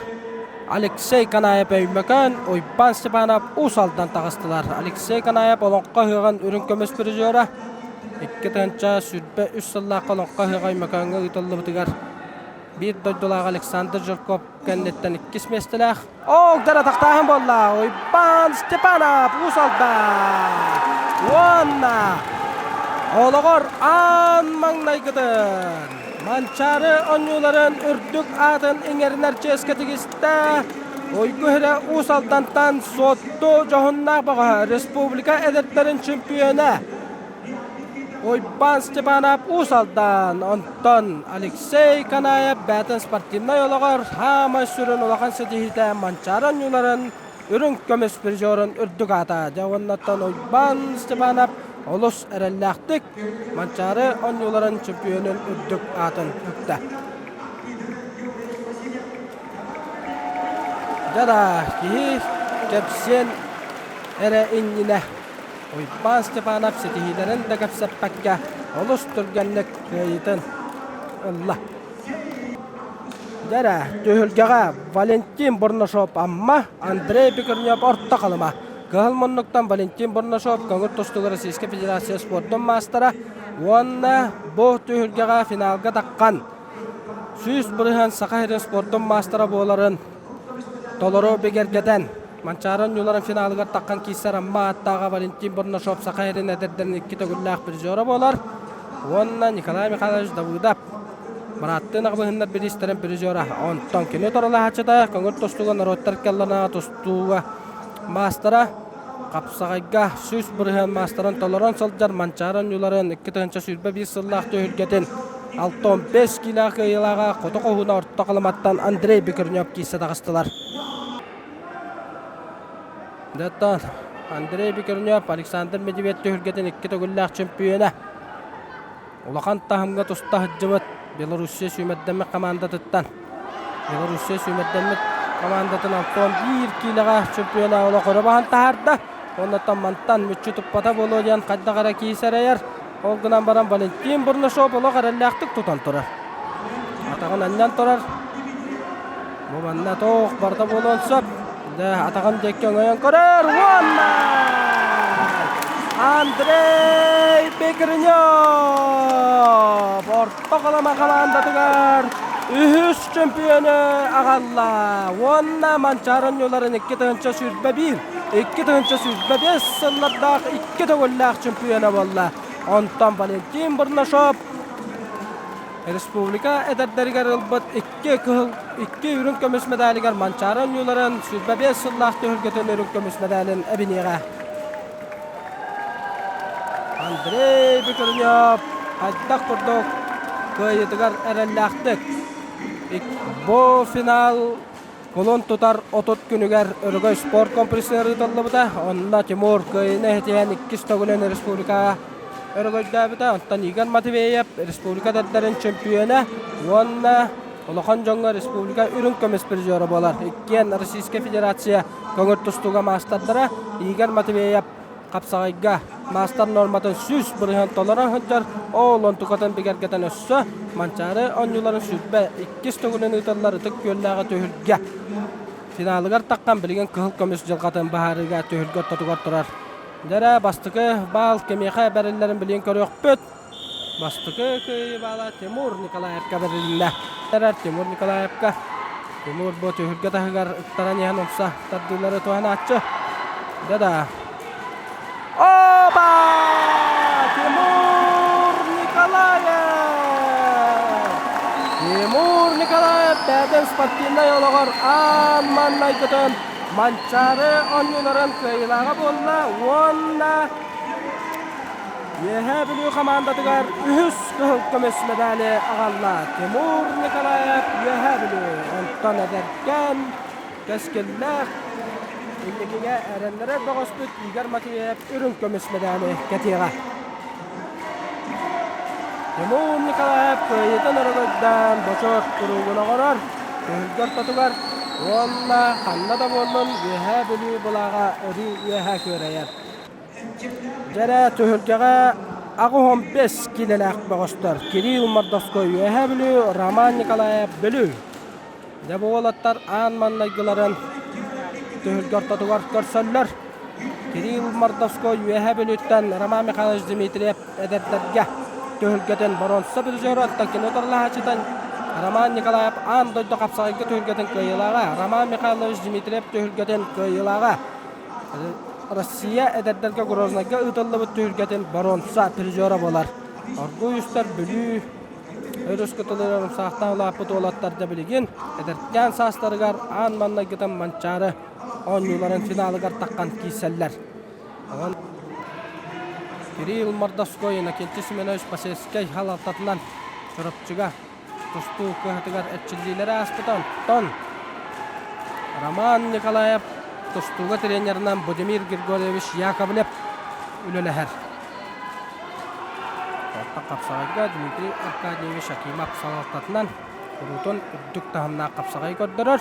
Алексей Канаев Өймөкөөн, Уйбаан Степанов Уус Алдан таҕыстылар. Алексей Канаев Олоҥхо ыһыаҕын үрүҥ көмүс призера 2023 сыллаахха Олоҥхо ыһыаҕа Өймөкөөҥҥө ыытыллыбытыгар биир дойдулаах Александр Жирков кэнниттэн иккис миэстэлээх. Ол дьара тахтааһын буолла. Уйбаан Степанов Уус Алдан уонна олоҕор аан маҥнайгытын Манчаары оонньууларын үрдүк аатын иҥэринэр чиэскэ тигистэ. Уйгу иһирэ Уус Алдантан Суотту дьоһуннаах бөҕөһө республика эдэрдэрин чемпиона Уйбаан Степанов Уус Алдан, онтон Алексей Канаев бэйэтин спортивнай олоҕор саамай сүрүн улахан ситиһиитэ Манчаары оонньууларын үрүҥ көмүс призерун үрдүк аата. Дьэ уоннаттан Уйбаан Степанов олус эрэллээхтик Манчаары оонньууларын чемпионун үрдүк аатын үктэ. Дьэ да, киһи кэпсиэн эрэ иннинэ Уйбаан Степанов ситиһиилэрин да кэпсэппэккэ олус түргэнник кыайыытын ылла. Дьэ түһүлгэҕэ Валентин Бурнашов Амма, Андрей Бекрнев Орто Халыма. Кыһыл муннуктан Валентин Бурнашов көҥүл тустууга Российскай Федерация спордун маастара уонна бу түһүлгэҕэ финалга таххан 100% Саха сирин спордун маастара буоларын толору бигэргэтэн Манчаары оонньууларын финалыгар таххан киирсэр Амма ааттааҕа Валентин Бурнашов Саха сирин эдэрдэрин икки төгүллээх призера буолар уонна Николай Михайлович Давыдов бырааттыын аҕабыһыннар бириистэрин призера. Онтон кини торолаһааччыта көҥүл тустууга норуоттар кэллана тустууга маастара хапсаҕайга 100% маастарын толорон сылдьар Манчаары оонньууларын 2021 сыллаах түһүлгэтин 65 киилээх кыайыылааҕа Хоту Хоһууна Орто Халыматтан Андрей Бекрнев киирсэ таҕыстылар. Дьэ, Андрей Бекрнев Александр Медведь түһүлгэтин икки төгүллээх чөмпүйүөнэ. Улахан таһымҥа туста сылдьыбыт Белоруссия сүүмэрдэммит хамаандатыттан Белоруссия сүүмэрдэммит хамаандатын 61 киилэҕэ чемпиона олох өрө баһан таһаарда. Оннуттан мантан мүччү туппата буолуо диэн хайдах эрэ киис эрэйэр. Ол гынан баран Валентин Бурнашов олох эрэллээхтик тутан турар. Атаҕын анньан турар. Бу манна туох барыта буолуон сөп. Дьэ, атаҕын диэки өҥөйөн көрөр уонна Андрей Бекренев Орто Халыма хамаандатыгар үһүс чемпиону аҕалла уонна Манчаары оонньууларын 2021, 2025 сыллардаах икки төгүллээх чемпиона буолла. Онтон Валентин Бурнашов Республика эдэрдэригэр ылбыт икки кыһыл, икки үрүҥ көмүс медалигар Манчаары оонньууларын 25 сыллаах түһүлгэтин үрүҥ көмүс медалин эбиниэҕэ. Андрей Бекрнев хайдах курдук кыайыытыгар эрэллээхтик бу финал кулун тутар 30 күнүгэр Өрөгөй спорт комплексыгар ыытыллыбыта. Онно Тимур кыайыыны иһитиһэн иккис төгүлүн республикаҕа өрөгөйдөөбүтэ. Оттон Игорь Матвеев республика эдэрдэрин чөмпүйүөнэ уонна улахан дьоҥҥо республика үрүҥ көмүс призера буолар. Иккиэн Российскай Федерация көҥүл тустууга маастардара Игорь Матвеев хапсаҕайга маастар нуорматын 100% толорон сылдьар, ол онтукатын бигэргэтэн өссө Манчаары оонньууларын 22 төгүлүн ыытыллар Ытык Күөллээҕи түһүлгэ финалыгар таххан билигин кыһыл көмүс дьылҕатын быһаарыыга түһүлгэ ортотугар турар. Дьэ бастакы баал кимиэхэ бэриллэрин билигин көрүөхпүт. Бастакы кыайыы баала Тимур Николаевка бэрилиннэ. Тимур Николаевка. Тимур бу түһүлгэ таһыгар ыктаран иһэн умса тардыылары туһанааччы. Да-да. Оба! Тимур Николаев! Тимур Николаев бэйэтин спортивнай олоҕор аан маҥнайгытын Манчаары оонньууларын кыайыылааҕа буолла уонна. Үөһээ Бүлүү хамаандатыгар үһүс кыһыл көмүс медали аҕалла Тимур Николаев Үөһээ Бүлүү. Онтон эдэркээн кэскиллээх инникигэ эрэннэрэр бөҕөспүт Игорь Матвеев үрүҥ көмүс медали кэтиэҕэ. Тимур Николаев кыайыытын өрөгөйдөөн бочуот куруугун оҥорор, түһүлгэ ортотугар уонна ханна да буоллун Үөһээ Бүлүү былааҕа өрүү үөһэ күөрэйэр. Дьэрэ түһүлгэҕэ 85 киилэлээх бөҕөстөр Кирилл Мордовской Үөһээ Бүлүү, Роман Николаев Бүлүү. Дьэ бу уолаттар аан маҥнайгыларын түһүлгэ ортотугар көрсөллөр. Кирилл Мордовской Үөһээ Бүлүүттэн Роман Михайлович Дмитриев эдэрдэргэ түһүлгэтин боруонса призера, оттон кини утарылаһааччытын Роман Николаев аан дойду хапсаҕайга түһүлгэтин кыайыылааҕа, Роман Михайлович Дмитриев түһүлгэтин кыайыылааҕа. Россия эдэрдэргэ Грознайга ыытыллыбыт түһүлгэтин боруонса призера буолар. Оргууй устар Бүлүү өрүс кытылыгар умсаахтаан улааппыт уолаттар да билигин эдэркээн саастарыгар аан маҥнайгытын Манчаары оонньууларын финалыгар таххан киирсэллэр. Онон Кирилл Мордовской, Иннокентий Семенович Посельскай салалтатынан Чурапчыга тустуу кыһатыгар эрчиллиилэри ааспыта. Онтон Роман Николаев тустууга тренеринэн Будимир Григорьевич Яковлев үлэлэһэр. Орто хапсаҕайга Дмитрий Аркадьевич Акимов салалтатынан куруутун үрдүк таһымнаах хапсаҕайы көрдөрөр.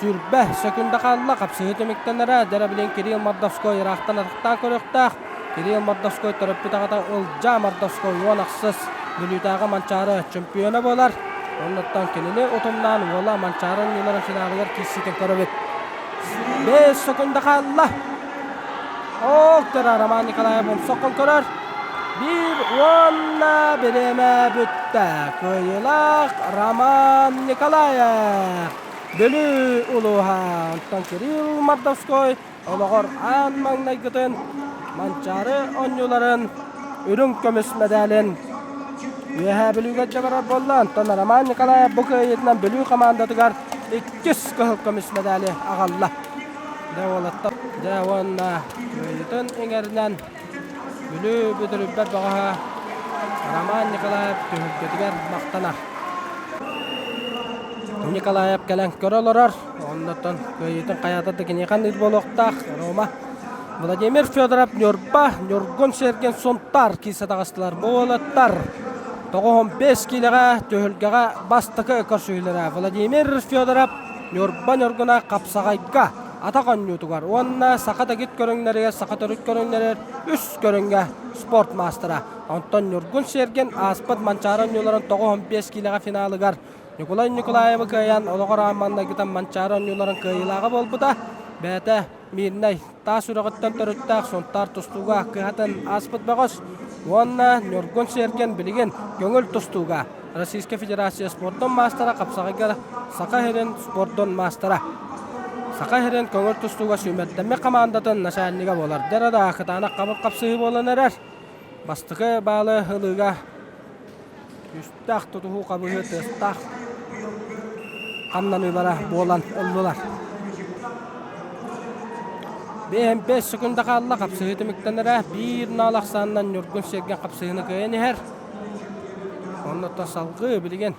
Сүүрбэ сөкүндэ хаалла, хапсыһыы түмүктэнэрэ. Дьэ билигин Кирилл Мордовской ыраахтан атахтаан көрүөхтээх. Кирилл Мордовской төрөппүт аҕата Ылдьаа Мордовской 10 ахсыс Бүлүүтээҕи Манчаары чөмпүйүөнэ буолар. Оннуттан кинини утумнаан уола Манчаары оонньууларын финалыгар киирсиитин көрөбүт. 5 сөкүндэ хаалла. Ол көрөр Роман Николаев умсуккун көрөр. Биир уонна бириэмэ бүттэ. Кыайыылаах Роман Николаев. Бүлүү улууһа. Онтон Кирилл Мордовской олоҕор аан маҥнайгытын Манчаары оонньууларын үрүҥ көмүс мэдээлин Үөһээ Бүлүүгэ илдьэ барар буолла. Онтон Роман Николаев бу кыайыытынан Бүлүү хамаандатыгар иккис кыһыл көмүс мэдээли аҕалла. Дьэ уолаттар, дьэ уонна кыайыытын иҥэринэн Бүлүү бүдүрүйбэт бөҕөһө Роман Николаев түһүлгэтигэр махтанар. Николаев кэлэн көрө олорор. Оннуттан кыайыытын хайаата да киниэхэ аныыр буолуохтаах. Рома Владимир Федоров Ньурба, Ньургун Сергин Сунтаар киирсэ таҕыстылар. Бу уолаттар 95 киилэҕэ түһүлгэҕэ бастакы көрсүһүүлэрэ. Владимир Федоров Ньурба Ньургуна хапсаҕайга атах оонньуутугар уонна саха дэгит көрүҥнэригэр саха төрүт көрүҥнэригэр үс көрүҥҥэ спорт маастара. Онтон Ньургун Сергин ааспыт Манчаары оонньууларын 95 киилэҕэ финалыгар Ньукулай Ньукулаевы кыайан олоҕор аан маҥнайгытын Манчаары оонньууларын кыайыылааҕа буолбута. Бэйэтэ Мирнэй таас үрэҕиттэн төрүттээх Сунтаар тустууга кыһатын ааспыт бөҕөс уонна Ньургун Сергин билигин көҥүл тустууга Российскай Федерация спордун маастара, хапсаҕайга Саха сирин спордун маастара. Саха сирин көҥүл тустууга сүүмэрдэммит хамаандатын начальнига буолар. Дьэ да кытаанах хабыр хапсыһыы буолан эрэр. Бастакы баалы ылыыга күүстээх тутуһуу хабыһыы тыастаах хамнаныылара буолан ыллылар. Биэһин 5 секунда хаалла, хапсыһыы түмүктэнэрэ. Биир наал ахсаанынан Ньургун Сергин хапсыһыыны кыайан иһэр. Оннуттан салгыы билигин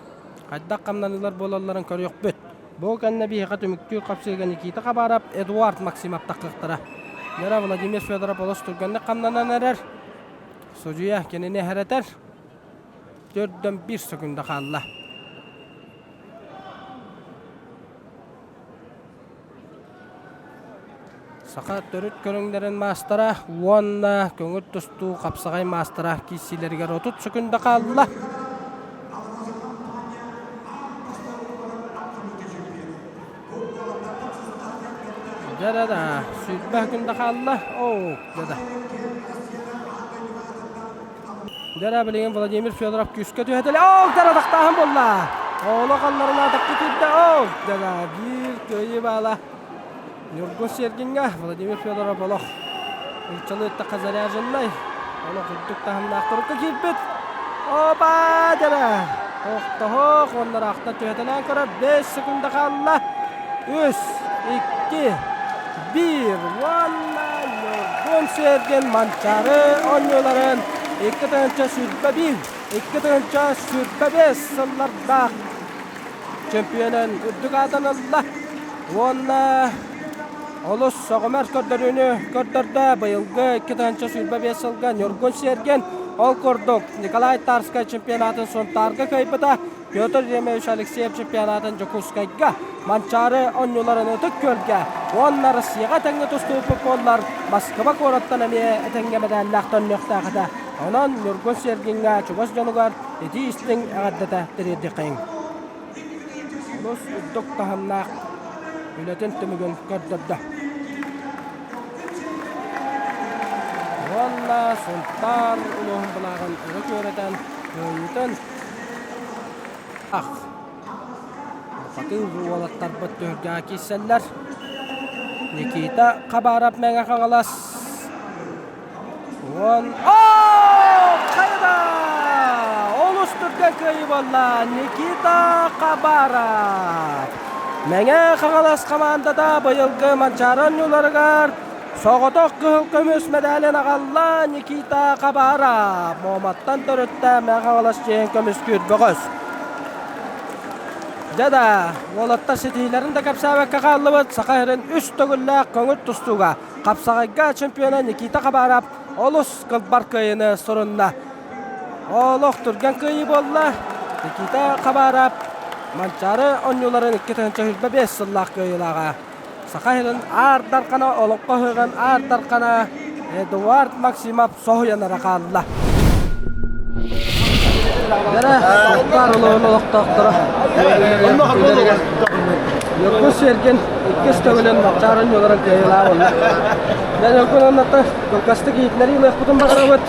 хайдах хамнаныылар буолалларын көрүөхпүт. Бу кэннэ биһиэхэ түмүктүүр хапсыыга Никита Хабаров, Эдуард Максимов таххыахтара. Нера Владимир Федоров олус түргэнник хамнанан эрэр. Судьуйа кинини эһэрэтэр. Төрдөн биир секунда хаалла. Саха төрүт көрүҥнэрин маастара уонна көҥүл тустуу хапсаҕай маастара киирсиилэригэр 30 секунда хаалла. Дьэ-да-да, 20 секунда хаалла. Оо, дьэ-да. Дьэ билигин Владимир Федоров күүскэ түһэтэлэ. Ол дара тахтааһын буолла. Олох алларына атахты киирдэ. Ол дьэ биир кыайыы баала. Ньургун Сергиҥҥэ Владимир Федоров олох нууччалыы эттэххэ заряженнай. Олох үрдүк таһымнаах турукка киирбит. Опа дьэ Тохтоһох уонна ыраахтан түһэтэлээн көрөр. 5 секунда хаалла. 3, 2, 1 уонна Ньургун Сергин Манчаары оонньууларын. 2021, 2025 сыллардаах чемпионун үрдүк аатын ылла уонна олус сөҕүмэр көрдөрүүнү көрдөрдө. Быйылгы 2025 сылга Ньургун Сергин ол курдук Николай Тарскай чемпионатын Сунтаарга кыайбыта. Петр Ремович Алексеев чемпионатын Дьокуускайга, Манчаары оонньууларын Ытык Күөлгэ уонна Россияҕа тэҥҥэ тустубуппут буоллар, Москва куораттан эмиэ этэҥҥэ мэдээллээх төннүөхтээх этэ. Онон Ньургун Сергиҥҥа чугас дьонугар итии-истиҥ эҕэрдэтэ тириэрдиэххэйиҥ. Олус үрдүк таһымнаах үлэтин түмүгүн көрдөрдө. Уонна Сунтаар улууһун былааҕын өрө күөрэтэн, кыайыытын Ах, бухатыыр уолаттарбыт түһүлгэҕэ киирсэллэр. Никита Хабаров Мэҥэ Хаҥалас уон Оо! Хайда! Олус түргэн кыайыы буолла Никита Хабаров! Мэҥэ Хаҥалас хамаандата быйылгы Манчаары оонньууларыгар Соҕотох кыһыл көмүс мэдээлин аҕалла Никита Хабаров. Муоматтан төрүттээх Мэҥэ Хаҥалас чиэһин көмүскүүр бөҕөс. Дьэ да, уолаттар ситиһиилэрин да кэпсээбэккэ хааллыбыт Саха сирин үс төгүллээх көҥүл тустууга хапсаҕайга чемпиона Никита Хабаров олус кылбар кыайыыны сурунна. Олох түргэн кыайыы буолла. Никита Хабаров Манчаары оонньууларын 2025 сыллаах кыайыылааҕа. Саха сирин Аар Дархана олоҥхо ыһыаҕын Аар Дархана Эдуард Максимов соһуйан эрэ хаалла. Дэрэ, Сунтаар улууһун олохтоохторо Ньургун Сергин иккис төгүлүн Манчаары оонньууларын кыайыылаах буолла. Дьэ, Ньургун оннуттан кылгастык иһитиннэрии ылыахпытын баҕарабыт.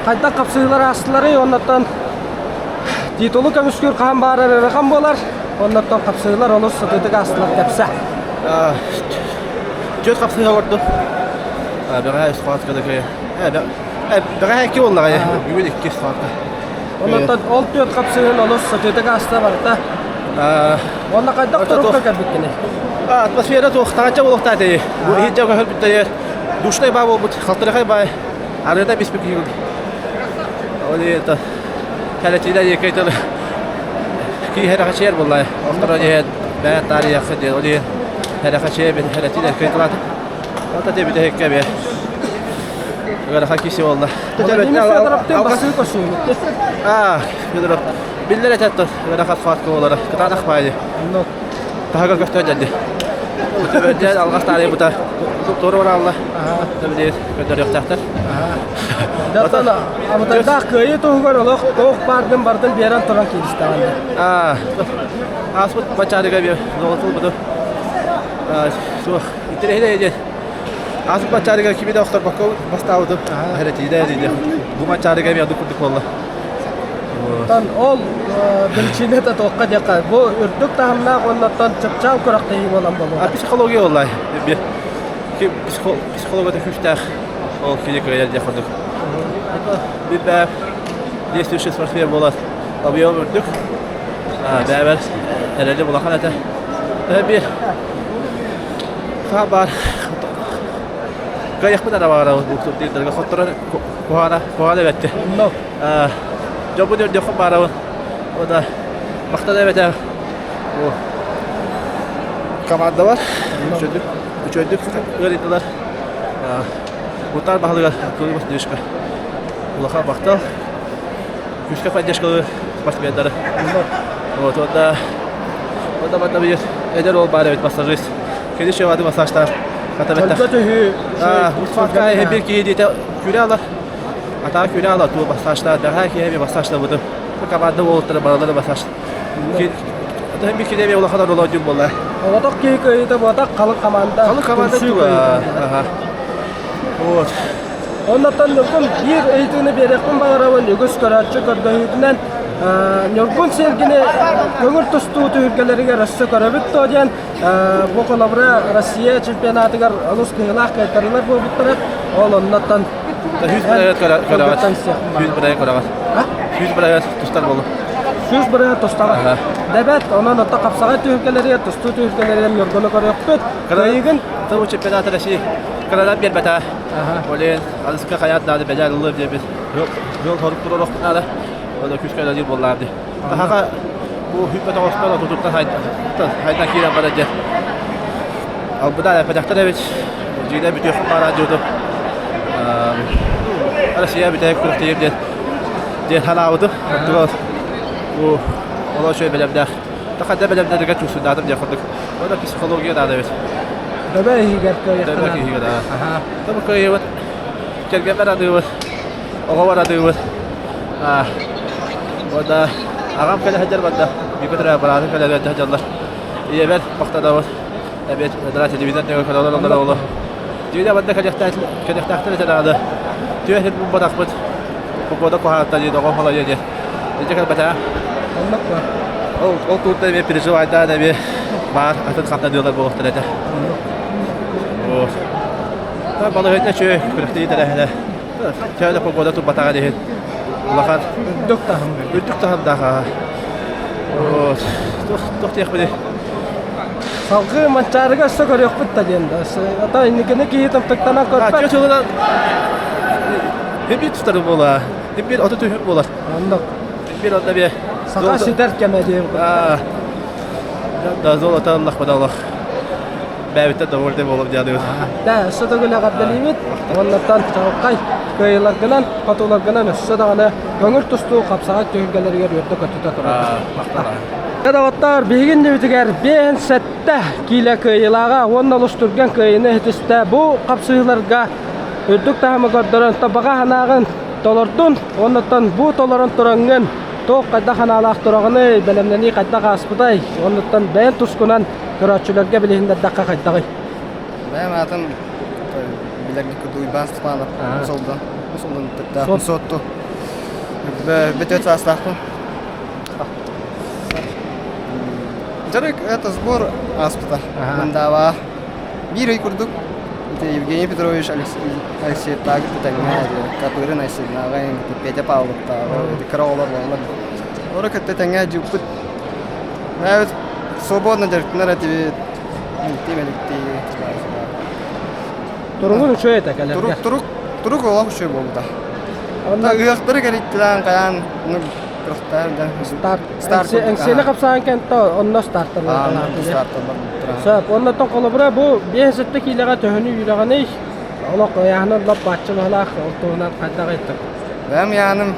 Хайдах хапсыһыылар аастыларый, оннуттан титулу көмүскүүр хаһан баарар ыарахан буолар. Оннуттан хапсыһыылар олус сытыытык аастылар кэпсэ. Түөрт хапсыһыы олордум. Бэҕэһээ үс схватка да кыайа. Бэҕэһээ икки буоллаҕа бүгүн икки схватка. Оннуттан ол түөрт хапсыһыын олус сытыытык ааста барыта. Уонна хайдах турукка кэлбиккиний? Атмосфера туох таҥачча буолуохтаа этэй. Бу иһирдьэ көһөрбүттэр душный баа буолбут, халтархай баай. Арыыта биспит киһи Ол это кэлэтиилэр диэки киһи хэрэхэчиэр буолла. Охторо диэн бэйэ таарыйахха диэн ол иһин хэрэхэчиэ хэрэтиилэр кыйтылаата. Ата дебите хекке бе. Ыарахан киси буолла. Федоровтын көсүүнүттэ. Аа, Федоров биллэр этеттон ыарахан схватка буолара. Кытаанах баайы. Таһыгар көстөн дьэлди. Төбөдөн алҕас таарыйбыта туору бараалла. Төбөдө көрдөрүөхтээхтэр. Даттан абытайдаах кыайыы туһугар олох туох бааргын бардын биэрэн туран кииристэҕинэ. Аа, ааспыт бачаарыга биэр золотул суох интэриэһинэй диэн ааспыт бачаарыга кими да охторбокко бастаабытым хэрэтиидэ диде бу бачаарыга эмиэ одук курдук буолла Оттон ол биричиинэтэ туохха диэххэ, бу үрдүк таһымнаах уонна оттон чыпчаал күрэхтэһии буолан буолуо. Психология буолла. Психология күүстээх ол кини кыайар диэх курдук. Бибэ действующий спортсмен буолар. Объем үрдүк. Бэбэр эрэли улахан этэ. Bir хабар кыайахпыт ара баҕарабыт бу хотторор куһаана куһаана эбэтти. Дьобун өрдөххө баарабын. Ода махтана эбэтэ команда бар. Үчүгдүк үчүгдүк ыарыйдылар. Утар баһылыгар Анатолий Васильевичка улахан махтал. Күүскэ поддержкалыы спортсмендары. Вот, онда онда манна биир эдэр уол баар эбит массажист. Кини шевады массажтаах. Хатабетта. Усфатка биир киһи диэтэ күрэ ала. Атаҕа күрэ ала туу массажтаах. Бэҕэһээ киһи эмиэ массажтабытым. Бу команда уолуттара барылары массаж. Атын биир киһи эмиэ улахан оруолу оонньуур буолла. Оҕотох киһи кыайыыта буотах халыҥ команда. Халыҥ команда туга. Вот. Оннуттан Ньургун биир ыйытыыны биэриэхпин баҕарабын үгүс көрөөччү көрдөһүүтүнэн Ньургун Сергини көҥүл тустуу түһүлгэлэригэр өссө көрөбүт дуо диэн бу холобура Россия чемпионатыгар олус кыһыылаах кыайтарыылар буолбуттара ол оннуттан 100 бырайыак көрөҕүт. 100 бырайыак көрөҕүт. 100 бырайыак тустар болу. 100 бырайыак тустаҕа. Дэбэт, онон отто хапсаҕай түһүлгэлэригэр, тустуу түһүлгэлэригэр Ньургуну көрүөхпүт. Кыайыгын Тыл чемпионата России. Кырадан биэрбэтэ. Ол иһин алыска хайаат наада бэлээр ыллыыр диэбит. Ыал хорук туруорохпут наада. Оны күүскэ үлэлиир буоллаҕым дии. Таһаҕа бу хүппэтэх оскуола тутуттан хайдан киирэн барар диэн. Албыдан эппэтэхтэр эбит. Дьиҥэ бүтүөххүн баара дьууту. Россия бүтэһик күрэхтэһиим диэн диэн санаабытым. Оттугар бу олох үчүгэй бэлэмнээх. Хайда бэлэмнэригэр чугсуннаатым диэн курдук. Онно психология наада эбит. Дөбө иһигэр кыайыахтана. Дөбө иһигэр, аа. Дөбө кыайыбыт. Кэргэммэр аныыбыт. Оҕобор аныыбыт. Уонна аҕам кэлэ сылдьар барда. Бииргэ төрөөбүт быраатым кэлэ сылдьаллар. Ийэбэр махтанабыт. Эбиэт ыныраа телевизор нөҥүө көрө олороллор оҕолор. Дьиҥэ манна кэлиэхтээхтэр этэ даҕаны. Түө сир булбатахпыт. Погода куһаҕантан диэн оҕом халайыа диэн. Илдьэ кэлбэтэҕэ. Оннук ба. Ол ол туурда эмиэ переживайдаан эмиэ баар атын хантан ыалар буолуохтара этэ. Вот. Балаһыанньа үчүгэй, күрэхтэһии тэрээһинэ. Төһө да погода турбатаҕын иһин улахан үрдүк таһым үрдүк таһымдаах аа. Вот. Туох туох диэхпиний? Салгыы Манчаарыга өссө көрүөхпүт да диэн да. Ата инникини киһи тымтыктанан көрбөт. Түөрт сылынан Химбит тутары буола. Химбит оту түһүк буолар. Оннук. Химбит онно бе. Саха ситэр кэмэ диэн. Да золото аллах бадалах. Бэйэбиттэн довольный буолуом диэн Да, өссө төгүл эҕэрдэлиибит. Уоннаттан чаҕылхай кыайыыларгынан, хотууларгынан өссө даҕаны көҥүл тустуу хапсаҕай түһүлгэлэригэр үөрдэ көтүтэ турар. Доҕоттор, биһиги иннибитигэр 57 киилэ кыайыылааҕа уонна олус түргэн кыайыыны иһитистэ. Бу хапсыһыыларга үрдүк таһымы көрдөрөн, табаҕа санааҕын толордун, уоннаттан бу толорон тураҥҥын туох хайдах санаалаах тураҕыный, бэлэмнэнии хайдах ааспытай, уоннаттан бэйэн тускунан Көрөөччүлэргэ билиһиннэрдэххэ хайдаҕый? Бэйэм аатым билэргит курдук Уйбаан Степанов Усолдон. Усолдон тыктаах Суотту. Бөтөт саастаахпын. Дьарык это сбор ааспыта. Мындаава биир ый курдук Евгений Петрович Алексеевтааҕы тэҥҥэ Копырин Айсеннааҕы Петя Павловтааҕы кыра оҕолор буоллар. Олору кытта тэҥҥэ дьыппыт Бэйэбит свободно дьарыктанар этибит. Тиэмэликтии. Туругун үчүгэй этэ кэлэргэ. Турук турук турук олох үчүгэй буолбута. Онно ыһыахтары кэриттилээн хайаан ну кырахтаар да Старт. Старт. Эҥсиэли хапсаан кэнтэ онно старталар. Старталар. Сөп. Оннотон холобура бу 5-7 киилэҕэ төһөнү үүрэҕиний? Олох ыйааһынан лоп бааччы баһылаах ол туһунан хайдах ыйыттык? Бэйэм ыйааным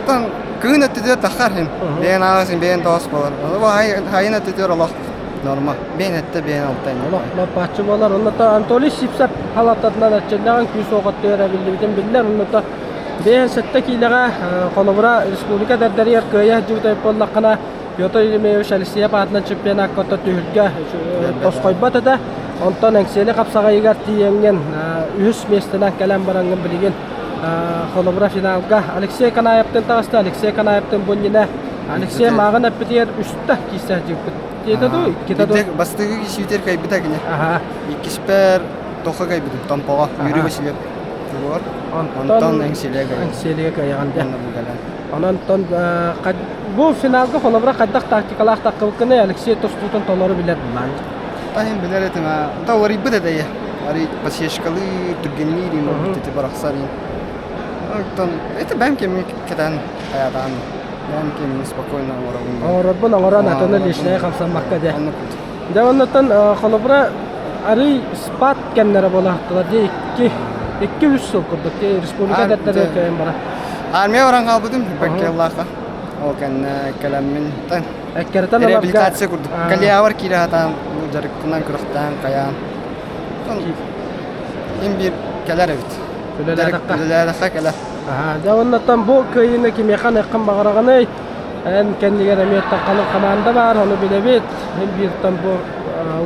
Оттон кыын өттүтүгэр таххар иһин. Бэйэн ааҕасыҥ, бэйэн тоҕус буолар. Бу хайын өттүтүгэр олох норма. Бэйэн өттө, бэйэн алта Олох лоппааччы буолар. Онно Анатолий Сипсап халаттатынан эрчиллэҕин күүс уоҕаттыгар эбиллибитин биллэр. Онно 57 киилэҕэ холобура республика дэрдэригэр кыайа сылдьыбыт буоллаххына Петр Еремеевич Алексеев аатынан чемпионакка түһүлгэ тосхойбот этэ. Онтон Эҥсиэли хапсаҕайыгар тиийэҥҥин үһүс миэстэнэн кэлэн бараҥҥын билигин холобура финалга Алексей Канаевтын таҕыста. Алексей Канаевтын бу иннинэ Алексей мааҕын эппитигэр үстэ киирсэ сылдьыбыппыт. Диэтэ дуу, иккитэ дуу? Бастакы киирсиитигэр кыайбыта кини. Аха. Иккиспэр Тохо кыайбытым, Томпоҕо, Юрий Васильев тугуор. Онтон Эҥсиэлигэ кыайбытым. Эҥсиэлигэ кыайаҕын дии. Онон бу финалга холобура хайдах тактикалаах таххыбыккыный Алексей тустуутун толору билэр булаан. Таһын билэр этим аа. Та уларыйбыт этэ Арый подсечкалыы, түргэнниир им ити барахсар им. Оттон это бэм кеми кэтэн хаятаан бэм кеми спокойно оҥоробун. Оҥорорбун оҥорон атыны лишнее хамсаммакка дьэ. Дьэ оннуттан холобура арый спад кэмнэрэ буолаахтылар дии икки икки үс сыл курдук республика дэрдэрэ кэйэн бара. Армия баран хаалбытым Баккеллаахха. Ол кэннэ кэлэммин Эккэрэтэн реабилитация курдук. Калиабар киирэ сатаан дьарыктанан күрэхтээн хайаан. Им биир кэлэр эбит. Үлэлээтэххэ кэлэр. Дьэ оннуттан бу кыайыыны кимиэхэ аныаххын баҕараҕыный? Эн кэннигэр эмиэ тахханын хамаанда баар, ону билэбит. Мин бииртэн бу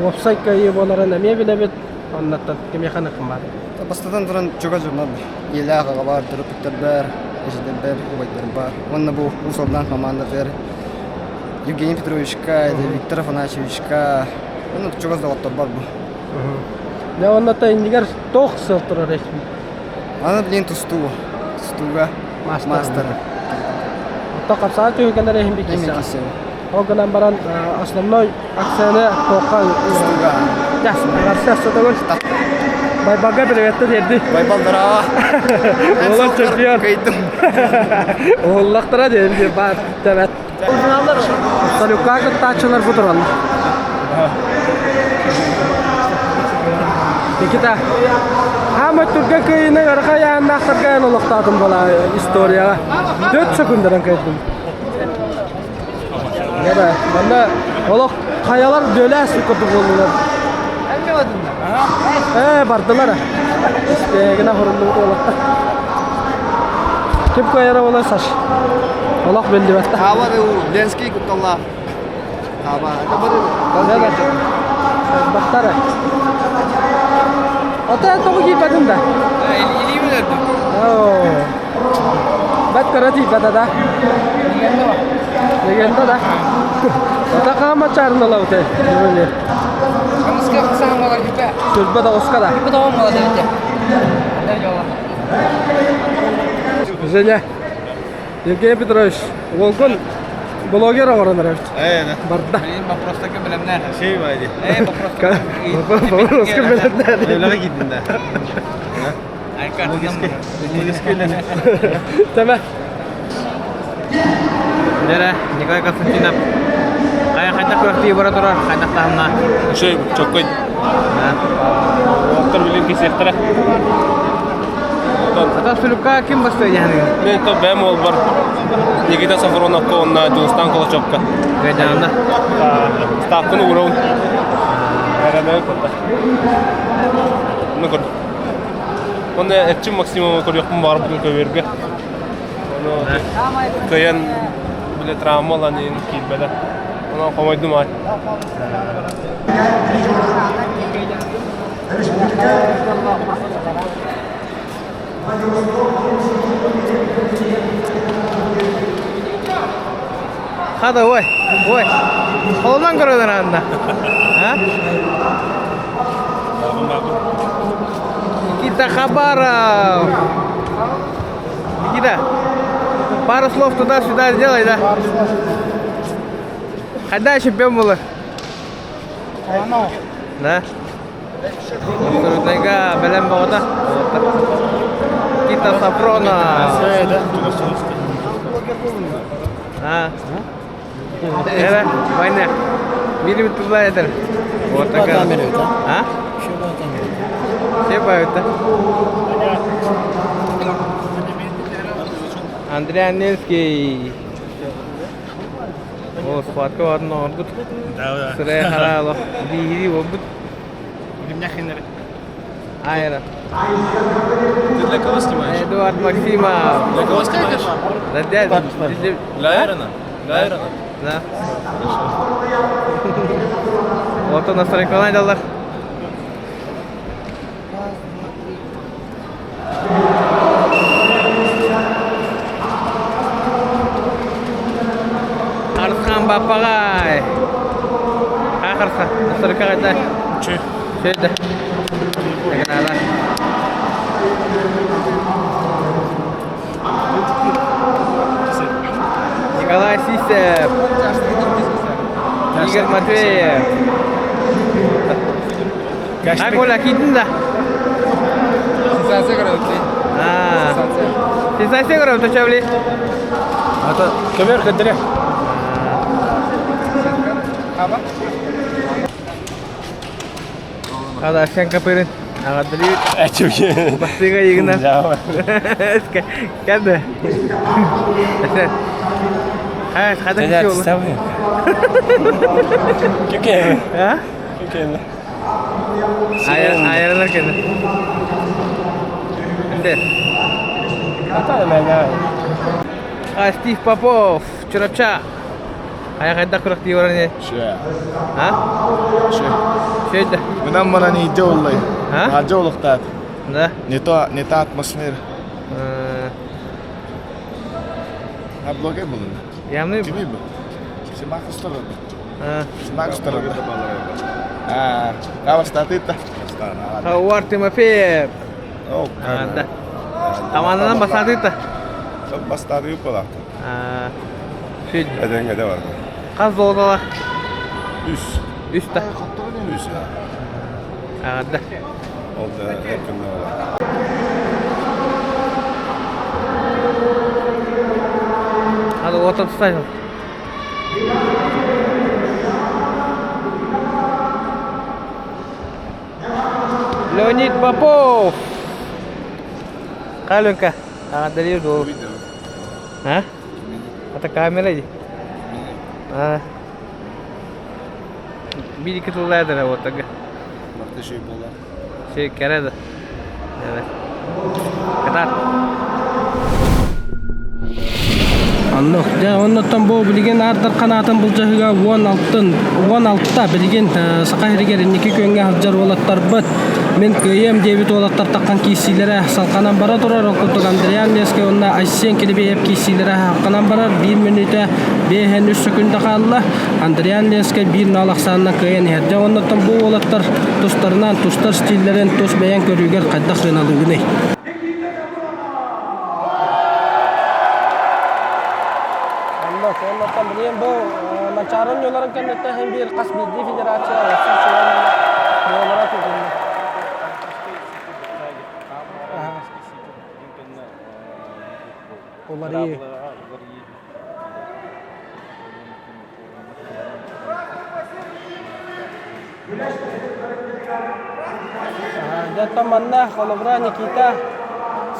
уопсай кыайыы буоларын эмиэ билэбит. Оннуттан кимиэхэ аныаххын баар? Бастатан туран чугас дьоннор ийэлээх аҕабар, төрөппүттэрбэр, эдьиийдэрбэр, убайдарбар уонна бу Уус Алдан хамаандатыгар Евгений Петровичка, Виктор Афанасьевичка уонна чугас доҕотторбор бу. Дьэ оннуттан иннигэр туох сыл турар Аны билигин тустуу. Тустууга маастар. Оттон хапсаҕай түһүлгэлэр иһин биккисэҕэ. Ол гынан баран основной акцияны туохха Тустууга. Дьэ, Байбалга приветтэ тиэрди. Байбал здорово. Уолан чемпион. Кыйдым. Уһуллахтара диэн диэн баар тэбэт. Салюкка кыттааччылар бу тураллар. Никита, хаама түргэн кыайыыны ыарахан айааннаахтарга эн олохтоотум буола историяҕа. 4 секунданан кыайдым. Дьэ, манна олох хайалар дөлээс курдук буоллулар. Ээ, бардылар. Истээгинэ хоруллубут уолаттар. Ким кыайара буолар Саш? Олох биллибэт. Хаба Ленский кутталлаах. Хаба. Бахтара. Ата тоҕо киирбэтин да? Илиибин өрдүм. Бэт кыра тиийбэтэ да. Легенда да. Ата хаама чаарыналабыты. Камыска хасаан болар күпэ. Сүрбэ тоҕуска да. Күпэ тоҕон болар эбите. Женя, Евгений Петрович, уолгун блогер оҥорон эрэр. Барда. Мен вопростарга билэмнэр. Şey var idi. Э, вопростарга. Вопроска билэмнэр. Evlere gittin de. Тэбэ. Дэрэ, Николай Константинов. Хайа хайдах күрэхтии бара турар, хайдах таһымна? Şey, чоккой. Уолаттар билин кисиэхтэрэ. Ата Сулукка ким бастыа дьаһаныгын? Мен то бэм уолбар Никита Сафроновка уонна Дьулустаан Колочевка. Гайдаанна. Ставканы уурабын. Эрэнэбин кытта. Ону көр. Онно Эрчим Максимовы көрүөхпүн баҕарбытын көбүөргэ. Ону кыайан бile травма ылан иһин киирбэтэ. Онон хомойдум аай. Хада, ой, ой. Холунан көрөдөр анда. А? Никита Хабаров. Никита, пару слов туда-сюда сделай, да? Когда чемпион было? Да? Абсолютныйга бэлэм боҕото. Никита Сафронов. А. Эра, война. Били туда это. Вот такая. А? Все поют, да? Андрей Анельский. О, схватка одно орбут. Сырая харало. Биири обут. Айра. Ты для кого снимаешь? Эдуард Максимов. Для кого снимаешь? Да, дядя. Для Айрона? Для Айрона? Да. Вот он настройкалан далар. Арысхан Баппаҕай. Ахарса. Настройка қайда? Че? Шөйді. Николай Сисев. Игорь Матвеев. Ай, Коля, кийдин да? Сенсация көрөбүт. А. Сенсация көрөбүт, чабли. Ата көмөр көдөрө. Хада Арсен Копырин. Аҕаддылыы Эчү. бастыга йыгына. Кэлдэ. Хай, хада киши ол. Кеке. А? Кеке. Айралар кэллэ. Ante. Ата мэнэ. А Стив Попов, Чурапча. Хайа хайдах күрэхтии баран Шө. А? Шө. Шөйдө. Мынан манан иде оллай. А? Ажа олуктаат. Да. Не то, не та атмосфера. А блогер булун. Ямны. Кими бу? Симак устарады. А. Симак устарады. А, кабастаты та. Хауар Тимофеев. О, А, да. Таманынан басатыта. Бастады юпала. А. Шөйдө. Эденге бар. Хас золотала. Үс. Үс та. Үс. А, да. Ол да өр буолар. Hadi orta tutayım. Леонид Попов! Каленка, Андрей был. А? Это камера ди. А. Биир тыллаадара вот так. Барта şey буолар. Şey кэрэ да. Кытаат. Оннук. Дьэ, оннуттан бу билигин аардар ханаатын былдьаһыга 16 16 билигин Саха сиригэр инники күөҥҥэ сылдьар уолаттарбыт мин кыайыам диэбит уолаттар таххан киирсиилэрэ салҕанан бара турар. Ол курдук Андриан Лескэй уонна Айсен Килибиев киирсиилэрэ салҕанан барар. Биир мүнүүтэ биэһэн үс сөкүндэ хаалла. Андриан Ленскэй биир нал ахсаанынан кыайан иһэр. Дьэ, оннуттан бу уолаттар тустарынан, тустар стиллэрин тус бэйэҥ көрүүгэр хайдах сыаналыыгыный? Оннук, оннуттан билигин бу Манчаары оонньууларын кэнниттэн иһин биир хас биирдии федерация уопсай сыла буолара күүтүллэр. Уларыйыы. Дьэ, манна холобура Никита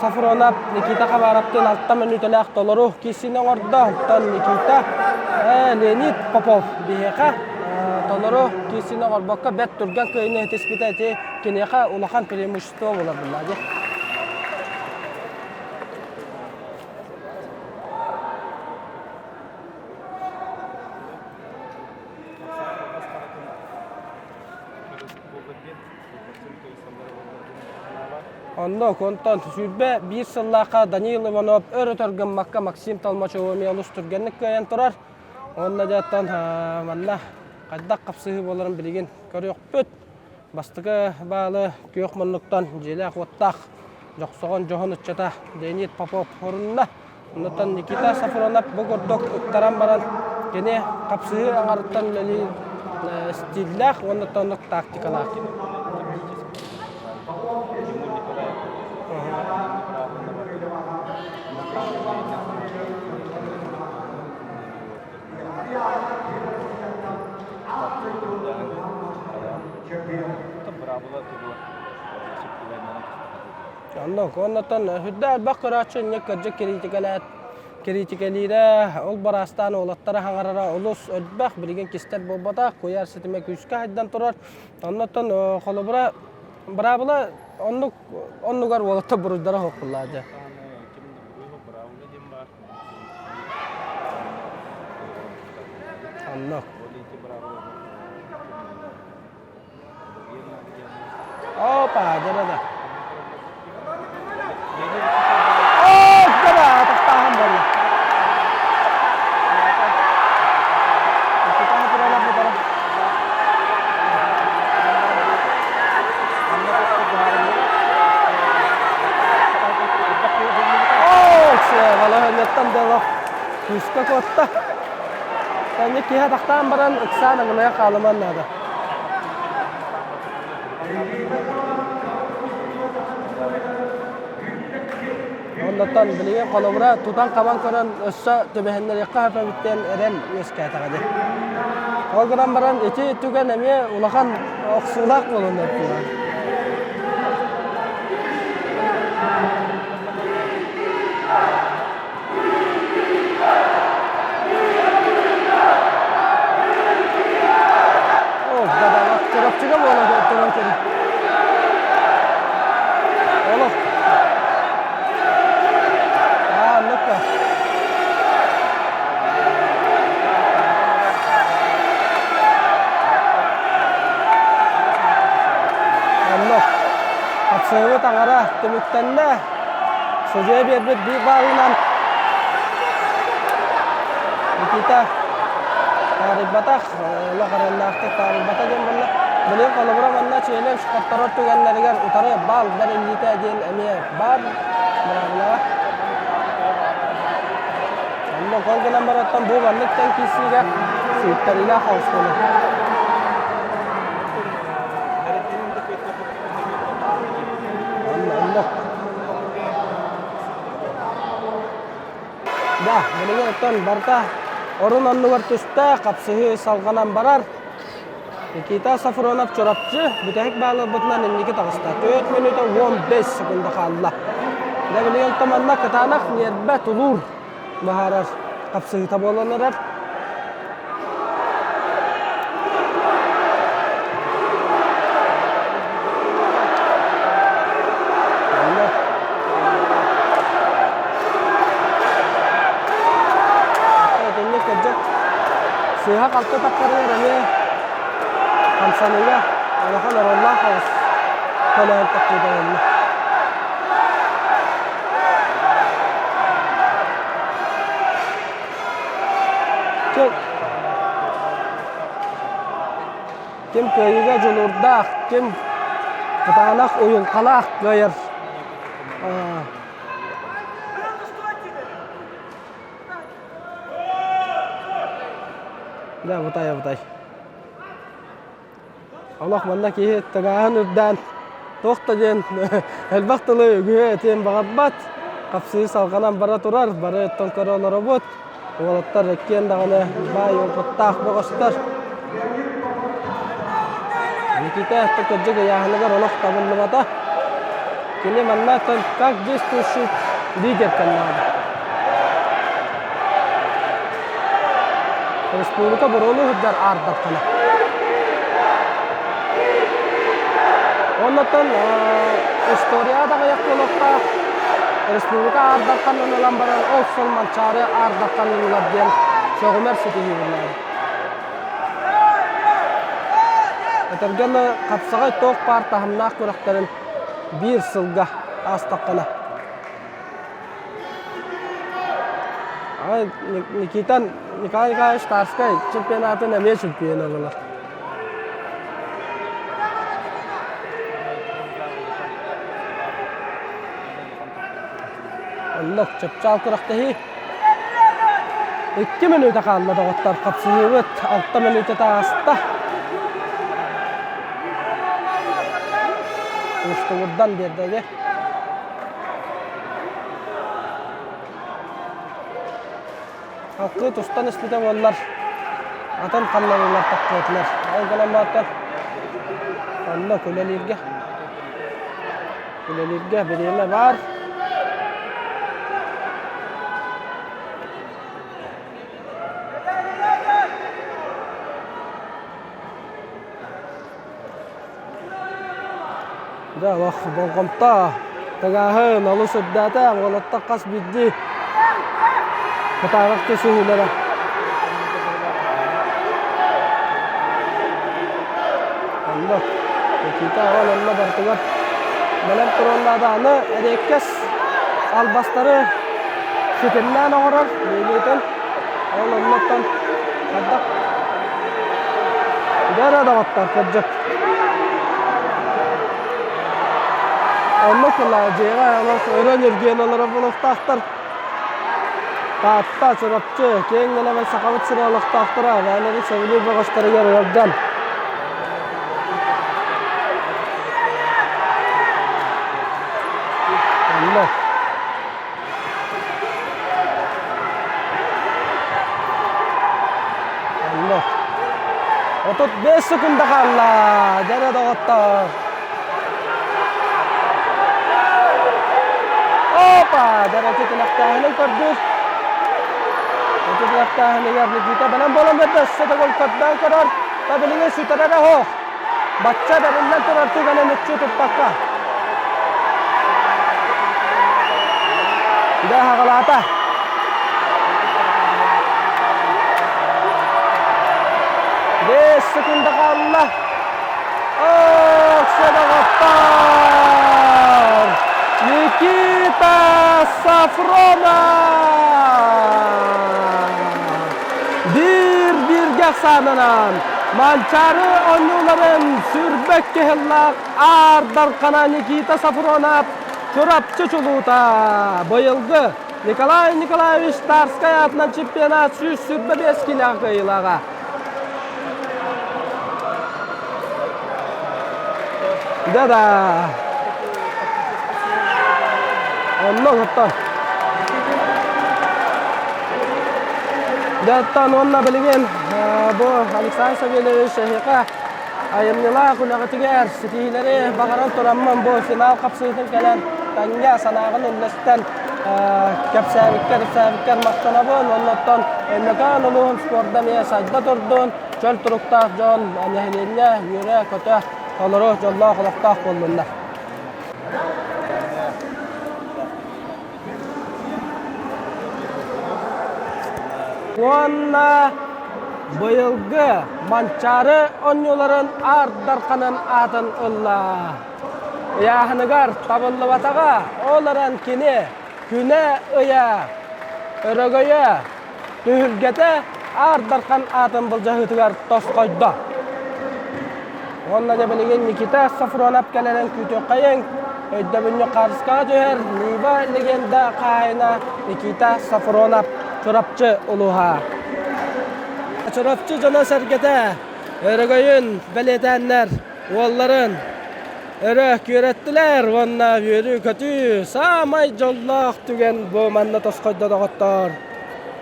Сафронов Никита Хабаровтыын алта мүнүүтэлээх толору киирсиини оҥордо. Оттон Никита Леонид Попов биһиэхэ толору киирсиини оҥорбокко бэрт түргэн кыайыыны ситиспитэ ити киниэхэ улахан преимущество буолар буолла дии. Онно онтон 21 сыллаахха Даниил Иванов өр-өтөр гыммакка Максим Толмачеву эмиэ олус түргэнник кыайан турар. Уонна дьэ манна хайдах хапсыһыы буоларын билигин көрүөхпүт. Бастакы баалы күөх муннуктан дьиэлээх-уоттаах Дьохсоҕон дьоһун ыччата Леонид Попов хорунна. Онтон Никита Сафронов бу курдук ыктаран баран кини хапсыһыы аҥарыттан үлэлиир стиллээх уонна оннук тактикалаах. Оннук. Оннуттан үрдэ элбэх көрөөччү инньэ кырдьык кириитикэлээт кириитикэлиирэ, ол бараастаан уолаттара хаҥарара олус элбэх, билигин кистэл буолбатах, куйаар ситимэ күүскэ хайдан турар. Оннуттан холобура, быраабыла оннук оннугар уолаттар буруйдара суох буоллаҕа дьэ. Оннук. Опа, да-да-да. О, да-да, тохтааһын буолла. Балаһыанньаттан дело күүскэ куотта. Кэнник киһи атахтаан баран ыксаан аҥынайа хаалыман наада. Оннуттан билигин холобура тутан-хабан көрөн өссө түбэһиннэриэххэ сөп эбит диэн эрэл үөскээтэҕэ дии. Ол гынан баран ити түгэн эмиэ улахан охсуулаах буолан эрдилэр. Чурапчыга буола туран кэлин. Олох. Аа, ну-ка. Оннук. Хапсыһыы таҥара түмүктэннэ. Судьуйа биэрбит биир баалынан Никита таарыйбатах, олох эрэллээхтик таарыйбата диэн буолла. Билигин холобура манна челлендж хотторор түгэннэригэр утары баал бэриллиитэ диэн эмиэ баар быраабылаҕа. Онно гол гынан бараттан бу маннык тэҥ киирсиигэ сүүйтэрилээх оскуола. Да, билигин оттон барыта орун оннугар түстэ, хапсыһыы салҕанан барар. Никита Сафронов Чурапчы бүтэһик бааларбытынан инники таҕыста. 4 мүнүүтэ 15 секунда хаалла. Дьэ билигин оттон манна кытаанах ньиэрбэ тулуур быһаарар хапсыһыыта буолан эрэр. Итинник кырдьык сыыһа-халты тахсарыгар эмиэ хамсаныыга улахан оруоллаах оҕус көлөһөн тахсыыта буолла. Ким кыайыыга дьулуурдаах, ким кытаанах уйулҕалаах кыайар. Да, бутай, бутай. Олох манна киһи тыҥааһын үрдээн туох да диэн элбэх тылы үгүһү этиэн баҕарбат. Хапсыы салҕанан бара турар, бары өттөн көрө олоробут. Уолаттар иккиэн даҕаны баай опыттаах бөҕөстөр. Никита кырдьык ыйааһыныгар олох табыллыбата. Кини манна как действующий лидер кэллэҕэ. Республика боруону сылдьар аардаххына. Оннуттан история даҕайах буолуохтаах. Республика аардахханан ылан баран ол сыл Манчаары аардахханан ылар диэн сөҕүмэр ситиһии буоллаҕа. Этэргэ хапсаҕай туох баар таһымнаах күрэхтэрин биир сылга аастаххына Никита Николай Николаевич Тарскай чемпионатын эмиэ чемпиона буолар. Оннук чыпчаал күрэхтэһии. 2 мүнүүтэ хаалла доҕоттор хапсыһыыбыт 6 мүнүүтэ ааста. Устугурдан биэрдэги. Халкыы тустан испитэ буоллар, атын ханналыылар тахсыатылар. Ол гынан бааттар онно үлэлииргэ үлэлииргэ бириэмэ баар. Дьэ, олох болҕомто, тыҥааһын олус үрдээтэ, уолаттар хас биирдии кытаанах түсүһүүлэрэ. Онно Никита оҕон онно барытыгар бэлэм туруоннаата аны эриэккэс албастары ситимнээн оҥорор билиитин ол оннуттан хайдах Дьэ эрэ доҕоттор, кырдьык. Оннук ылаа дьиэҕэ олох өрөн үргүөн олорор буолуохтаахтар. Таатта, Чурапчы, киэҥ нэлэмэн Сахабыт сирэ олохтоохторо бэйэлэрин сөбүлүүр бөҕөстөрүгэр ыалдьан Онно Онно. 35 секунда хаалла. Дьэрэ доҕоттор. Опа! Дьэрэ тилэхтээһинин көрдүр. Ити тилэхтээһинигэр Никита бэлэм буолан берде. Өссө төгүл көрдөөн көрөр. Та билигин сүтэрэрэ оһох. Бачча бэриллэн турар түгэнэ мүччү туппакка. Дэ хаҕалаата. 5 секунда хаалла. Ох, Никита Сафронов! Биир-бииргэ ахсаанынан Манчаары оонньууларын сүүрбэт кыһыллаах Аар Дархана Никита Сафронов Чурапчы чулуута быйылгы Николай Николаевич Тарскай аатынан чемпионат 125 киилээх кыайыылааҕа. Да-да. Онно оттон. Дьэ, уонна билигин бу Александр Савельевич эһиэхэ айымньылаах үлэҕитигэр ситиһиилэри баҕаран тураммын бу финал хапсыһыытын кэлэн тэҥҥэ санааҕын үллэстэн кэпсээбиккэр, ипсээбиккэр махтанабын. Оннуттан Өймөкөөн улууһун спорда эмиэ сайда турдун, чөл туруктаах дьон, нэһилиэнньэ үөрэ-көтө толору дьоллоох олохтоох буоллуннар. Уонна быйылгы Манчаары оонньууларын Аар Дарханын аатын ылла. Ыйааһыныгар табыллыбатаҕа, ол эрэн кини күнэ-ыйа, өрөгөйө, түһүлгэтэ Аар Дархан аатын былдьаһыытыгар тосхойдо. Уонна дьэ билигин Никита Сафронов кэлэрин күүтүөххэйиҥ. Өйдөбүнньүк хаартыскаҕа түһэр Нива легенда хаһаайына Никита Сафронов Чурапчы улууһа. Чурапчы дьоно-сэргэтэ өрөгөйүн бэлиэтээннэр уолларын өрө күөрэттилэр уонна үөрүү-көтүү саамай дьоллоох түгэн бу манна тосхойдо доҕоттоор.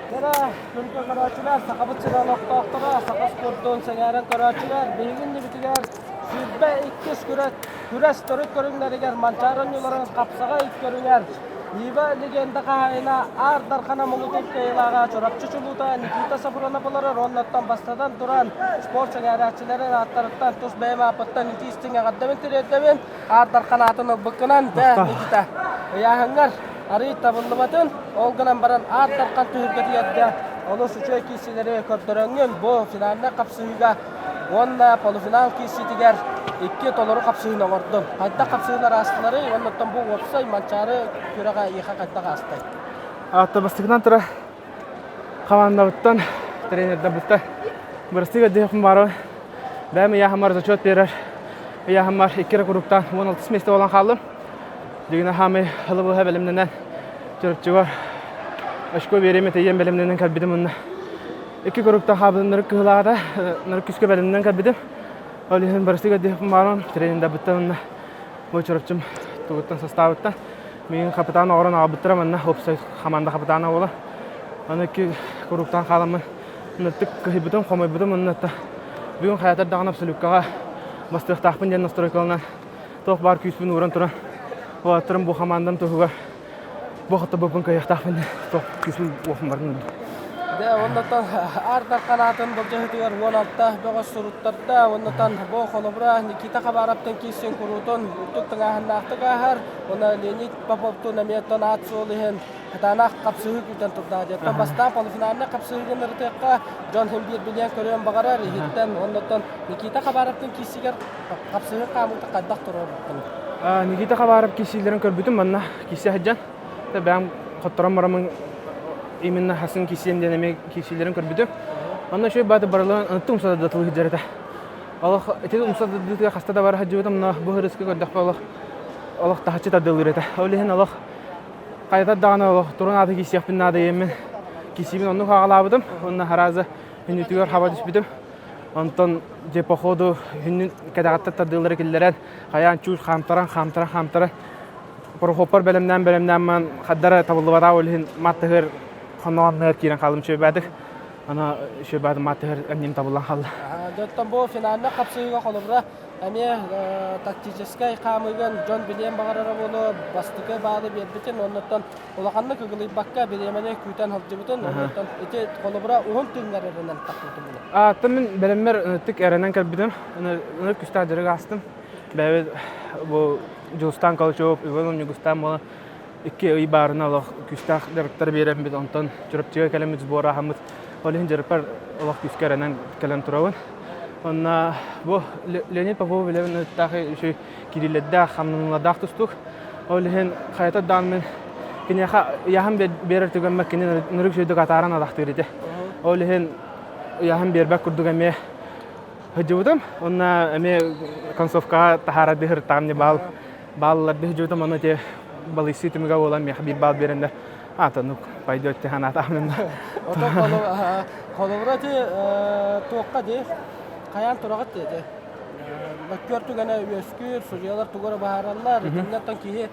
Күндү көрөөччүлэр, Сахабыт сирэ олохтоохторо, саха спордун сэҥээрэн көрөөччүлэр, биһиги иннибитигэр 22 күрэс төрүт көрүҥнэригэр Манчаары оонньууларын хапсаҕай көрүҥэр Нива легенда хаһаайына Аар Дархана муҥутуур кыайыылааҕа Чурапчы чулуута Никита Сафронов олорор уоннаттан бастатан туран спорт сэҥээрээччилэрин ааттарыттан тус бэйэм ааппыттан итии истиҥ эҕэрдэбин тириэрдэбин. Аар Дархан аатын ылбыккынан дэ Никита ыйааһыҥҥар арыый табыллыбатын, ол гынан баран Аар Дархан түһүлгэтигэр олус үчүгэй киирсиилэри көрдөрөҥҥүн бу финальнай хапсыһыыга уонна полуфинал киирсиитигэр икки толору хапсыһыыны оҥордун. Хайдах хапсыһыылар аастыларый уонна оттон бу уопсай Манчаары күрэҕэ эйиэхэ хайдах аастай? Аатта бастакынан тура хамаандабыттан, тренердэрбиттэн бырастыы көрдөһүөхпүн баарабын. Бэйэм ыйааһыммар зачет биэрэр ыйааһыммар икки эрэ куруктаан 16 миэстэ буолан хааллым. Дьигинэ хаамай ылы-быһа бэлэмнэнэн Чурапчыга очко биэриэм этэ бэлэмнэнэн кэлбитим уонна икки куруктан хаабытым нырык кыһылаата, нырык күскэ бэлэмнэнэн кэлбитим. Ол иһин барыстыга диэхпин баарым, тренердэрбиттэн уонна бу Чурапчым тугуттан составыттан миигин капитан оҕорон аҕалбыттара манна уопсай хамаанда капитана буола. Аны икки куруктан хааламмын ыныртык кыһыйбытым, хомойбутум уонна бүгүн хайатар даҕаны абсолюткаҕа бастыахтаахпын диэн настройкаланан туох баар күүспүн ууран туран уолаттарым бу хамаандам туһугар бу хоттобуппун кыайыахтаахпын туох күүспүн уохум барын Дэ, оннотон Аар Дархан былдьаһыытыгар 16 бөҕөс суруттарда. Оннотон бу холобура Никита Хабаровтан киирсин куруутун үрдүк тыҥааһыннаахтык ааһар. Уонна Леонид Поповтуун эмиэ аат суол иһин кытаанах хапсыһыы күүтэн турда. Дьэттэн бастаан полуфинальнай хапсыһыыгын ырытыахха дьон син биир билиэн көрүөн баҕарар иһиттэн оннотон Никита Хабаровтан киирсигэр хапсыһыы хаамыыта хайдах туруорбуккун? Никита Хабаров киирсиилэрин көрбүтүм манна киирсэ сылдьан. Бэйэм хотторон бараммын именно хасын киирсиэм диэн эмиэ киирсиилэрин көрбүтүм. Онно үчүгэй бааты барыларын ынытты умса да тылы сылдьар этэ. Олох ити умса дадытыга хаста да бара сылдьыбытым, но бу ырыска көрдөхпө олох олох таһыччы тардылыыр этэ. Ол иһин олох хайата даҕаны олох турун ааты киирсиэхпин наада диэммин киирсиибин оннук аҕалаабытым. Уонна харааза хүннүтүгэр хаба түспүтүм. Онтон дьэ походу хүннүн кэтэҕиттэн тардыылары киллэрэн хайаан чуус хаамтаран хаамтаран хаамтаран прохоппар бэлэмнээн бэлэмнээн маан хаддара табыллыбатаа ол иһин маттыһыр хоноонныгар киирэн хаалым үчүгэйбээтик ана үчүгэйбээтим маттыһыр анньым табыллан хаалла. Дьоттон бу финальнай хапсыһыыга холобура эмиэ тактическай хаамыыгын дьон билиэн баҕарара буолуо бастакы баалы биэрбитин оннуттан улаханнык ыгылыйбакка бириэмэни күүтэн сылдьыбытын оннуттан ити холобура уһун тыыннар эрэнэн тахсыбытым буолуо. Ааттан мин бэлэммэр ытык эрэнэн кэлбитим. Ынырык күстээх дьарык аастым. Бэйэбит бу Дьулустаан Калачев, Иван Ньугустаан буолан икки ый баарына олох күүстээх дьарыктары биэрэммит, онтон Чурапчыга кэлэммит сбор ааһаммыт. Ол иһин дьарыкпар олох күүскэ эрэнэн кэлэн турабын. Онно бу Леонид Попов билэбин ыттаах үчүгэй кириилэрдээх, хамнаныылардаах тустуук. Ол иһин хайата даҕаны мин киниэхэ ыйааһын биэрэр түгэммэр кини ынырык үчүгэйдик атааран атахтыыр этэ. Ол иһин ыйааһын биэрбэт курдук эмиэ сылдьыбытым. Онно эмиэ концовкаҕа таһаарардыы сырыттаҕым не баал баалларды сылдьыбытым. Ону ити балыйсыы түмүгэ буолан миэхэ биир баал биэрэннэр аата ну пойдет ханаатаамын. Отон холобура ити туохха дии хайаан тураҕыт диэти Мөккүөр түгэнэ үөскүүр, судьуйалар тугу эрэ быһаараллар. Итиннэ оттон киһи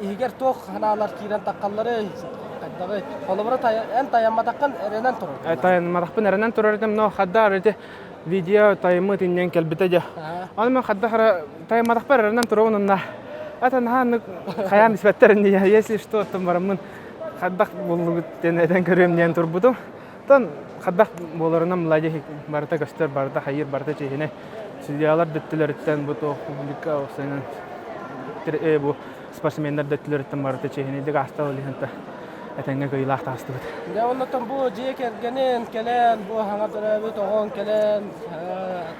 иһигэр туох санаалар киирэн таххалларый? Хайдаҕый? Холобура эн тайамматаххын эрэнэн турар. Тайамматахпын эрэнэн турар этим, но хаддар ити видео тайыммыт иннен кэлбитэ дьэ. Аны мен хадда хара тайамматахпар эрэнэн турабын онна. Ата наһаа хайаан испэттэр инни если что оттон бараммын хайдах буллугут диэн этэн көрүөм диэн турбутум. Тон хайдах буоларынан млади барыта көстөр, барыта хайыр, барыта чиһинэ. Судьялар дөттүлэриттэн бу туох публика осынан бу спортсменнар да өттүлэриттэн барыта чиэһинэйдик аастал илиһэнтэ этэҥҥэ кыайыылаах таҕыстыбыт. Дьэ оннуттан бу дьиэ кэргэнин кэлэн, бу хаҥа төрөөбүт оҕоҥ кэлэн,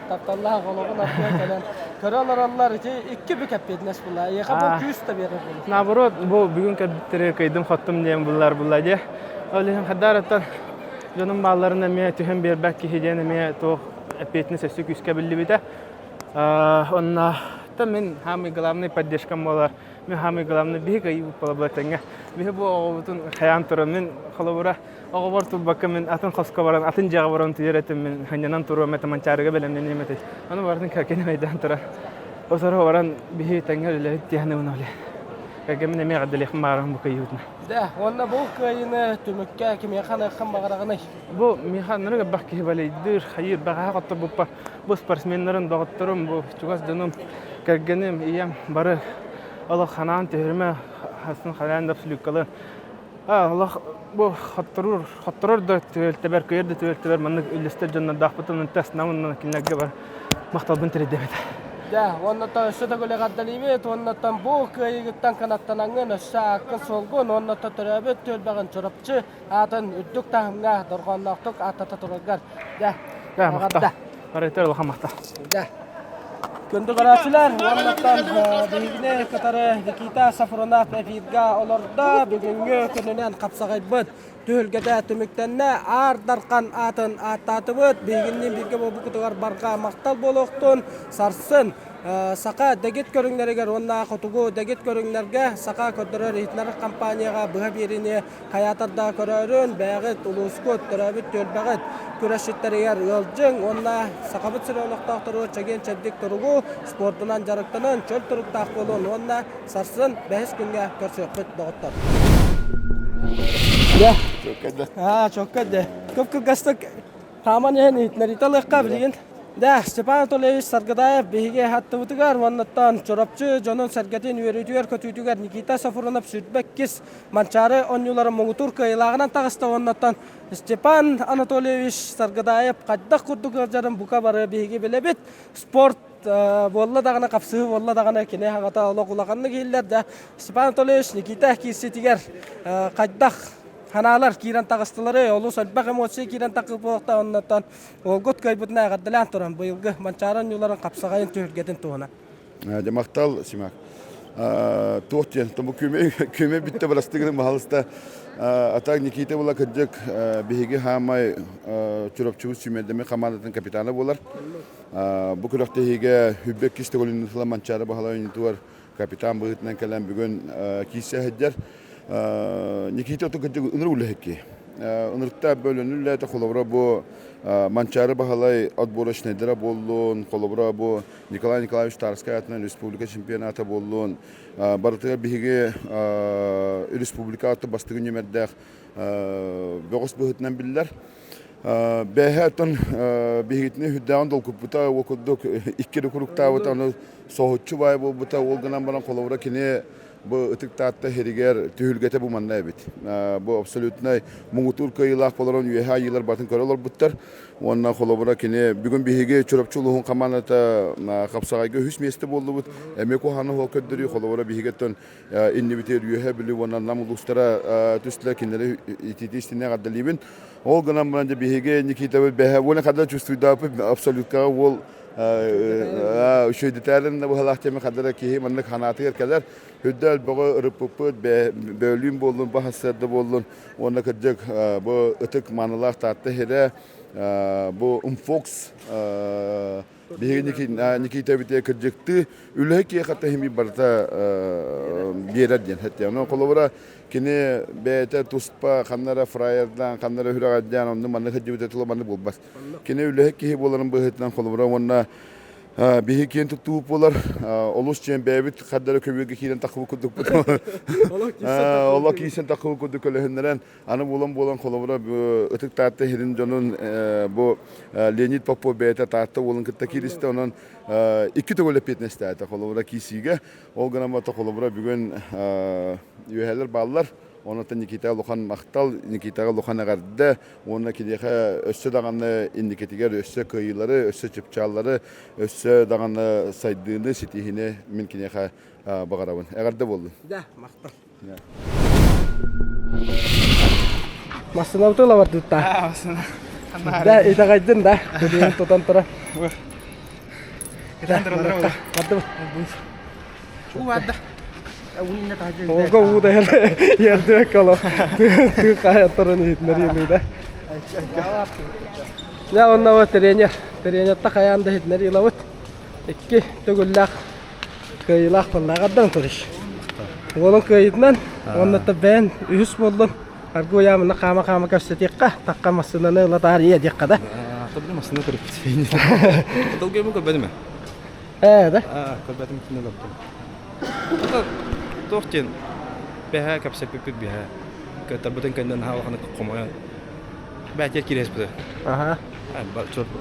тапталлаах олоҕун аттыга кэлэн көрө олороллор ити икки бүк эппиэтинэс була. Эйиэхэ бу күүс да биэрэр буолуохтаах. Наоборот, бу бүгүн кэлбиттэри кыайдым-хоттум диэн буллар булла дии. Ол иһин хадаарыттан дьонум баалларын эмиэ түһэн биэрбэт киһи диэн эмиэ туох эппиэтинэс өссө күүскэ биллибитэ. Онно мин самый главный поддержкам буолар. Мин самый главный биһи кыайыы буолар тэҥҥэ. Биһи бу оҕобутун хайаан туран мин холобура оҕобор турбакка мин атын хоско баран атын дьиэҕэ баран туйар этим мин ханньанан туруом этэ манчаарыга бэлэмнэниэм этэ. Ону барытын кэргэним өйдөөн турар. Осоро баран биһи тэҥҥэ үлэлэбит диэхнэ оле. Кэргэммин эмиэ эҕэрдэлиэхпин баҕарабын бу кыайыыбытына. Да, уонна бу кыайыыны түмүккэ кимиэхэ аныаххын баҕараҕыный? Бу миэхэ аннары элбэх киһи балейдыыр, хайыыр, бэҕэһээ хотторбуппар бу спортсменнарым, доҕотторум, бу чугас дьонум, кэргэним, ийэм бары олох ханаан түһүрүмэ, хасын хайаан да абсолюткалы олох бу хотторуур, хотторор да түбэлтэбэр, кыайар да түбэлтэбэр маннык үллэстэр дьоннордоохпутун ынтас намын кинилэргэ бар махталбын тириэрдэбит. Дьэ, уоннаттан өссө төгүл эҕэрдэлиибит, уоннаттан бу кыайыыгыттан кынаттанаҥҥын өссө ааккын суолгун, уоннаттан төрөөбүт түөлбэҕин Чурапчы аатын үрдүк таһымҥа дорҕоонноохтук ааттата тураргар дьэ эҕэрдэ. Барытыгар улахан махтал. Дьэ. Күндү көрөөччүлэр, уоннаттан биһигини кытары Никита Сафронов эфиргэ олордо. Бүгүҥҥү күнүнэн хапсаҕайбыт түһүлгэтэ түмүктэннэ. Аар Дархан аатын ааттаатыбыт. Биһигинниин бииргэ буолбуккутугар барҕа махтал буолуохтун. Сарсын Саха дэгит көрүҥнэригэр уонна хотугу дэгит көрүҥнэргэ саха көрдөрөр-иһитиннэрэр компанияҕа быһа биэриини Хайаатар да көрөөрүн, бэйэҕит, улуускут, төрөөбүт түөлбэҕит күрэсчиттэригэр ыалдьыҥ уонна Сахабыт сирин олохтоохторугар чэгиэн-чэбдик туругу, спордунан дьарыктанан, чөл туруктаах буолун уонна сарсын бэһис күҥҥэ көрсүөхпүт, доҕоттор. Дьэ. Аа, чокка дэ. Кып-кылгастык хааман иһэн иһитинэриитэ ылыахха билигин. Да, Степан Анатольевич Саргыдаев биһиги аттыбытыгар уоннаттан Чурапчы дьонун-сэргэтин үөрүүтүгэр-көтүүтүгэр Никита Софронов 22 Манчаары оонньуулара муҥутуур кыайыылааҕынан таҕыста уоннаттан Степан Анатольевич Саргыдаев хайдах курдук ыалдьарын бука бары биһиги билэбит. Спорт буолла даҕаны, хапсыһыы буолла даҕаны кини аҕата олох улаханнык иһиллэр да Степан Анатольевич Никита киирсиитигэр хайдах ханаалар киирэн таҕыстылары, олус элбэх эмоция киирэн тахсыбыта оннуттан уолгут кыайбытына эҕэрдэлээн туран быйылгы Манчаары оонньууларын хапсаҕайын түһүлгэтин туһунан. Дьэ махтал Симак. Туох диэн, бу күөмэ бүттэ бырастыгын баһалыста. Атак Никита була кырдьык биһиги хаамай Чурапчыбыт сүүмэрдэммит хамаандатын капитана буолар. Бу күрэхтэһиигэ Хүббэк кис төгүлүн Манчаары Баһылай оонньуутугар капитан быһыытынан кэлэн бүгүн киирсэ сылдьар. Никита ото кырдьык ынырык үлэһикки. Ынырыкта бөлөнүллээтэ холобура бу Манчаары Баһылай отборочнайдара буоллун, холобура бу Николай Николаевич Тарскай аатынан республика чемпионата буоллун, барытыгар биһиги республика аты бастыгы нүмердээх бөҕөс быһыытынан биллэр. Бэһэ оттон биһигитини үрдээҕин долгуппута ол курдук икки эрэ куруктаабыта, ону соһуччу баай буолбута, ол гынан баран холобура кини Бу Ытык Таатта иһиригэр түһүлгэтэ бу манна эбит. Бу абсолютнай муҥутуур кыайыылаах болорон үөһэ айыылар батын көрө олорбуттар. Уонна холобура кини бүгүн биһиги Чурапчы улууһун хамаандата хапсаҕайга үһүс миэстэ буоллубут. Эмиэ куһаҕаны суох көрдөрүү холобура биһигиттэн иннибитигэр Үөһэ Бүлүү уонна Нам улуустара түстүлэр кинилэри итиити истинэ эҕэрдэлиибин. Ол гынан баран дьэ биһиги Никитабыт бэһэ уонна хада чувствуйдааппыт абсолюткаҕа уол үчүгэйдитээрин да быһалаах тиэмэ хадара киһи маннык ханаатыгар кэлэр. Үрдэ элбэҕи ырыппыппыт, бөөлүүн буоллун, баһассыарда буоллун уонна кырдьык бу ытык маанылаах Таатта иһирэ бу Умфокс биһиги Никита кырдьыктыы үлэһит киһиэхэ тэһими барыта биэрэр диэн хэттэ. Онон холобура кини бэйэтэ туспа ханна эрэ фраердаан, ханна эрэ үрэҕэрдээн онну маннык сылдьыбыта тула маннык буолбат. Кини үлэһит киһи буоларын быһыытынан холобура уонна. Биһи киэн туттубут буолар. Олус диэн бэйэбит хардары көбүөргэ киирэн таххыбыт курдукпут. Олох киирсэн таххыбыт курдук көлөһүннэрэн, аны буолан-буолан холобура ытык Таатта иһирин дьонун бу Леонид Попов бэйэтэ Таатта уолун кытта кииристэ. Онон икки төгүл эппиэтинэстээтэ холобура киирсиигэ. Ол гынан баран холобура бүгүн үөһэлэр бааллар. Онон Никита улахан махтал, Никитаҕа улахан эҕэрдэ уонна киниэхэ өссө даҕаны инникитигэр өссө кыайыылары, өссө чыпчааллары, өссө даҕаны сайдыыны, ситиһиини мин киниэхэ баҕарабын. Эҕэрдэ буоллун. Да, махтал. Массыынабытын лабардыытта. Да, итэҕэйдин да. Билигин тутан тура. Бардыбыт. Олго уу да ярдык коло. Ты каяттарын иһитиннэр да. Я онна тренер. Тренерта хайаан да иһитиннэр илабыт. Икки төгүллээх кыайыылаах буоллааҕардан туриш. Уолун кыайыытынан уонна бэйэн үһүс буоллун. Аргы уйаамына хаама-хаама кэпсэтиэххэ, тахха массыынаны ыла таарыйа диэххэ да. Тобли массыына көрүппүт. Долгуйбун көрбөтүм. Ээ да? Аа, көрбөтүм итиннэ олордум. Туох диэн бэһээ кэпсэппиппит биһээ. Кыаттарбытын кэннэ наһаа улаханнык хомойон бээтиэр киирэспитэ. Аха.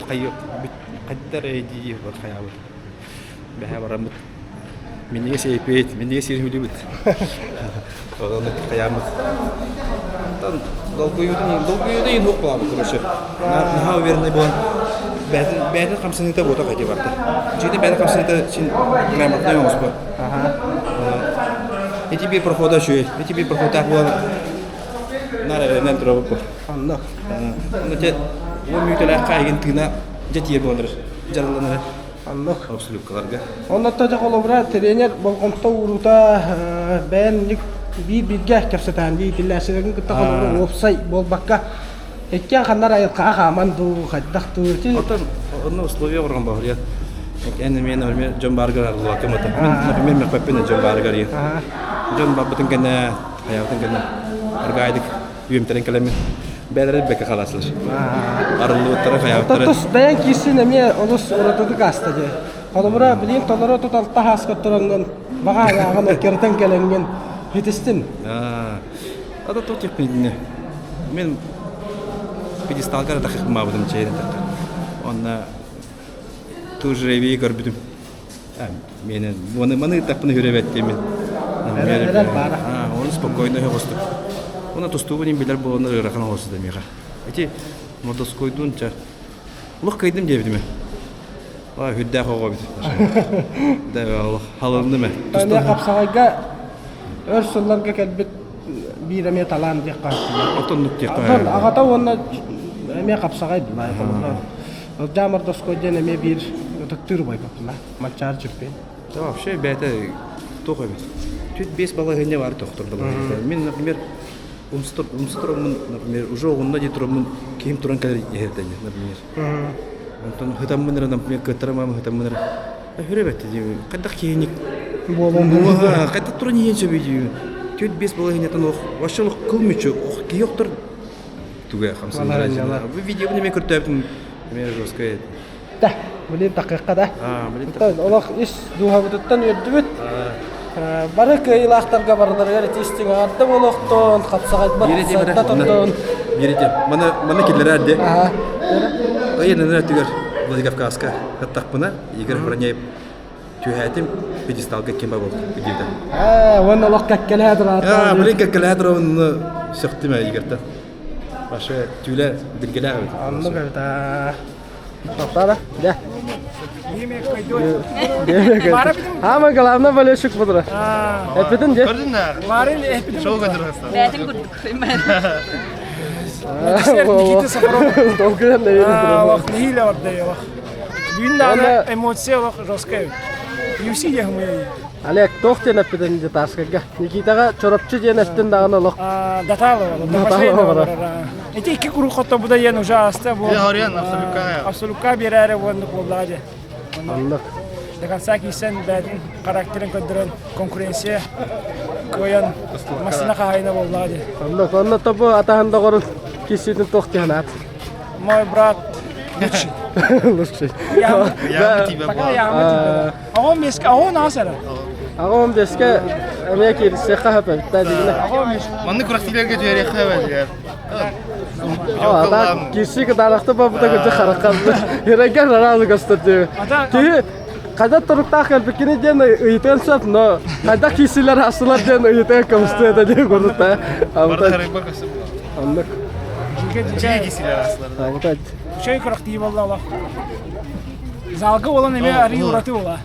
Хайдар дии бар хайаабыт. Бэһээ бараммыт. Минньигэс эйпиэт, минньигэс сири Ону хайааммыт. Долгуйуутун долгуйуутун иһин суох буолабыт короче. Наһаа уверенный буолан бэйэтин бэйэтин хамсаныыта буота хайдыы барда. Дьиҥэ бэйэтин хамсаныыта син грамотнай оҥоспо. Ити биир прохода үчүгэй. Ити биир проходтаах буолан наар эрэнэн турабыт бу. Онно. Онно те уон мүнүүтэлээх хаайгын тыына дьэ тиийэр буолан дьарылланар. Оннук. Абсолюткаларга. Оннотто дьэ холобура тренер болҕомто уурута бэйэн биир бииргэ кэпсэтэн иитиллээччилэрин кытта холобура уопсай буолбакка иккиэн ханнар айылҕаҕа хааман дуу хайдах дуу ити Оттон онно условия оҥорон баһырыйа. Эн эмиэ например дьон баарыгар арыллыбакка мата. Мин например мөхпөппүн дьон баарыгар Дьон барбытын кэннэ хайаабытын кэннэ аргаайдык үөмтэрэн кэлэммин бээлэрэ бэккэ халаасылар. Арыллыбыттара хайаабыттара. Тус бэйэҥ киирсин эмиэ олус уратытык ааста дии. Холобура, билигин толору туталта хааска тураҥҥын баҕа ааҕан эккирэтэн кэлэҥҥин хитистин. Ата то техпинне. Мен пьедесталга да тахыхмаабытым чэйин этэ. Онна тоже эбии көрбүтүм. Миэнэ уону маны ыттахпына хүрэ мен. Эрэл баара. Оны спокойно оҕустук. Оны тустуубун им билэр буоланнар ыарахан оҕусту миэхэ. Ити мордоскойдуун ча олох кыйдым диэбитим. Ой, хүрдээх оҕо эбит. Да, олох халынным ээ. Эмиэ хапсаҕайга өр сылларга кэлбит биир эмиэ талаан диэххэ Отоннук диэххэ. Аҕата уонна эмиэ хапсаҕай булай. Ылдьаа Мордоской диэн эмиэ биир ытыктыыр убайбаппына. Манчаары чемпион. Да, вообще бэйэтэ туох эбит. Түт бес балаһыанньа бар тохтор балаһыанньа. Мин, например, умса тураммын, например, уже оҕунна дии тураммын, киһим туран кэлэр иһэрдэнэ, например. Онтон хытаммын эрэ, например, кыттарым хытаммын эрэ. Хүрэ бэтти дии. Хайдах киһиник буолан хайдах туран иһиэн сөбүй дии. Түт бес балаһыанньатын ох, вообще олох кыл мүчү, ох киһи охтор туга хамсанар. Бу видеоны мен көртөөбүтүм эмиэ жесткое. Да, блин такыахха да. Олох ис дууһабытыттан үөрдүбүт. Бары кыайыылаахтарга барыларыгар ити истиҥ аҕарда буолуохтун, хапсаҕайбат сайда турдун. Биирите. Маны маны киллэрээр де. Ыйын өттүгэр Владикавказка кыттахпына Игорь Хроняев түһээтим пьедесталга ким бабыл диэтэ. Ээ, уонна олох кэккэлэһэ тураата. Аа, блин кэккэлэһэ турабын сөхтүм ээ Игорьтан. Вообще түүлэ билгэлээх эбит. Оннук эбит аа. Папара, да. Ама главное болельщик буду. Эппитин же. Бээтин курдук. Никита Сафаров. Долгуйан да Олох нэһиилэ барда олох. Бүгүн даҕаны эмоция олох жесткая. UFC диэхмэй. Олег, туох диэн эппитин Детарскайга? Никитаҕа Чорапчы диэн эттин даҕаны олох. Даталова. Даталова. Ити икки куруук хоттобута диэн уже ааста бу. Абсолютка биэрээри уоннук буоллаҕа дии. Оннук. До конца киирсэн бэйэтин характерын көрдөрөн конкуренция кыайан массыына хаһаайына буоллаҕа дии. Оннук. Онно тобу атаһын доҕорун киссиитин туох диэн аат? Мой брат лучший. Лучший. Пока яма тиийбэтэ. Оҕом беске, оҕом аас эрэ. Аҕам беске эмиэ киирсиэххэ сөп эбит да дигинэ. Маннык күрэхтиилэргэ түһэриэххэ эбэтигэр. А, киирсии кытаанахты бабыта көтө харахха. Эрэгэр араалы көстөр диэби. Киһи хайдах туруктаах кэлбиккини диэн ыйытыан сөп, но хайдах киирсиилэр астылар диэн ыйытыан көмүстүө да диэн курдук. Оннук. Абыта. Үчүгэй күрэхтии буолла олох. Залга буолан эмиэ арыы ураты буола.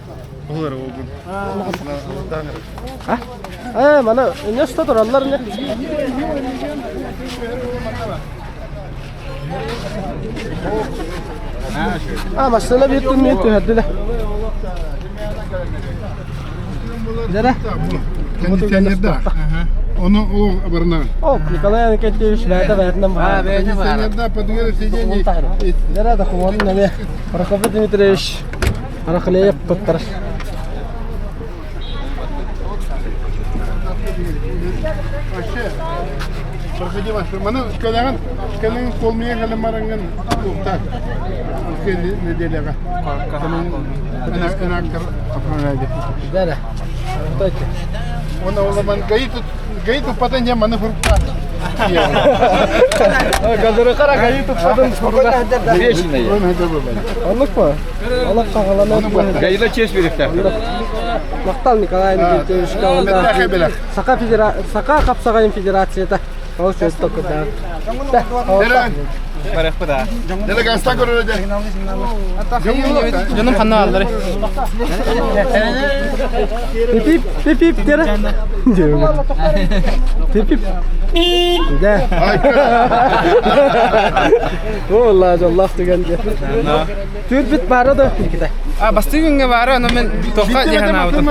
Олар olgun. Э, мана не что тураллар не? А, массыына биир түннүн түһэрдилэр. Дьэрэ. Кондиционерда. Оны ол барына. О, Николай Никитич, бэйэтэ бэйэтинэн баар. Кондиционерда подвер сиденье. Дьэрэ, докумуонун эмиэ Прокопий Дмитриевич Арахлеев туттар. Вообще, проходи ваш. Маны кэлэҕин, кэлэҥ колмия кэлэн бараҥҥын уктар. Неделяга. Дьэрэ. Оны оламан гаит гаит уппатын дьэ маны фрукта. Газырыкара гаит уппатын фрукта. Оннук па? Олох хаҕаланар. Гаила честь беректер. Махтал Николай Никитичка уонна Саха федера Саха хапсаҕайын федерацията. Ол сөз токурдаах. Делегация көрөрө Дьонум ханна бааллар? Пипип, пипип дere. Пипип. Дэ. О, Аллах түгэн. Түүрбүт баара да Никита. А бастыы күҥҥэ баара, ону мен туохха диэн санаабытым.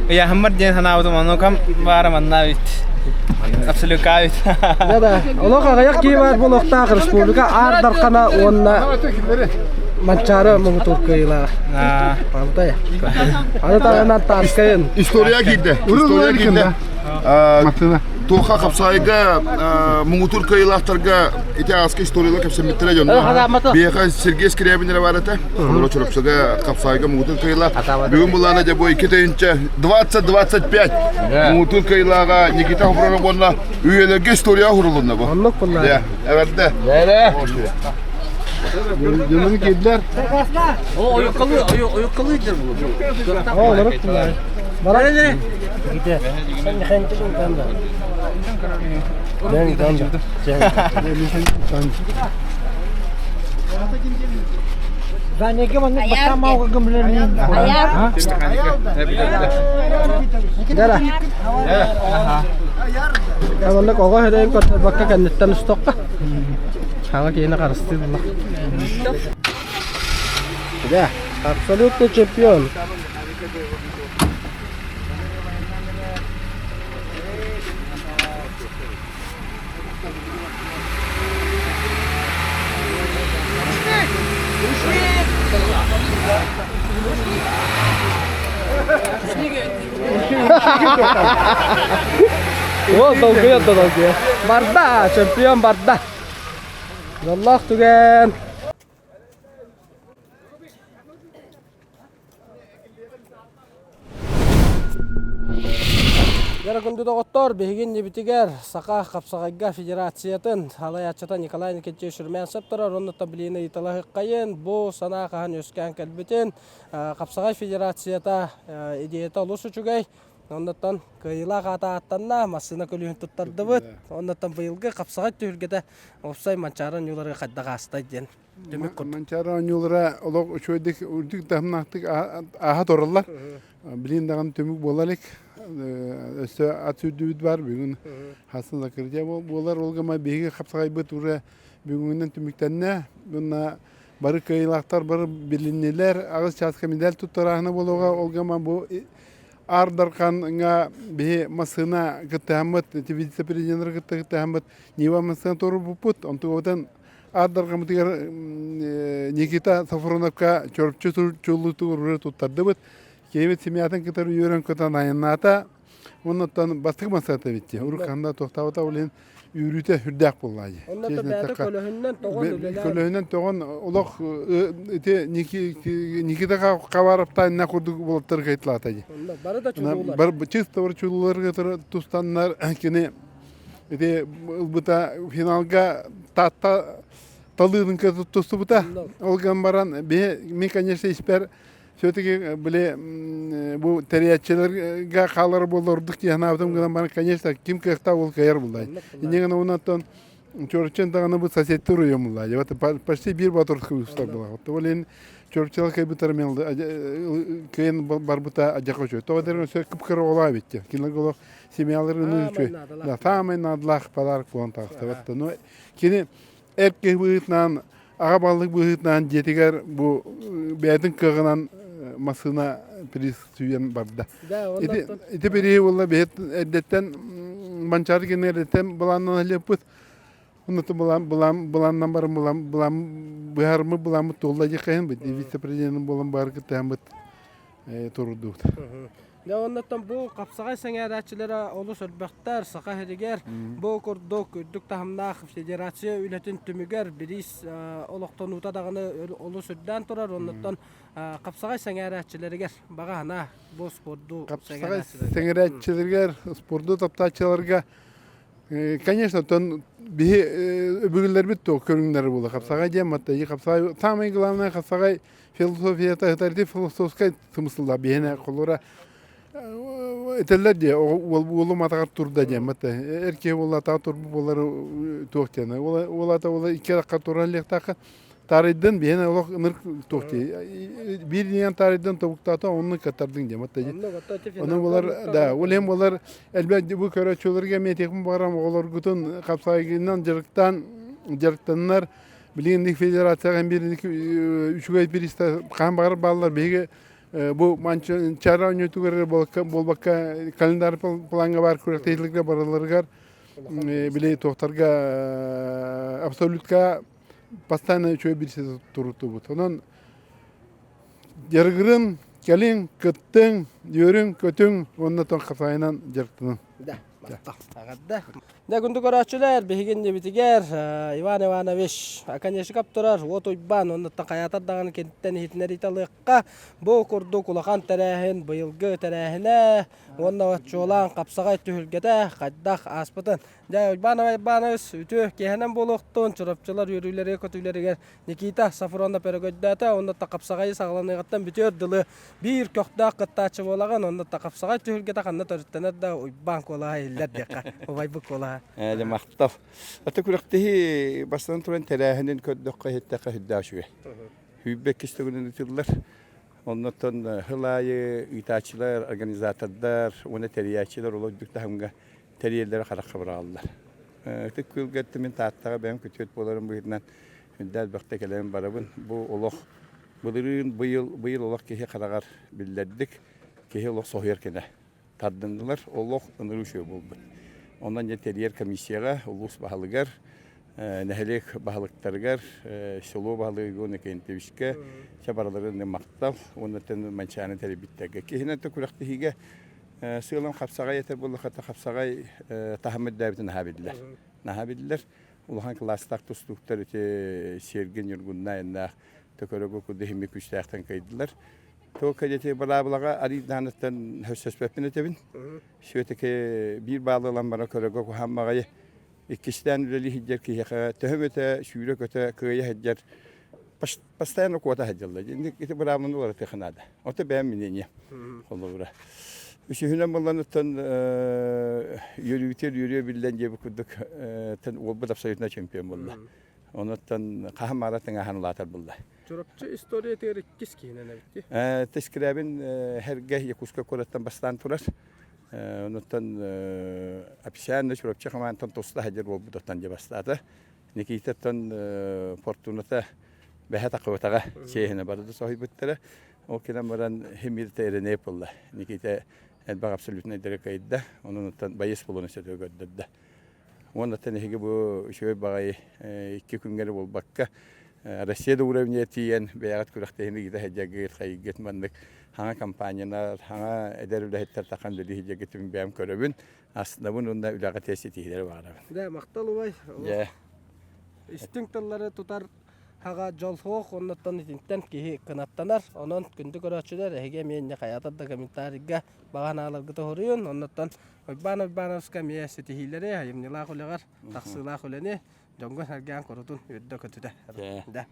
Ыйааһыммар диэн санаабытым, ону кам баара манна эбит. Абсолютка эбит. Да да. Олох аҕыйах киһи баар буолуохтаах республика Аар Дархана уонна Манчаары муҥутуур кыайыылаах. Палтай. Аны таһынан Тарскайын. История киирдэ. История киирдэ. Туохха хапсаайга муҥутуур кыайыылаахтарга ити ааска историялар кэпсэммиттэрэ дьонно. Биһиэхэ Сергей Скрябин эрэ баар этэ. Олоро Чурапчыга хапсаайга муҥутуур кыайыылаах. Бүгүн булаана дьэ бу 2025 муҥутуур кыайыылааҕа Никита Хопронов уонна үйэлэргэ история уһурулунна бу. Оннук буллаа. Эвэрдэ. Дьонун киирдэр. О, ойуккалы, ойуккалы дер бу. О, олору буллаа. Баран. Дара. Оннук оҕо сирэйин көрдөрбөккө кэнниттэн устуохха. Хаҥа киһини харыстыыр буолла. Да, абсолютный чемпион. О, долгуйа да долгуйа. Барда, чемпион барда. Дьоллоох түгэн. Дьэ күндү доҕоттор, биһиги иннибитигэр Саха хапсаҕайга федерациятын салайааччыта Николай Никитич Румянцев турар уонна таблины ыйыталаһыаххайын, бу санаа хаһан үөскээн кэлбитин, хапсаҕай федерацията идеята олус үчүгэй. Оннуттан кыайыылаах аата ааттанна, массыына көлүөһүн туттардыбыт. Оннуттан быйылгы хапсаҕай түһүлгэтэ уопсай Манчаары оонньууларыгар хайдах аастай диэн түмүк курдук. Манчаары оонньуулара олох үчүгэйдик үрдүк таһымнаахтык ааһа тураллар. Билин даҕаны түмүк буола илик. Өссө ат сүүрдүүбүт бар. Бүгүн хасын закрытие буолар. Ол гыма биһиги хапсаҕайбыт уже бүгүҥҥүнэн түмүктэннэ. Уонна бары кыайыылаахтар бары билиннилэр. Аҕыс чааска медаль туттарааһына буолуоҕа. Ол гыма бу Аар Дархаҥҥа биһи массыына кыттыһаммыт, вице-президеннэр кытта кыттыһаммыт Нива массыына туруорбуппут. Онтугабытын Аар Дархаммытыгар Никита Софроновка Чорчу чуллуутугар туттардыбыт. Киһибит семьятын кытары үөрэн-көтөн айаннаата. Оннуттан бастакы массыната битти. Урут ханна туохтаабыта ол иһин. Үүрүүтэ үрдээх буолла дии. Онно да бэйэтэ көлөһүннэн тоҕон үлэлээн. Көлөһүнэн тоҕон олох ити Никита Хабаровтаанна курдук уолаттар кайтылаата дии. Бары да чулуулар. Бар чисто бар чулууларга тустаннар кини ити ылбыта финалга Таатта талыытын тустубута. Ол гынан баран биһи мин конечно испэр все-таки били бу тэрийээччилэргэ хаалар буоллар ордук дии санаабытым гынан баран конечно ким кыахтаах ол кыайар буллай. Инньэ гынан онон Чурапчын даҕаны бу соседтар уйан булла. Почти биир батурска устар була. Ол иһин Чурапчылар кыайбыттара мен кыайан барбыта адьака үчүгэй. Тоҕо дэрин өссө кып-кыра оҕолоо эбит. Кинилэргэ олох семьяларын үчүгэй. Саамай наадалаах подарок буолан таҕыста. Но кини эр киһи быһыытынан аҕа балык быһыытынан дьиэтигэр бу бэйэтин кыаҕынан массыына приз сүүйэн барда. Ити ити бириһи буолла биһи эрдэттэн Манчаары кини эрдэттэн былааннан илиэппит. Онноту былаан былаан былааннан баран былаан былаан быһаарыммыт былааммыт туолла диэххэһин бит вице-президент буолан баар кыттыһаммыт турдубут. Дьэ оннуттан бу хапсаҕай сэҥээрээччилэрэ олус элбэхтэр. Саха сиригэр бу курдук үрдүк таһымнаах федерация үлэтин түмүгэр бириис олохтонуута даҕаны олус үрдээн турар. Оннуттан хапсаҕай сэҥээрээччилэригэр баҕа санаа бу спорду Хапсаҕай сэҥээрээччилэригэр, спорду таптааччыларга Конечно, тон биһи өбүгэлэрбит то көрүҥнэр буола хапсаҕай диэн матта хапсаҕай самое главное хапсаҕай философията ити философскай смысла биһиэнэ холура этэллэр дии уолум атаҕар турда диэн матта эр киһи буолла атаҕар турбут буолар туох диэн уол ата уола икки атахха туран илиэхтаахха таарыйдын биһиэнэ олох ынырык туох дии биир диэн таарыйдын тобуктаата онну каттардыҥ диэн матта ону булар да ол иһин буолар элбэх бу көрөөччүлэргэ эмиэ этиэхпин баҕарам оҕолоргутун хапсаайгынан дьарыктаан дьарыктаннар билигин федерацияҕа биир үчүгэй бириистэ хаһан баҕарар бааллар биһиги бу Манчаары оонньуутугар буолбакка календарь плаҥҥа баар күрэхтэһиилэргэ барыларыгар били туохтарга абсолютка постоянно үчүгэй бириистэ туруттубут онон дьарыгырын кэлиҥ кыттыҥ үөрүҥ көтүҥ уонна тон хапсаайынан дьарыктаныҥ Да, Эҕэрдэ. Дьэ, күндү көрөөччүлэр, биһиги иннибитигэр Иван Иванович Оконешников турар, Уот Уйбаан, оннуттан хайаатар даҕаны киниттэн иһитиннэриитэ ылыахха. Бу курдук улахан тэрээһин, быйылгы тэрээһинэ уонна чуолаан хапсаҕай түһүлгэтэ хайдах ааспытын. Дьэ, Уйбаан Иванович үтүө киэһэнэн буолуохтун, чурапчылар үөрүүлэригэр-көтүүлэригэр Никита Сафронов өрөгөйдөөтө, онно хапсаҕайы саҕаланыаҕыттан бүтүөр дылы биир көхтөөх кыттааччы буолаҕын, онно хапсаҕай түһүлгэтэ ханна төрүттэнэр да Уйбаан куолаһа иһиллэр диэххэ, убайбыт куолаһа. Ээ, махтал. Ата күрэхтэһии бастатан туран тэрээһинин көрдөххө иһиттэххэ сүрдээх үчүгэй. Сүүрбэ иккис төгүлүн ыытыллар. Оннуттан сыл аайы ыытааччылар, организатордар уонна тэрийээччилэр олох үрдүк таһымҥа тэрийэллэрэ харахха быраҕаллар. Ытык Күөлгэ мин Тааттаҕа бэйэм күтүөт буоларым быһыытынан Үрдэ элбэхтэ кэлэн барабын. Бу олох былырыын быйыл быйыл олох киһи хараҕар биллэрдик киһи олох соһуйар кэнэ тардыннылар. Олох ынырыы үчүгэй буолбут. Онон дьэ тэрийэр комиссияҕа улуус баһылыгар, нэһилиэк баһылыктарыгар, село баһылыга Егор Иннокентьевичка чэ барыларын махтал уонна Манчааны тэрийбиттэргэ. Киһинэн да күрэхтэһиигэ сыалым хапсаҕай этэр буоллахха хапсаҕай таһым үрдээбитин наһаа биллэр. Наһаа биллэр. Улахан кылаастаах тустууктар ити Сергей Ньургуннаайыннаах төкөрөгө курдук иһимми күүстээхтэн кыайдылар. Только дети быраабылаҕа арыйдааныттан сөспөппүн этэбин. Все-таки биир баалы ылан баран көрөгө куһаан баҕайы иккистээн үлэлии сылдьар киһиэхэ төһө өтө сүүрэ-көтө кыайа сылдьар постоянно куота сылдьаллар. Ити быраабыланы уларытыахха наада. Ото бэйэм мнение холобура. Үсүһүнэн булланыттан үөрүүтүөр үөрүө биллэн диэбит курдук уолбут абсолютно чемпион буолла. Онуттан хаһан маара тыҥааһын улаатар булла. Чурапчы историятыгар иккис киһинэн эбит дии. Тескирээбин Хэргэ Якутскай куораттан бастаан турар. Онуттан официально Чурапчы хамаантан туста сылдьар буолбутуттан дьэ бастаата. Никитаттан Фортуната бэһэ тахыбатаҕа чиэһинэ бары да соһуйбуттара. Ол кэлэн баран химииртэ эрэнэ буолла. Никита элбэх абсолютнайдары кыайда. Онон оттон байыс буолуон сөтө көрдөрдө. Уоннаттан эһиги бу үчүгэй баҕайы икки күҥҥэ эрэ буолбакка. Россия да уровня тиийэн бэйэҕит күрэхтэһиини ыыта сылдьаргыт, хайыгыт маннык хаҥа компаниялар, хаҥа эдэр үлэһиттэр тахан үлэлии сылдьаргытын бэйэм көрөбүн, астынабын уонна үлэҕэ тиэс ситиһиилэри баҕарабын. Дэ, махтал убай. Дьэ. Истиҥ тыллары тутар хаҕа дьол суох, оннуттан итинтэн киһи кынаттанар. Онон күндү көрөөччүлэр, эһиги эмиэ инньэ хайаатар да комментарийга баҕа санааларгыт оһоруйун. Оннуттан Уйбаан Уйбаановска эмиэ ситиһиилэри, айымньылаах үлэҕэр тахсыылаах үлэни дьоҥҥо сэргээн курутун үрдэ көтүтэ. Дэ,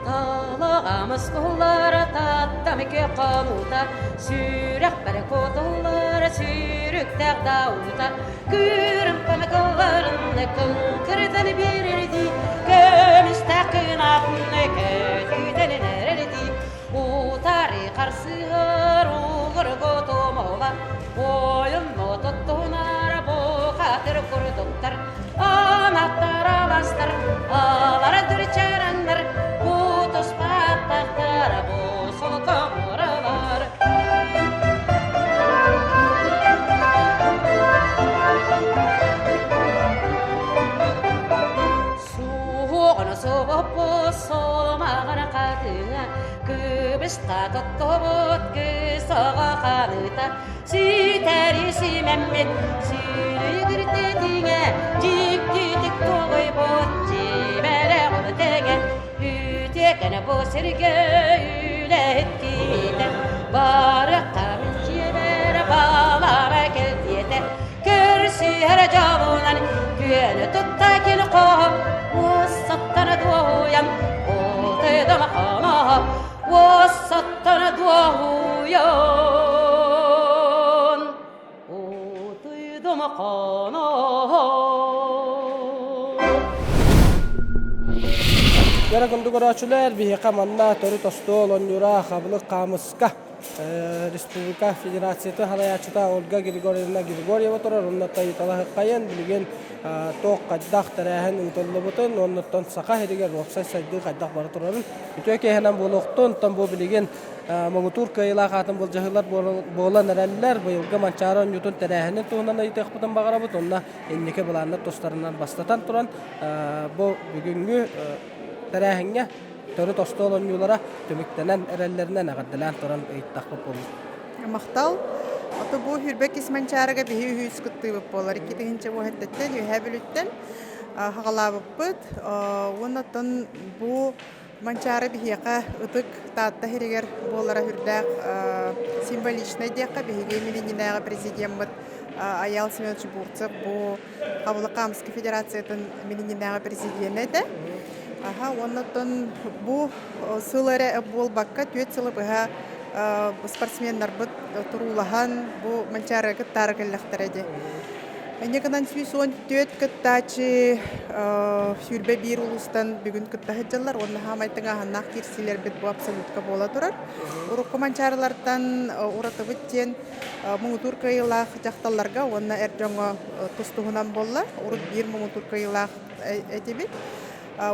Талаҕамыс куллара таттамыке хонуута, сүрэхпэр кутуллара сүүрүктээх дауута, күүрүм памыкылларын кыҥкырытан биэрэрдии, көмүстээх кынаатын көтүтэн эрэрдии, утары харсыһар угургу тумула, ойун отуттунар бухатыр курдуктар, анаттар аластар, алар дүрчэраннар, кутуспаттахтар бу солкомуралар. Суоҕун суоппу соломаҕар хатыҥа, кыбыста тоттубут кысаҕа ханыта, Ситэри симэммит сүүрүгүртэтиҥэ, дьиктитик тугуйбут дьиибэлэҕин тэҥэ, үтүөкэнэ бу сиргэ үлэһит киһитэ, барыахха мин дьиэбэр балара кэлдиэтэ, көрсүһэр дьолунан күөнү тутта кил хоһо, уоссаттан дуоһуйан, отыдым хоноһо, Уоссаттана дуоһуйан, утуйдум хоноһон. Кэрэ күндү көрөөччүлэр, биһиэхэ манна төрүт остуол оонньуура хабылык хаамыска республика федерациятын салайааччыта Ольга Григорьевна Григорьева турар. Онно ыйыталаһыккайын билигин туох хайдах тэрээһин ыытыллыбытын, оннуттан Саха сиригэр уопсай сайдыы хайдах бара турарын Үтүө киэһэнэн буолуохтун, оттон бу билигин муҥутуур кыайыылаах аатын былдьаһыылар буолан эрэллэр. Быйылгы Манчаары оонньуутун тэрээһинин туһунан ыйытыахпытын баҕарабыт. Онно инники былааннар тустарынан бастатан туран, бу бүгүҥҥү тэрээһиҥҥэ төрүт остуол оонньуулара түмүктэнэн эрэллэринэн эҕэрдэлээн туран ыйыттахпыт буоллун. Махтал. Ото бу Хүрбэкис Манчаарыга биһи үһүс кыттыыбыт буолар. 2000 уһэттэттэн, Үөһээ Бүлүүттэн хаҕалаабыппыт. Уонна оттон бу Манчаары биһиэхэ ытык Таатта сиригэр буолара сүрдээх символичнай диэххэ биһиги Минининээҕи президеммыт Айаал Семенович Бурцев бу Хабылыкамский федерациятын Минининээҕи президенэ этэ. Аха, уонна оттон бу сыл эрэ буолбакка түөрт сылы быһа спортсменнарбыт туруулаһан бу Манчаарыга кыттаары кэллэхтэрэ дии. Инньэ гынан 114 кыттааччы 21 улуустан бүгүн кытта сылдьаллар уонна саамай тыҥааһыннаах киирсиилэрбит бу абсолютка буола турар. Урукку манчаарылартан уратыбыт диэн муҥутуур кыайыылаах дьахталларга уонна эр дьоҥҥо тус-туһунан буолла. Урут биир муҥутуур кыайыылаах этибит.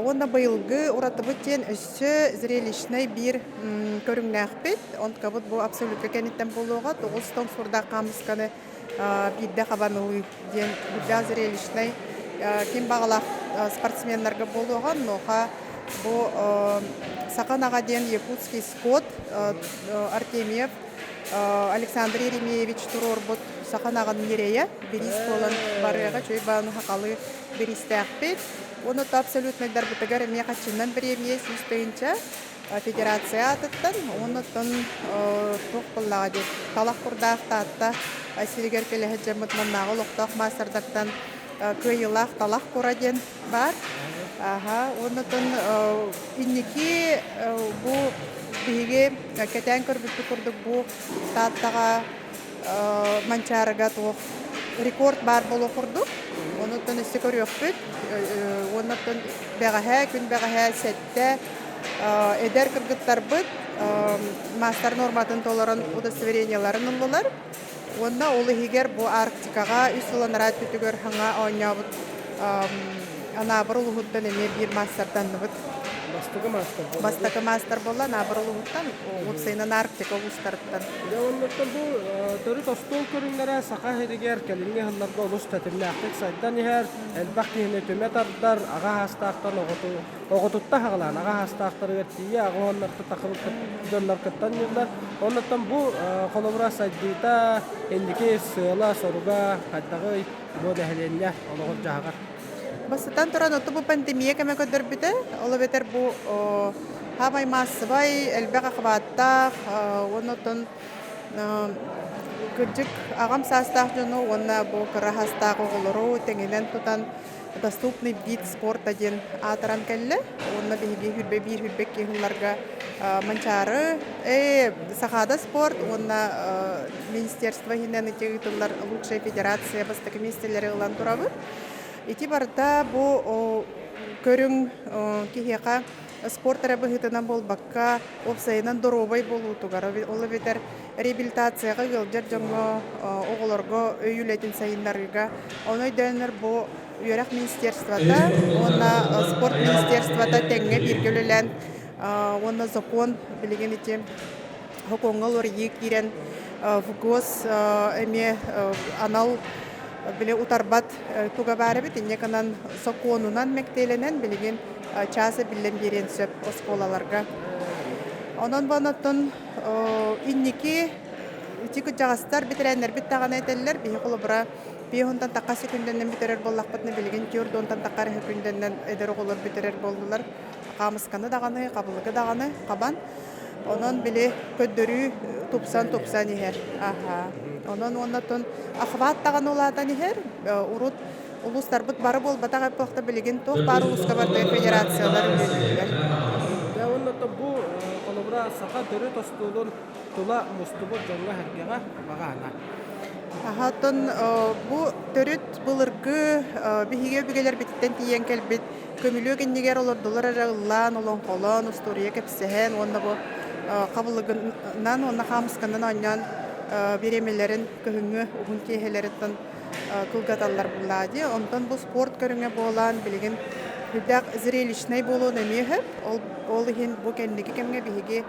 Уонна быйылгы уратыбыт диэн өссө зрелищнай биир көрүҥнээхпит. Онтукабыт бу абсолютка кэнниттэн буолуоҕа. Тоҕус тоҥсуурдаах хаамысканы биирдэ хабан ылыы диэн үрдээх зрелищнай ким баҕалаах спортсменнарга буолуоҕа. Онуоха бу Саха ынаҕа диэн якутский скот Артемьев Александр Еремеевич туруорбут саха ынаҕын ньирэйэ бириис буолан барыаҕа үчүгэй баҕаны сахалыы бириистээхпит. Уонна абсолютнайдарбытыгар эмиэ хаччыннан бириэмийэ 100 тыһыынча федерация аатыттан уонна оттон туох буоллаҕа дии талах курдаах Таатта сиригэр кэлэ сылдьаммыт маннааҕы олохтоох маастардартан кыайыылаах талах кура диэн баар. Аха уонна оттон инники бу биһиги кэтээн көрбүппүт курдук бу Тааттаҕа Манчаарыга туох рекорд баар буолуох курдук. Онуттан өссө көрүөхпүт. Уонна оттон бэҕэһээ, күн бэҕэһээ сэттэ эдэр кыргыттарбыт маастар нуорматын толорон удостоверениеларын ыллылар. Уонна ол иһигэр бу Арктикаҕа үс сыл анараа өттүгэр хаҥа оонньообут Анаабыр улууһуттан эмиэ биир маастарданныбыт. Бастакы маастар буолла. Бастакы маастар буолла Анаабыр улууһуттан, уопсайынан Арктика улуустарыттан. Дьэ оннуттан бу төрүт остуол көрүҥнэрэ Саха сиригэр кэлиҥҥи сылларга олус тэтимнээхтик сайдан иһэр, элбэх киһини түмэ тардар, аҕа саастаахтан оҕотутта саҕалаан аҕа саастаахтарыгар тиийэ аҕа уоннарта тахыбыт дьоннор кыттан иһэллэр. Оннуттан бу холобура сайдыыта, инники сыала-соруга хайдаҕый бу нэһилиэнньэ олоҕор-дьаһаҕар? Бастатан туран, оту бу пандемия кэмэ көрдөрбүтэ. Ол эбэтэр бу хаамай маассабай, элбэх охваттаах уонна оттон кырдьык аҕам саастаах дьону уонна бу кыра саастаах оҕолору тэҥинэн тутан доступный вид спорта диэн аатыран кэллэ. Уонна биһиги хүрбэ биир хүрбэ киһиларга Манчаары, Сахаада спорт уонна министерство иһинэн ити ыытыллар лучшая федерация бастакы миэстэлэри ылан турабыт. Ити барыта бу көрүҥ киһиэхэ спорт эрэ быһыытынан буолбакка, уопсайынан доруобай буолуутугар, ол эбэтэр реабилитацияҕа ыалдьар дьоҥҥо, оҕолорго өй үлэтин сайыннарыыга. Ону өйдөөннөр бу үөрэх министерствота уонна спорт министерствота тэҥҥэ бииргэ үлэлээн уонна закон билигин ити сокуоҥҥа уларыйыы киирэн ФГОС эмиэ анал били утарбат туга баар эбит инньэ гынан сокуонунан мэктиэлэнэн билигин чаас эбиллэн биэриэн сөп оскуолаларга. Онон бу инники ити кырдьаҕастар бэтэрээннэрбит даҕаны этэллэр биһи холобура биэһунтан тахха секүндэннэн бүтэрэр буоллахпытына билигин түөрт тахха эрэ секүндэннэн эдэр оҕолор бүтэрэр буоллулар хаамысканы даҕаны хабылыгы даҕаны хабан онон били көрдөрүү тупсан тупсан иһэр аха онон уонна тун охват даҕаны улаатан иһэр урут улуустарбыт бары буолбатах эпохта билигин туох баар улууска барда федерациялар үлэлииллэр. Дьэ уонна бу холобура саха төрүт остуолун тула мустубут дьоҥҥо-сэргэҕэ баҕаана. Аха, оттон бу төрүт былыргы биһиги өбүгэлэрбититтэн тиийэн кэлбит көмүлүөк иннигэр олордулар эрэ ыллаан, олоҥхолоон, устуоруйа кэпсэһэн уонна бу хабылыгынан уонна хаамысканан оонньоон бириэмэлэрин кыһыҥҥы уһун киэһэлэриттэн кылгаталлар буллаа дии. Онтон бу спорт көрүҥэ буолан билигин сүрдээх зрелищнэй буолуон эмиэ сөп. Ол, ол иһин бу кэнники кэмҥэ биһиги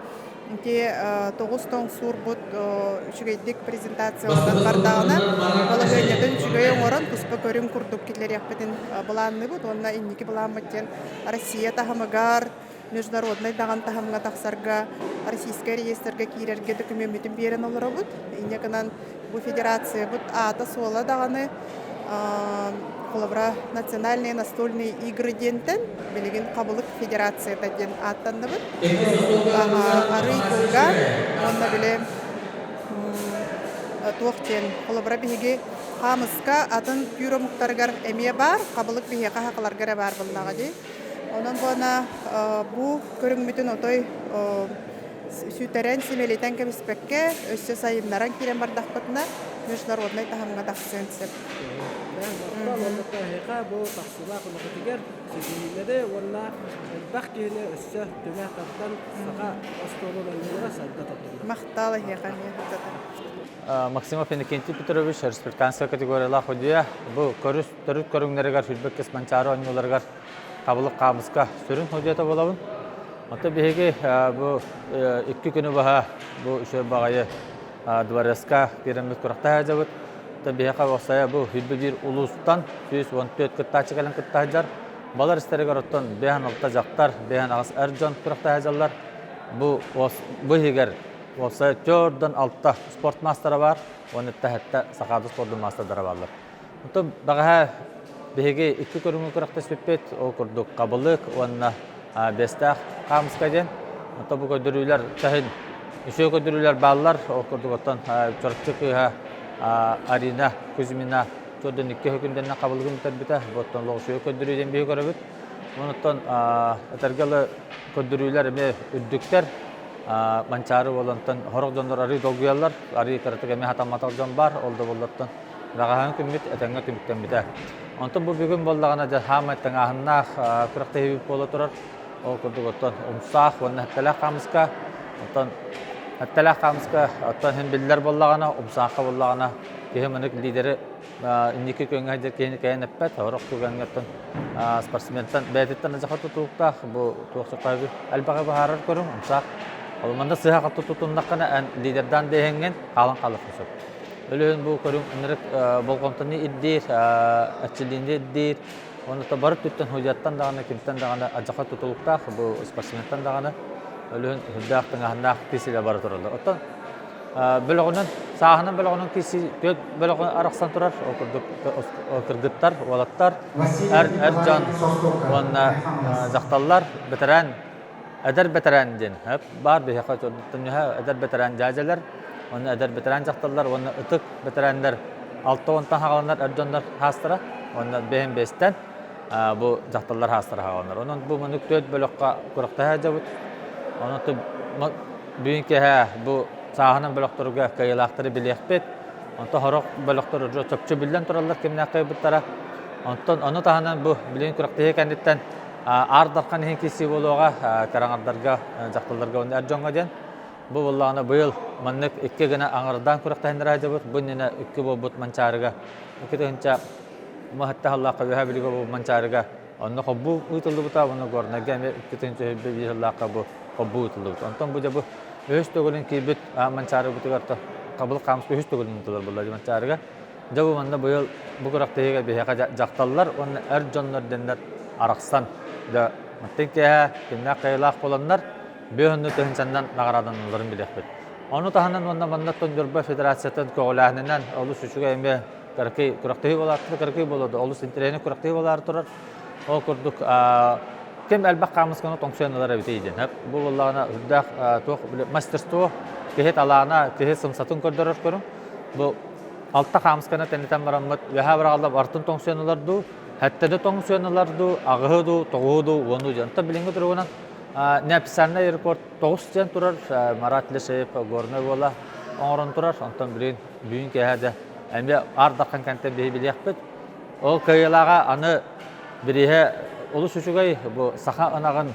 ити тоҕус тоҥсуурбут үчүгэйдик презентацияланан бардаҕына балаһыанньатын үчүгэй оҥорон туспа көрүҥ курдук киллэриэхпитин былаанныыбыт уонна инники былааммыт диэн Россия таһымыгар международнай даҕан таһымҥа тахсарга российскай реестргэ киирэргэ дөкүмүөммүтүн биэрэн олоробут. Инньэ гынан бу федерациябыт аата-суола даҕаны холобура национальные настольные игры диэнтэн билигин хабылык федерацията диэн ааттанныбыт. Арый кылга уонна били туох диэн холобура биһиги хаамыска атын түүр омуктарыгар эмиэ баар, хабылык биһиэхэ сахаларга эрэ баар буоллаҕа дии. Онон буона бу көрүҥмүтүн отой сүтэрэн, симэлитэн кэбиспэккэ, өссө сайыннаран киирэн бардахпытына, международнай таһымҥа тахсыан сөп. Эһиэхэ бу тахсыылаах үлэҕитигэр ситиһиилэри уонна элбэх киһини өссө түмэ тардан саха остуолун оонньуулара сайда турдуннар. Махтал эһиэхэ эмиэ Максимов Иннокентий Петрович, республиканскай категориялаах судьуйа. Бу көрүс төрүт көрүҥнэригэр Сүлбэккис Манчаары оонньууларыгар хабылык хаамыска сүрүн судьуйата буолабын. Оттон биһиги бу икки күнү быһа бу үчүгэй баҕайы дворецка киирэммит күрэхтэһэ сылдьабыт. Оттон биһиэхэ уопсайа бу сүүрбэ биир улуустан 114 кыттааччы кэлэн кытта сылдьар. Балар истэригэр оттон 56 дьахтар, 58 эр дьон күрэхтэһэ сылдьаллар. Бу бу иһигэр уопсайа төрдөн алта спорт маастара баар уонна тэһэттэ сахаада спордун маастардара бааллар. Оттон бэҕэһээ биһиги икки көрүҥү күрэхтэспиппит. Ол курдук хабылык уонна биэстээх хаамыска диэн. Оттон бу көрдөрүүлэр таһын үчүгэй көрдөрүүлэр бааллар. Ол курдук оттон Чурапчы кыыһа Арина Кузьмина төрдөн икки күндэннэ хабылыгын бүтэрбитэ. Бу оттон олох үчүгэй көрдөрүү диэн биһиги көрөбүт. Онуттан этэргэ дылы көрдөрүүлэр эмиэ үрдүктэр. Манчаары буолантан сорох дьоннор арыы долгуйаллар, арыы кыратык эмиэ хатамматах дьон баар. Ол да буоллартан Бэҕэһээҥҥи күммүт этэҥҥэ түмүктэммитэ. Онтон бу бүгүн буоллаҕына дьэ саамай тыҥааһыннаах күрэхтэһиибит буола турар. Ол курдук оттон умсаах уонна сэттэлээх хаамыска. Оттон сэттэлээх хаамыска оттон иһин биллэр буоллаҕына, умсаахха буоллаҕына киһи маннык лидери инники күөҥҥэ сылдьар киһини кэйэн эппэт, сорох түгэҥҥэ оттон спортсментан бэйэтиттэн адьаха тутулуктаах бу туох сокаабы элбэҕи быһаарар көрүҥ умсаах. Ол манна сыһа-халты тутуннаххына эн лидердаан дэһэҥҥин хаалан хаалыаххын сөп. Өлөһүн бу көрүҥ ынырык болҕомтону ирдиир, эрчиллиини ирдиир. Уонна бары өттүттэн судьяттан даҕаны, кимтэн даҕаны адьаха тутулуктаах бу спортсментан даҕаны өлөһүн үрдээх тыҥаһыннаах киисилэ бара тураллар. Оттон бөлөҕүнэн, сааһынан бөлөҕүнэн киирсии түөрт бөлөҕү арахсан турар. Ол курдук кыргыттар, уолаттар, эр, эр дьон уонна дьахталлар, бэтэрээн, эдэр бэтэрээн диэн баар биһиэхэ эдэр бэтэрээн дьээдьэлэр, уонна эдэр бэтэрээн дьахталлар уонна ытык бэтэрээннэр алта уонтан хаҕаланар эр дьоннор хаастара уонна бэһин бэстэн бу дьахталлар хаастара хаҕаланар. Онон бу маннык түөрт бөлөххө күрэхтэһэ сылдьабыт. Онон Бүгүн киэһэ бу сааһынан бөлөхтөргө кыайыылаахтары билиэхпит. Онтон сорох бөлөхтөр уже чопчу биллэн тураллар кимнээх кыайбыттара. Онтон ону таһынан бу билигин күрэхтэһии кэнниттэн Аар Дархан иһин киирсии буолуоҕа караҥардарга, дьахталларга уонна эр дьоҥҥо диэн. Бу буоллаҕына быйыл маннык икки гына аҥардаан күрэхтэһиннэрэ сылдьабыт. Бу иннинэ икки буолбут Манчаарыга 2 тыһыынча маһытта сыллаахха Үөһээ Бүлүүгэ буолбут Манчаарыга онно холбуу ыытыллыбыта уонна Горнайга эмиэ 2 тыһыынча сыллаахха бу холбуу ыытыллыбыт. Онтон бу дьэ бу үһүс төгүлүн киирбит Манчаарыбытыгар Хабыл Хаамыска үһүс төгүлүн ыытыллар буолла Манчаарыга. Дьэ бу манна быйыл бу күрэхтэһиигэ биһиэхэ дьахталлар уонна эр дьоннор дэннэр арахсан дьэ мантан киэһэ кимнээх кыайыылаах буоланнар бүөһүннү тыһыынчаннан наҕарааданалларын билиэхпит. Ону таһынан уонна манна Ньурба Федерациятын көҕүлээһининэн олус үчүгэй эмиэ кыракый күрэхтэһии буолаары кыракый буолуо олус интэриэһинэй күрэхтэһии буолаары турар. Ол курдук ким элбэх хаамысканы тоҥсуйан ылар эбитий диэн. Бу буоллаҕына үрдээх туох мастерство киһи талаана, киһи сымсатын көрдөрөр көрүҥ. Бу алта хаамысканы тэнитэн бараммыт үөһээ быраҕаллар бартын тоҥсуйан ылар дуу, хэттэни тоҥсуйан ылар дуу, аҕыһы дуу, тоҕуһу дуу, уону дуу. Онтон билиҥҥи туругунан неофициальный рекорд тоҕус диэн турар Марат Лешеев Горнай уола оҥорон турар. Онтон билигин бүгүн киэһэ дьэ эмиэ Аар Дархан кэнтэн биһи билиэхпит. Ол кыайыылааҕа аны бирииһэ олус үчүгэй бу саха ынаҕын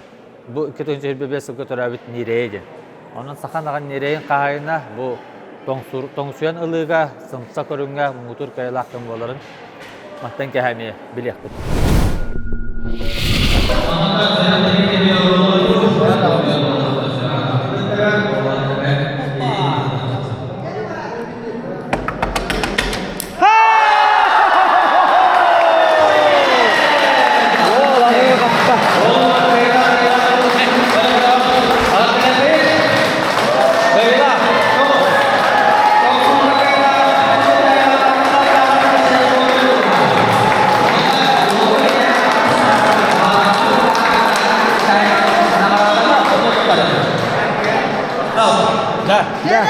бу 2025 сылга төрөөбүт Нирэйэ диэн. Онон саха ынаҕын Нирэйин хаһаайына бу тоҥсуйан ылыыга сымса көрүҥҥэ муҥутуур кыайыылаах ким буоларын мантан кэһэ эмиэ билиэхпит. Да. Да.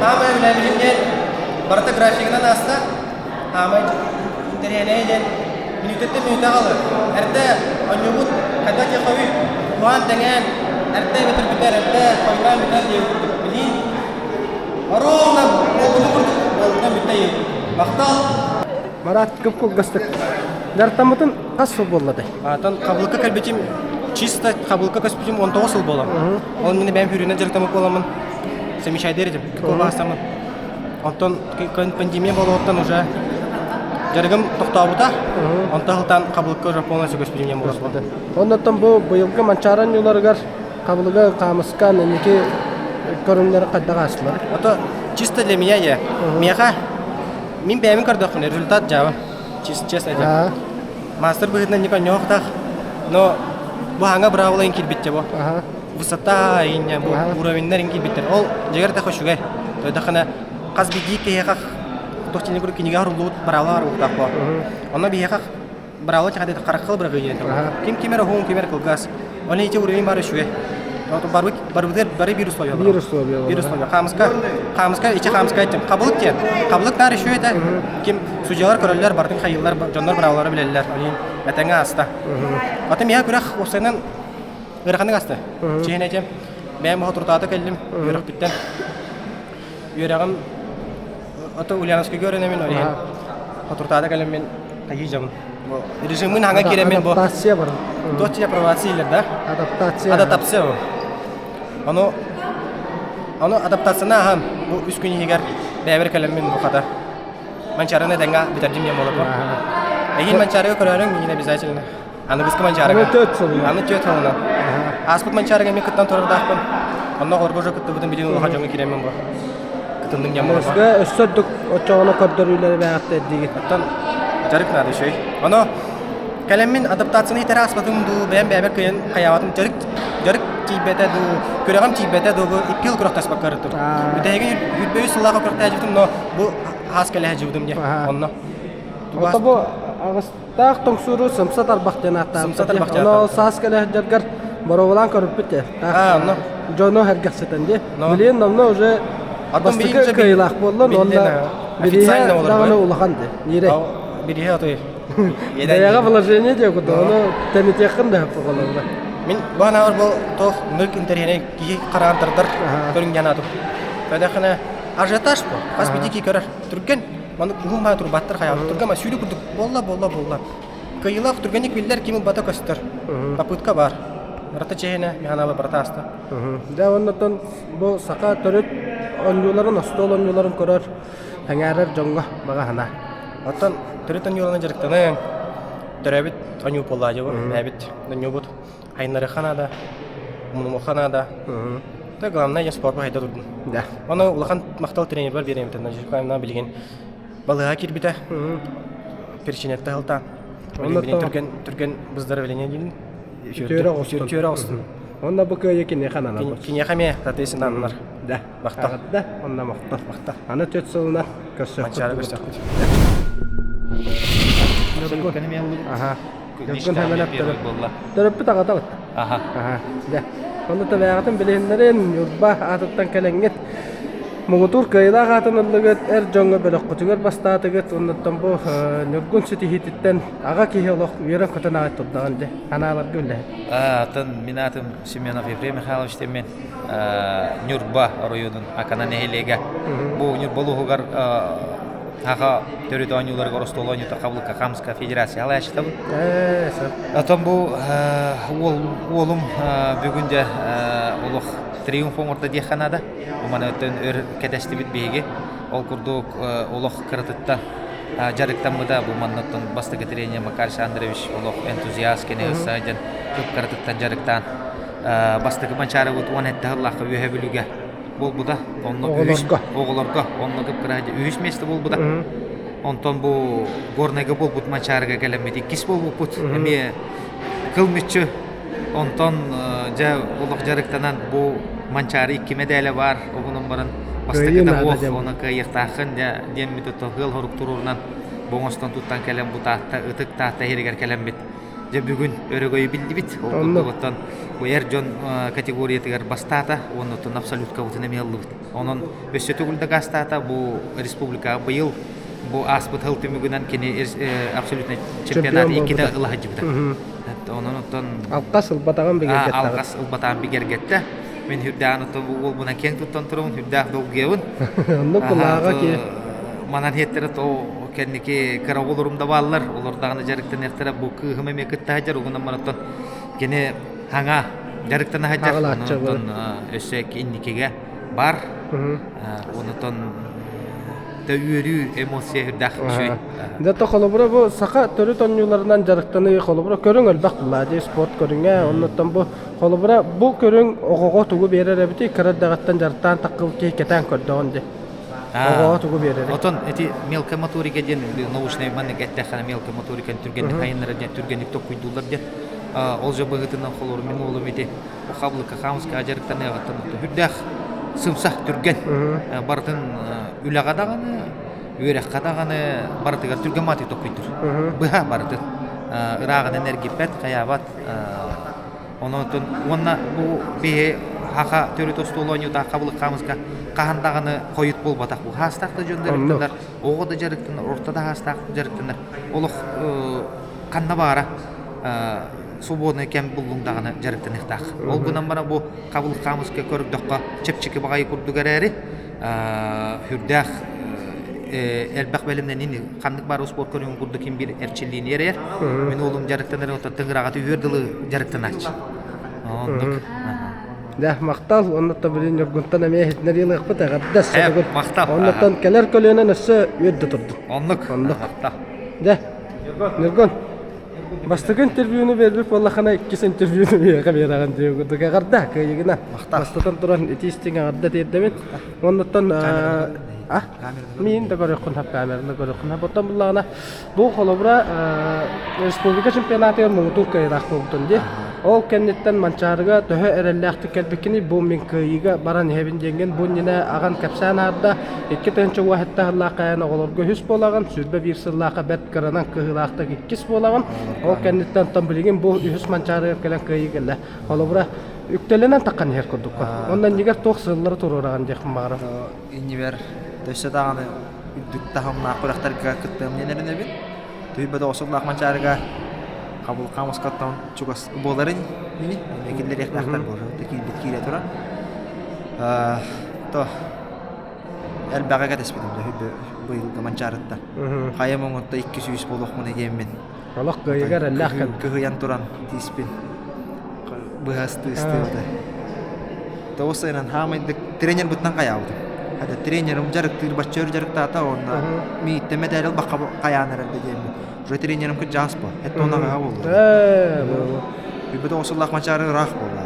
Аамай үлэлиирим диэн барыта графигынан ааста. Аамай интэриэһинэй диэн мүнүүтэттэн мүнүүтэ аҕалар. Эрдэ оонньуубут хайдах диэххэ уһаан тэҥээн эрдэ эбэтэр бүтэр, эрдэ хойутаан бүтэр диэн курдук билии. Оруолна буолбутун курдук буолбута бүттэ Махтал! Марат кып-кылгастык дьарыктаммытын хас сыл буолла дэй? Атан хабылыкка кэлбитим чисто хабылыкка көспүтүм 19 сыл буолар. Ол мин бэйэм хүрүнэн дьарыктаммыт буоламмын замечайдыр этим, кылбаастаммын. Онтон пандемия буолуоттан уже дьарыгым тохтообута. Онтон сылтаан хабылыкка уже полностью көспүтүм диэн буолар. Оннуттан бу быйылгы Манчаары оонньууларыгар хабылыга хаамыскаан инники көрүҥнэр хайдах аастылар? Ото чисто для меня я. Миэхэ мин бэйэбин көрдөхпүнэ результат дьаабы. Честно этим. Мастер быһыытынан не конньоохтах, но бу хаҥа браво киирбиттэ бу. Высота инне бу уровеннар киирбиттэр. Ол дьэгэр тах үчүгэй. Тойдахына хас биирдии киһиэхэ туох чине курдук кинигэ оһоруллубут быраалар уһутаах бу. Онно биһиэхэ быраала чахады хараххал бырагы диэн Ким кимер уһун, кимер кылгас. Оны ити уровень бар үчүгэй. Барбыт барбытыгар бары биир условия Биир условия Биир условия. Хаамыска хаамыска ичи хаамыска этим. Хабылык диэн. Хабылык наар еще это ким судьялар көрөллөр, бартын хайыллар, дьоннор быраалары билэллэр. Они этэҥэ ааста. Аты миһа күрэх уопсайынан ыараханнык аста. Чиһин этим. Бэйэм хотуртаата кэллим үөрэхпиттэн. Үөрэҕим ото Ульяновскайга үөрэнэмин, ол иһин хотуртаата кэлэммин хайыы дьабын. Режимин хаҥа киирэммин бу Адаптация бар. Туох апробация илэр да? Адаптация. Адаптация бу. Ону ону адаптацияны аһан бу үс күн иһигэр бэйэбэр кэлэммин бу хата Манчаарыны дэҥҥэ бүтэрдим диэн буолар бу. Эһиил Манчаарыга көрөөрүҥ миигин обязательно. Аныгыскы Манчаарыга. Аны төрт сылынан. Аны төрт сылынан. Ааспыт Манчаарыга мен кыттан турардаахпын. Онно оҕолорго уже кыттыбытым билин улахан дьоҥҥо киирэммин бу. Кытынным диэн буолар. Өскө өссө ордук оччоҕуна көрдөрүүлэри бэҕэттэ диигит. Оттон дьарык наада үчүгэй. Оно кэлэммин адаптацияны итэри ааспатым дуу, бэйэм бэйэбэр кыайан хайаабатым дьарык дьарык тиийбэтэ дуу, күрэҕим тиийбэтэ дуу, бу икки сыл күрэхтэспэккэ ырыттым. Бүтэһигин үрбөйү сыллаах күрэхтээжибитим, но бу хаас кэлэһэ дьыбытым диye. Онно. Ото бу аҕыстаах тоҥсууру сымса тарбах диэн ааттаабыт. Сымса тарбах диэн Оно саас кэлэ сылдьаргар боруобалаан көрүппүт дии. Аа, онно. Дьону сэргэхситэн дии. Билигин номно уже бастакы кыайыылаах буоллун уонна бирииһэ даҕаны улахан дии. Ниирэй. Бирииһэ отой. Бэйэҕэ вложение диэ курдук, ону тэнитиэххин да сөп буолаллар. Мин бу анаабар бу туох нырк интэриэһинэй киһи хараан тардар көрүҥ диэн аатым. Көдөххүнэ ажиотаж бу. Хас биирдии киһи көрөр. Түргэн Маннык уһун баҕа турбаттар хайаҕа. Тургама сүүрүү курдук буолла, буолла, буолла. Кыайыылаах түргэнник биллэр, ким ылбата көстөр. Попытка бар. Барыта чиэһинэ, механаба барыта ааста. Дьэ, оннотон бу саха төрүт оонньууларын, остуол оонньууларын көрөр, сэҥээрэр дьоҥҥо баҕа санаа. Оттон төрүт оонньууларынан дьарыктаныаҥ. Төрөөбүт оонньуу буолла дьэ бу. Бэйэбит оонньуубут. Айнарыха наада, умнумуха наада. Да, главное, я спорт хайда турдум. Да. Оны улахан махтал тренербар биэриэм этэ. Билигин балыыһа киирбитэ. Причинетте хылта. Билигин түргэн түргэн выздоровление диин. Үтүөрэ оҕустун. Үтүөрэ оҕустун. Онно бу кыайы киниэхэ ананар. Киниэхэ эмиэ соответственно ананар. Да. Махтал. Да, онно махтал. Махтал. Аны төрт сылынан көрсөхпүт. Манчаары көрсөхпүт. Аха. Дьоккун Хэмэнэп төрөппүт аҕата бытта. Аха. Аха. Дьэ. Онно табаҕытын билиһиннэрин Ньурба аатыттан кэлэҥҥит муҥутуур кыайыылаах аатын ыллыгыт, эр дьоҥҥо бөлөххүтүгэр бастаатыгыт, оннуттан бу Ньургун ситиһиититтэн аҕа киһи олох үөрэн-көтөн аҕай турдаҕын дьэ, анааларга үллэһин. Атын мин аатым Семенов Ефрем Михайлович диэммин Ньурба оройуонун Акана нэһилиэгэ. Бу Ньурба улууһугар Аха төрүт оонньууларыгар остуол оонньуута Хабылыкка Хамска федерация салайааччытабын. Отон бу уолум бүгүн дьэ олох триумф оҥордо диэххэ наада. Бу маны өттөн өр кэтэстибит биһиги. Ол курдук олох кыратыттан дьарыктаммыта бу маннаттан бастакы тренер Макар Александрович олох энтузиаст кини ысса дьэн кып-кыратыттан дьарыктаан бастакы Манчаарыбыт 17 сыллаахха Үөһэ Бүлүүгэ буолбута. Онно үһүс оҕолорго онно кып-кыра үһүс миэстэ буолбута. Онтон бу Горнайга буолбут Манчаарыга кэлэммит иккис буолбуппут. Эмиэ кыл мүччү. Онтон дьэ олох дьарыктанан бу Манчаары икки мэдээлэ баар. Оҕунан баран бастакыта буох, оны кыайыахтааххын дьэ диэммит ото ыал хорук туруорунан бу оҥостон туттан кэлэн бу Таатта ытык Таатта иһиригэр кэлэммит Дьэ бүгүн өрөгөйү биллибит. Ол курдук оттон бу эр дьон категориятыгар бастаата уонна оттон абсолюткабытын эмиэ ыллыбыт. Онон өссө төгүл дакаастаата бу республикаҕа быйыл бу ааспыт сыл түмүгүнэн кини абсолютный чемпионат иккитэ ыла сылдьыбыта. Онон оттон Алҕас ылбатаҕын бигэргэттэ. Алҕас ылбатаҕын бигэргэттэ. Мин үрдээҕин оттон бу уолбунан киэҥ туттан турабын, үрдээх долгуйабын. Оннук былааҕа ки. Манан иһиттэрэ то кэнники кыра оҕолорум да бааллар, олор даҕаны дьарыктаныахтара. Бу кыыһым эмиэ кытта сылдьар, угунан баран кини хаҥа дьарыктана сылдьар. Онон өссө инникигэ бар. Онтон да үөрүү, эмоция үрдээх үчүгэй. Дьэ то холобура бу саха төрүт оонньууларынан дьарыктаныы холобура көрүҥ элбэх буолла дии спорт көрүҥэ. Оннуттан бу холобура бу көрүҥ оҕоҕо тугу биэрэр эбитий кыра эрдэҕиттэн дьарыктаан таххыбыт киһи кэтээн көрдөҕүн дии. Оҕоҕо тугу биэрэрий? Отон эти мелкая моторика диэн научный маннык эттэххинэ мелкая моторика түргэнник хайыннара диэн түргэнник токкуйдууллар диэн. Ол же быһыытынан холобур мин уолум ити хабылыкка хаамыска дьарыктаныаҕыттан үрдээх сымса түргэн барытын үлэҕэ даҕаны үөрэххэ даҕаны барытыгар түргэн маатый токкуйдуур. Быһа барытын ырааҕынан эргиппэт, хайаабат. Онон уонна бу биһи хаха төрүт остуол оонньуута хабылык хаамыска хаһан даҕаны хойут буолбатах бу. Хаастаах да дьон дьарыктанар, оҕо да дьарыктанар, орто да хаастаах дьарыктанар. Олох ханна баара свободный кэм буллуҥ даҕаны дьарыктаныахтаах. Ол гынан баран бу хабылык хаамыска көрдөххө чэпчэки баҕайы курдук эрээри сүрдээх элбэх бэлэмнэнии ханнык баар успуорт көрүҥүн курдук ким биир эрчиллиини эрэйэр. Мин уолум дьарыктанар оттон тыҥыраҕа түһүөр дылы дьарыктанааччы. Оннук. Да, махтал. Оннуттан билин Ньургунтан эмиэ иһитиннэриилэхпит эҕэрдэ Э, махтал. Оннуттан кэлэр көлүөнэн өссө үөрдэ турдун. Оннук. Оннук. Махтал. Дэ. Ньургун. Бастакы интервьюну биэрбит буоллахына иккис интервьюну биэхэ биэрэҕин диэн курдук эҕэрдэ кыайыгына. Бастатан туран ити истиҥ эҕэрдэ тиэрдэбин. Оннуттан а миин да көрүөххүн хап камераны көрүөххүн хап. Оттон буллаҕына Бу холобура республика чемпионатыгар муҥутуур кыайыылаах буолбутун дии. Ол кэнниттэн Манчаарыга төһө эрэллээхтик кэлбиккиний бу мин кыайыыга баран иһэбин диэҥҥин бу иннинэ аҕан кэпсээн аарда. 2017 сыллаахха эн оҕолорго үһүс буолаҕын, 21 сыллаахха бэрт кыранан кыһыылаахтык иккис буолаҕын. Ол кэнниттэн оттон билигин бу үһүс Манчаарыга кэлэн кыайыы кэллэ. Холобура үктэлэнэн таххан иһэр курдукка. Онно иннигэр туох сыллары туруораҕын диэхпин баҕарабын. Иннибэр өссө даҕаны үрдүк таһымнаах күрэхтэргэ кыттыам диэн эрэнэбин. Түһүйбэт оҕосуллаах Манчаарыга Хабыл Хамаскаттан чугас буоларын ини эмиэ киллэриэхтээхтэр буолар. Киирбит киирэ турар. То элбэҕи кэтэспитим быйылгы Манчаарыттан. Хайа муҥутта 200 буолуохпун диэммин. Олох кыайыгар эллээх кэлбит. Кыһыйан туран тииспин быһа ыстыы-ыстыы Тоҕус сайынан хаамайдык тренербыттан хайаабытым. Хата тренерим дьарыктыыр бачча өр дьарыктаата уонна мииттэн мэдээлэл бакка хайаан эрэрдэ диэммин. Уже тренерим кырдьаҕас буо. Эт уон аҕаһа буолла. Бүбүт оҕосуллаах мачаары ыраах буолла.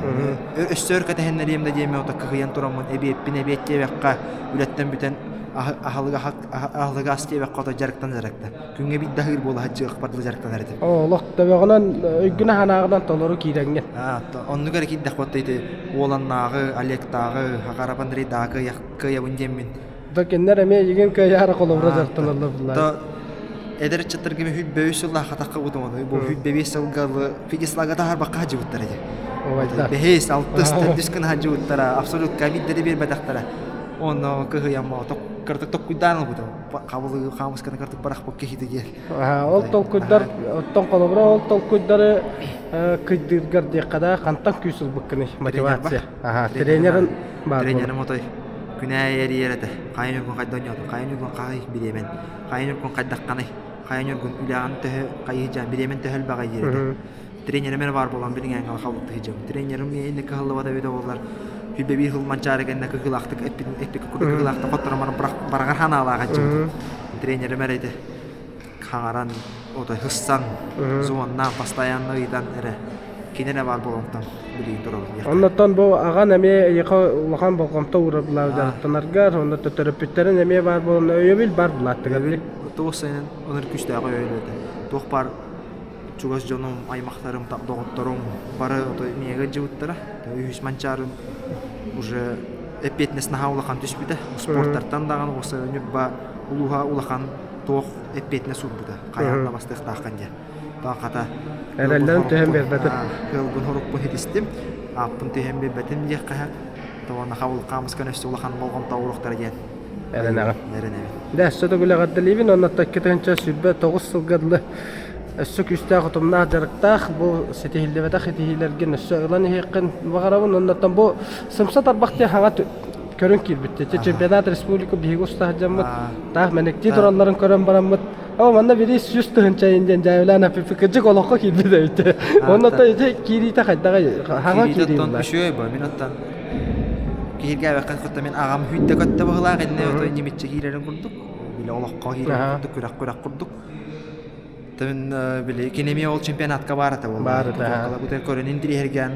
Өссө өр кэтэһиннэриэм да диэммин ото кыһыйан тураммын эбиэппин эбиэт диэбэххэ үлэттэн бүтэн аһылыгы ас диэбэххэ ото дьарыктан дьарыкта. Күҥҥэ биирдэ аһыыр буола сылдьыахпар дылы дьарыктанар этим. Олох төбөҕүнэн өйгүнэ санааҕынан толору киирэҥҥин. Оннук эрэ киирдэх вот ити Уоланнааҕы, Олегтааҕы, Хахарап Андрейдааҕы кыайабын диэммин. Да кинилэр эмиэ игин кыайаары холобура дьарыктаналлар буллар. То эдэр ыччаттарга хүббэ үс сыллаах хатахха бутуманы бу хүббэ биэс сылга фигислага таһарбакка хаджыбыттар эти. Бэһис, алтыс, төрдүс гына хаджыбыттара, абсолют ковиддери биэрбэтэхтэрэ. Онно кыһыйамма кырдык токкуйдаан ылбытым. Хабылы хаамысканы кырдык барахпыт киһи диэн. Ол толкуйдар, оттон холобура ол толкуйдары кыйдыыргар диэххэ да хантан күүс ылбыккыный мотивация? Тренерин баар Тренерим отой күнээ эрийэр этэ. Хайын үргүн хайда ойнотун, хайын үргүн хай бириэмэн, хайын үргүн хайдахханый, хайын үргүн үлэҕин төһө хайыһыдьаан, бириэмэн төһө элбэҕэй диир этэ. Тренерим эрэ баар буолан билиҥээҥҥэ халытты сылдьабын. Тренерим инник кыһаллыбата эбитэ буоллар, хүбэ биир сыл манчаары кэннэ кыһыылаахтык эппитин эппиккэ курдук кыһыылаахтык хотторон баран бараҕар ханаалаах сылдьыбытым. Тренерим эрэ ити хаҥаран, отой хыссан, звоннаан, постоянно ыйытан эрэ кини эрэ баар буолуохтан билигин турабын. Оннуттан бу аҕан эмиэ эйиэхэ улахан болҕомто уурар булаар дьарыктанаргар, онно төрөппүттэрин эмиэ баар буолан өйөбүл бар булааттыгар. Туох сайын онор күүстээх өйөбүл этэ. Туох баар чугас дьонум, аймахтарым, доҕотторум бары отой миэгэ дьыбыттара. Үһүс манчаарым уже эппиэтинэс наһаа улахан түспүтэ. Спорттартан даҕаны осы Ньурба улууһа улахан туох эппиэтинэс уурбута. Хайаан да бастыахтааххын диэн. Таа хата Эрэллэрин түһэн биэрбэтим. Кыалбын хорукпун хитистим. Ааппын түһэн биэрбэтим диэххэ Тоҕо хабыл хаамыскан өссө улахан болҕомто ууруохтара диэн. Эрэнэҕин. Эрэнэбин. Дэ, өссө төгүл эҕэрдэлиибин уонна 2029 сылга дылы өссө күүстээх утумнаах дьарыктаах бу ситиһиллибэтэх ситиһиилэргин өссө ылан иһиэххин баҕарабын уонна бу сымса тарбах диэн хаҥа көрүҥ киирбит. Чемпионат республика биһиги уста сылдьаммыт таах мэниктии туралларын көрөн бараммыт О, манна бири 100 тыһынча диэн дьээбилээн аппиппит кырдьык олоххо киирбит эбит. Онно ити киириитэ хайдаҕай хаҥа киирии Үчүгэй бо мин оттон киһиргээбэккэ кытта мин аҕам хүйтэ көттө быһылаах иннэ отой ньимиччи киирэрин курдук били олоххо киирэрин курдук күрэх күрэх курдук Тын били кинеми ол чемпионатка баар этэ буолла. Баар этэ. Бутер көрөн интириэһиргээн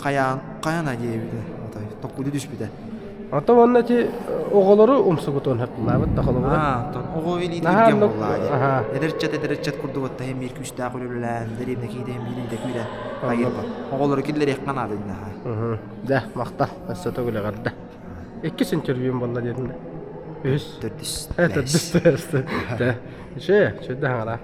хайаан хайана диэбитэ. Отой токкуду түспүтэ. Ото уонна ити оҕолору умсугутуон хөптулаабыт да холобура. Аа, тон оҕо илиитин үргэн буоллаа дии. Эдэрчэт эдэрчэт курдук отта хем биир күүстээх үлэлээн, дэриэбинэ киитэ хем биир илиитэ күүрэ хайырба. Оҕолору киллэриэххэ наада инна. Дэ, махтал. Өссө төгүл эҕэрдэ. Иккис интервьюм буолла диэтим да. Үһүс. Төрдүс. Төрдүс. Дэ. Үчүгэй, үчүгэй да хаҥара.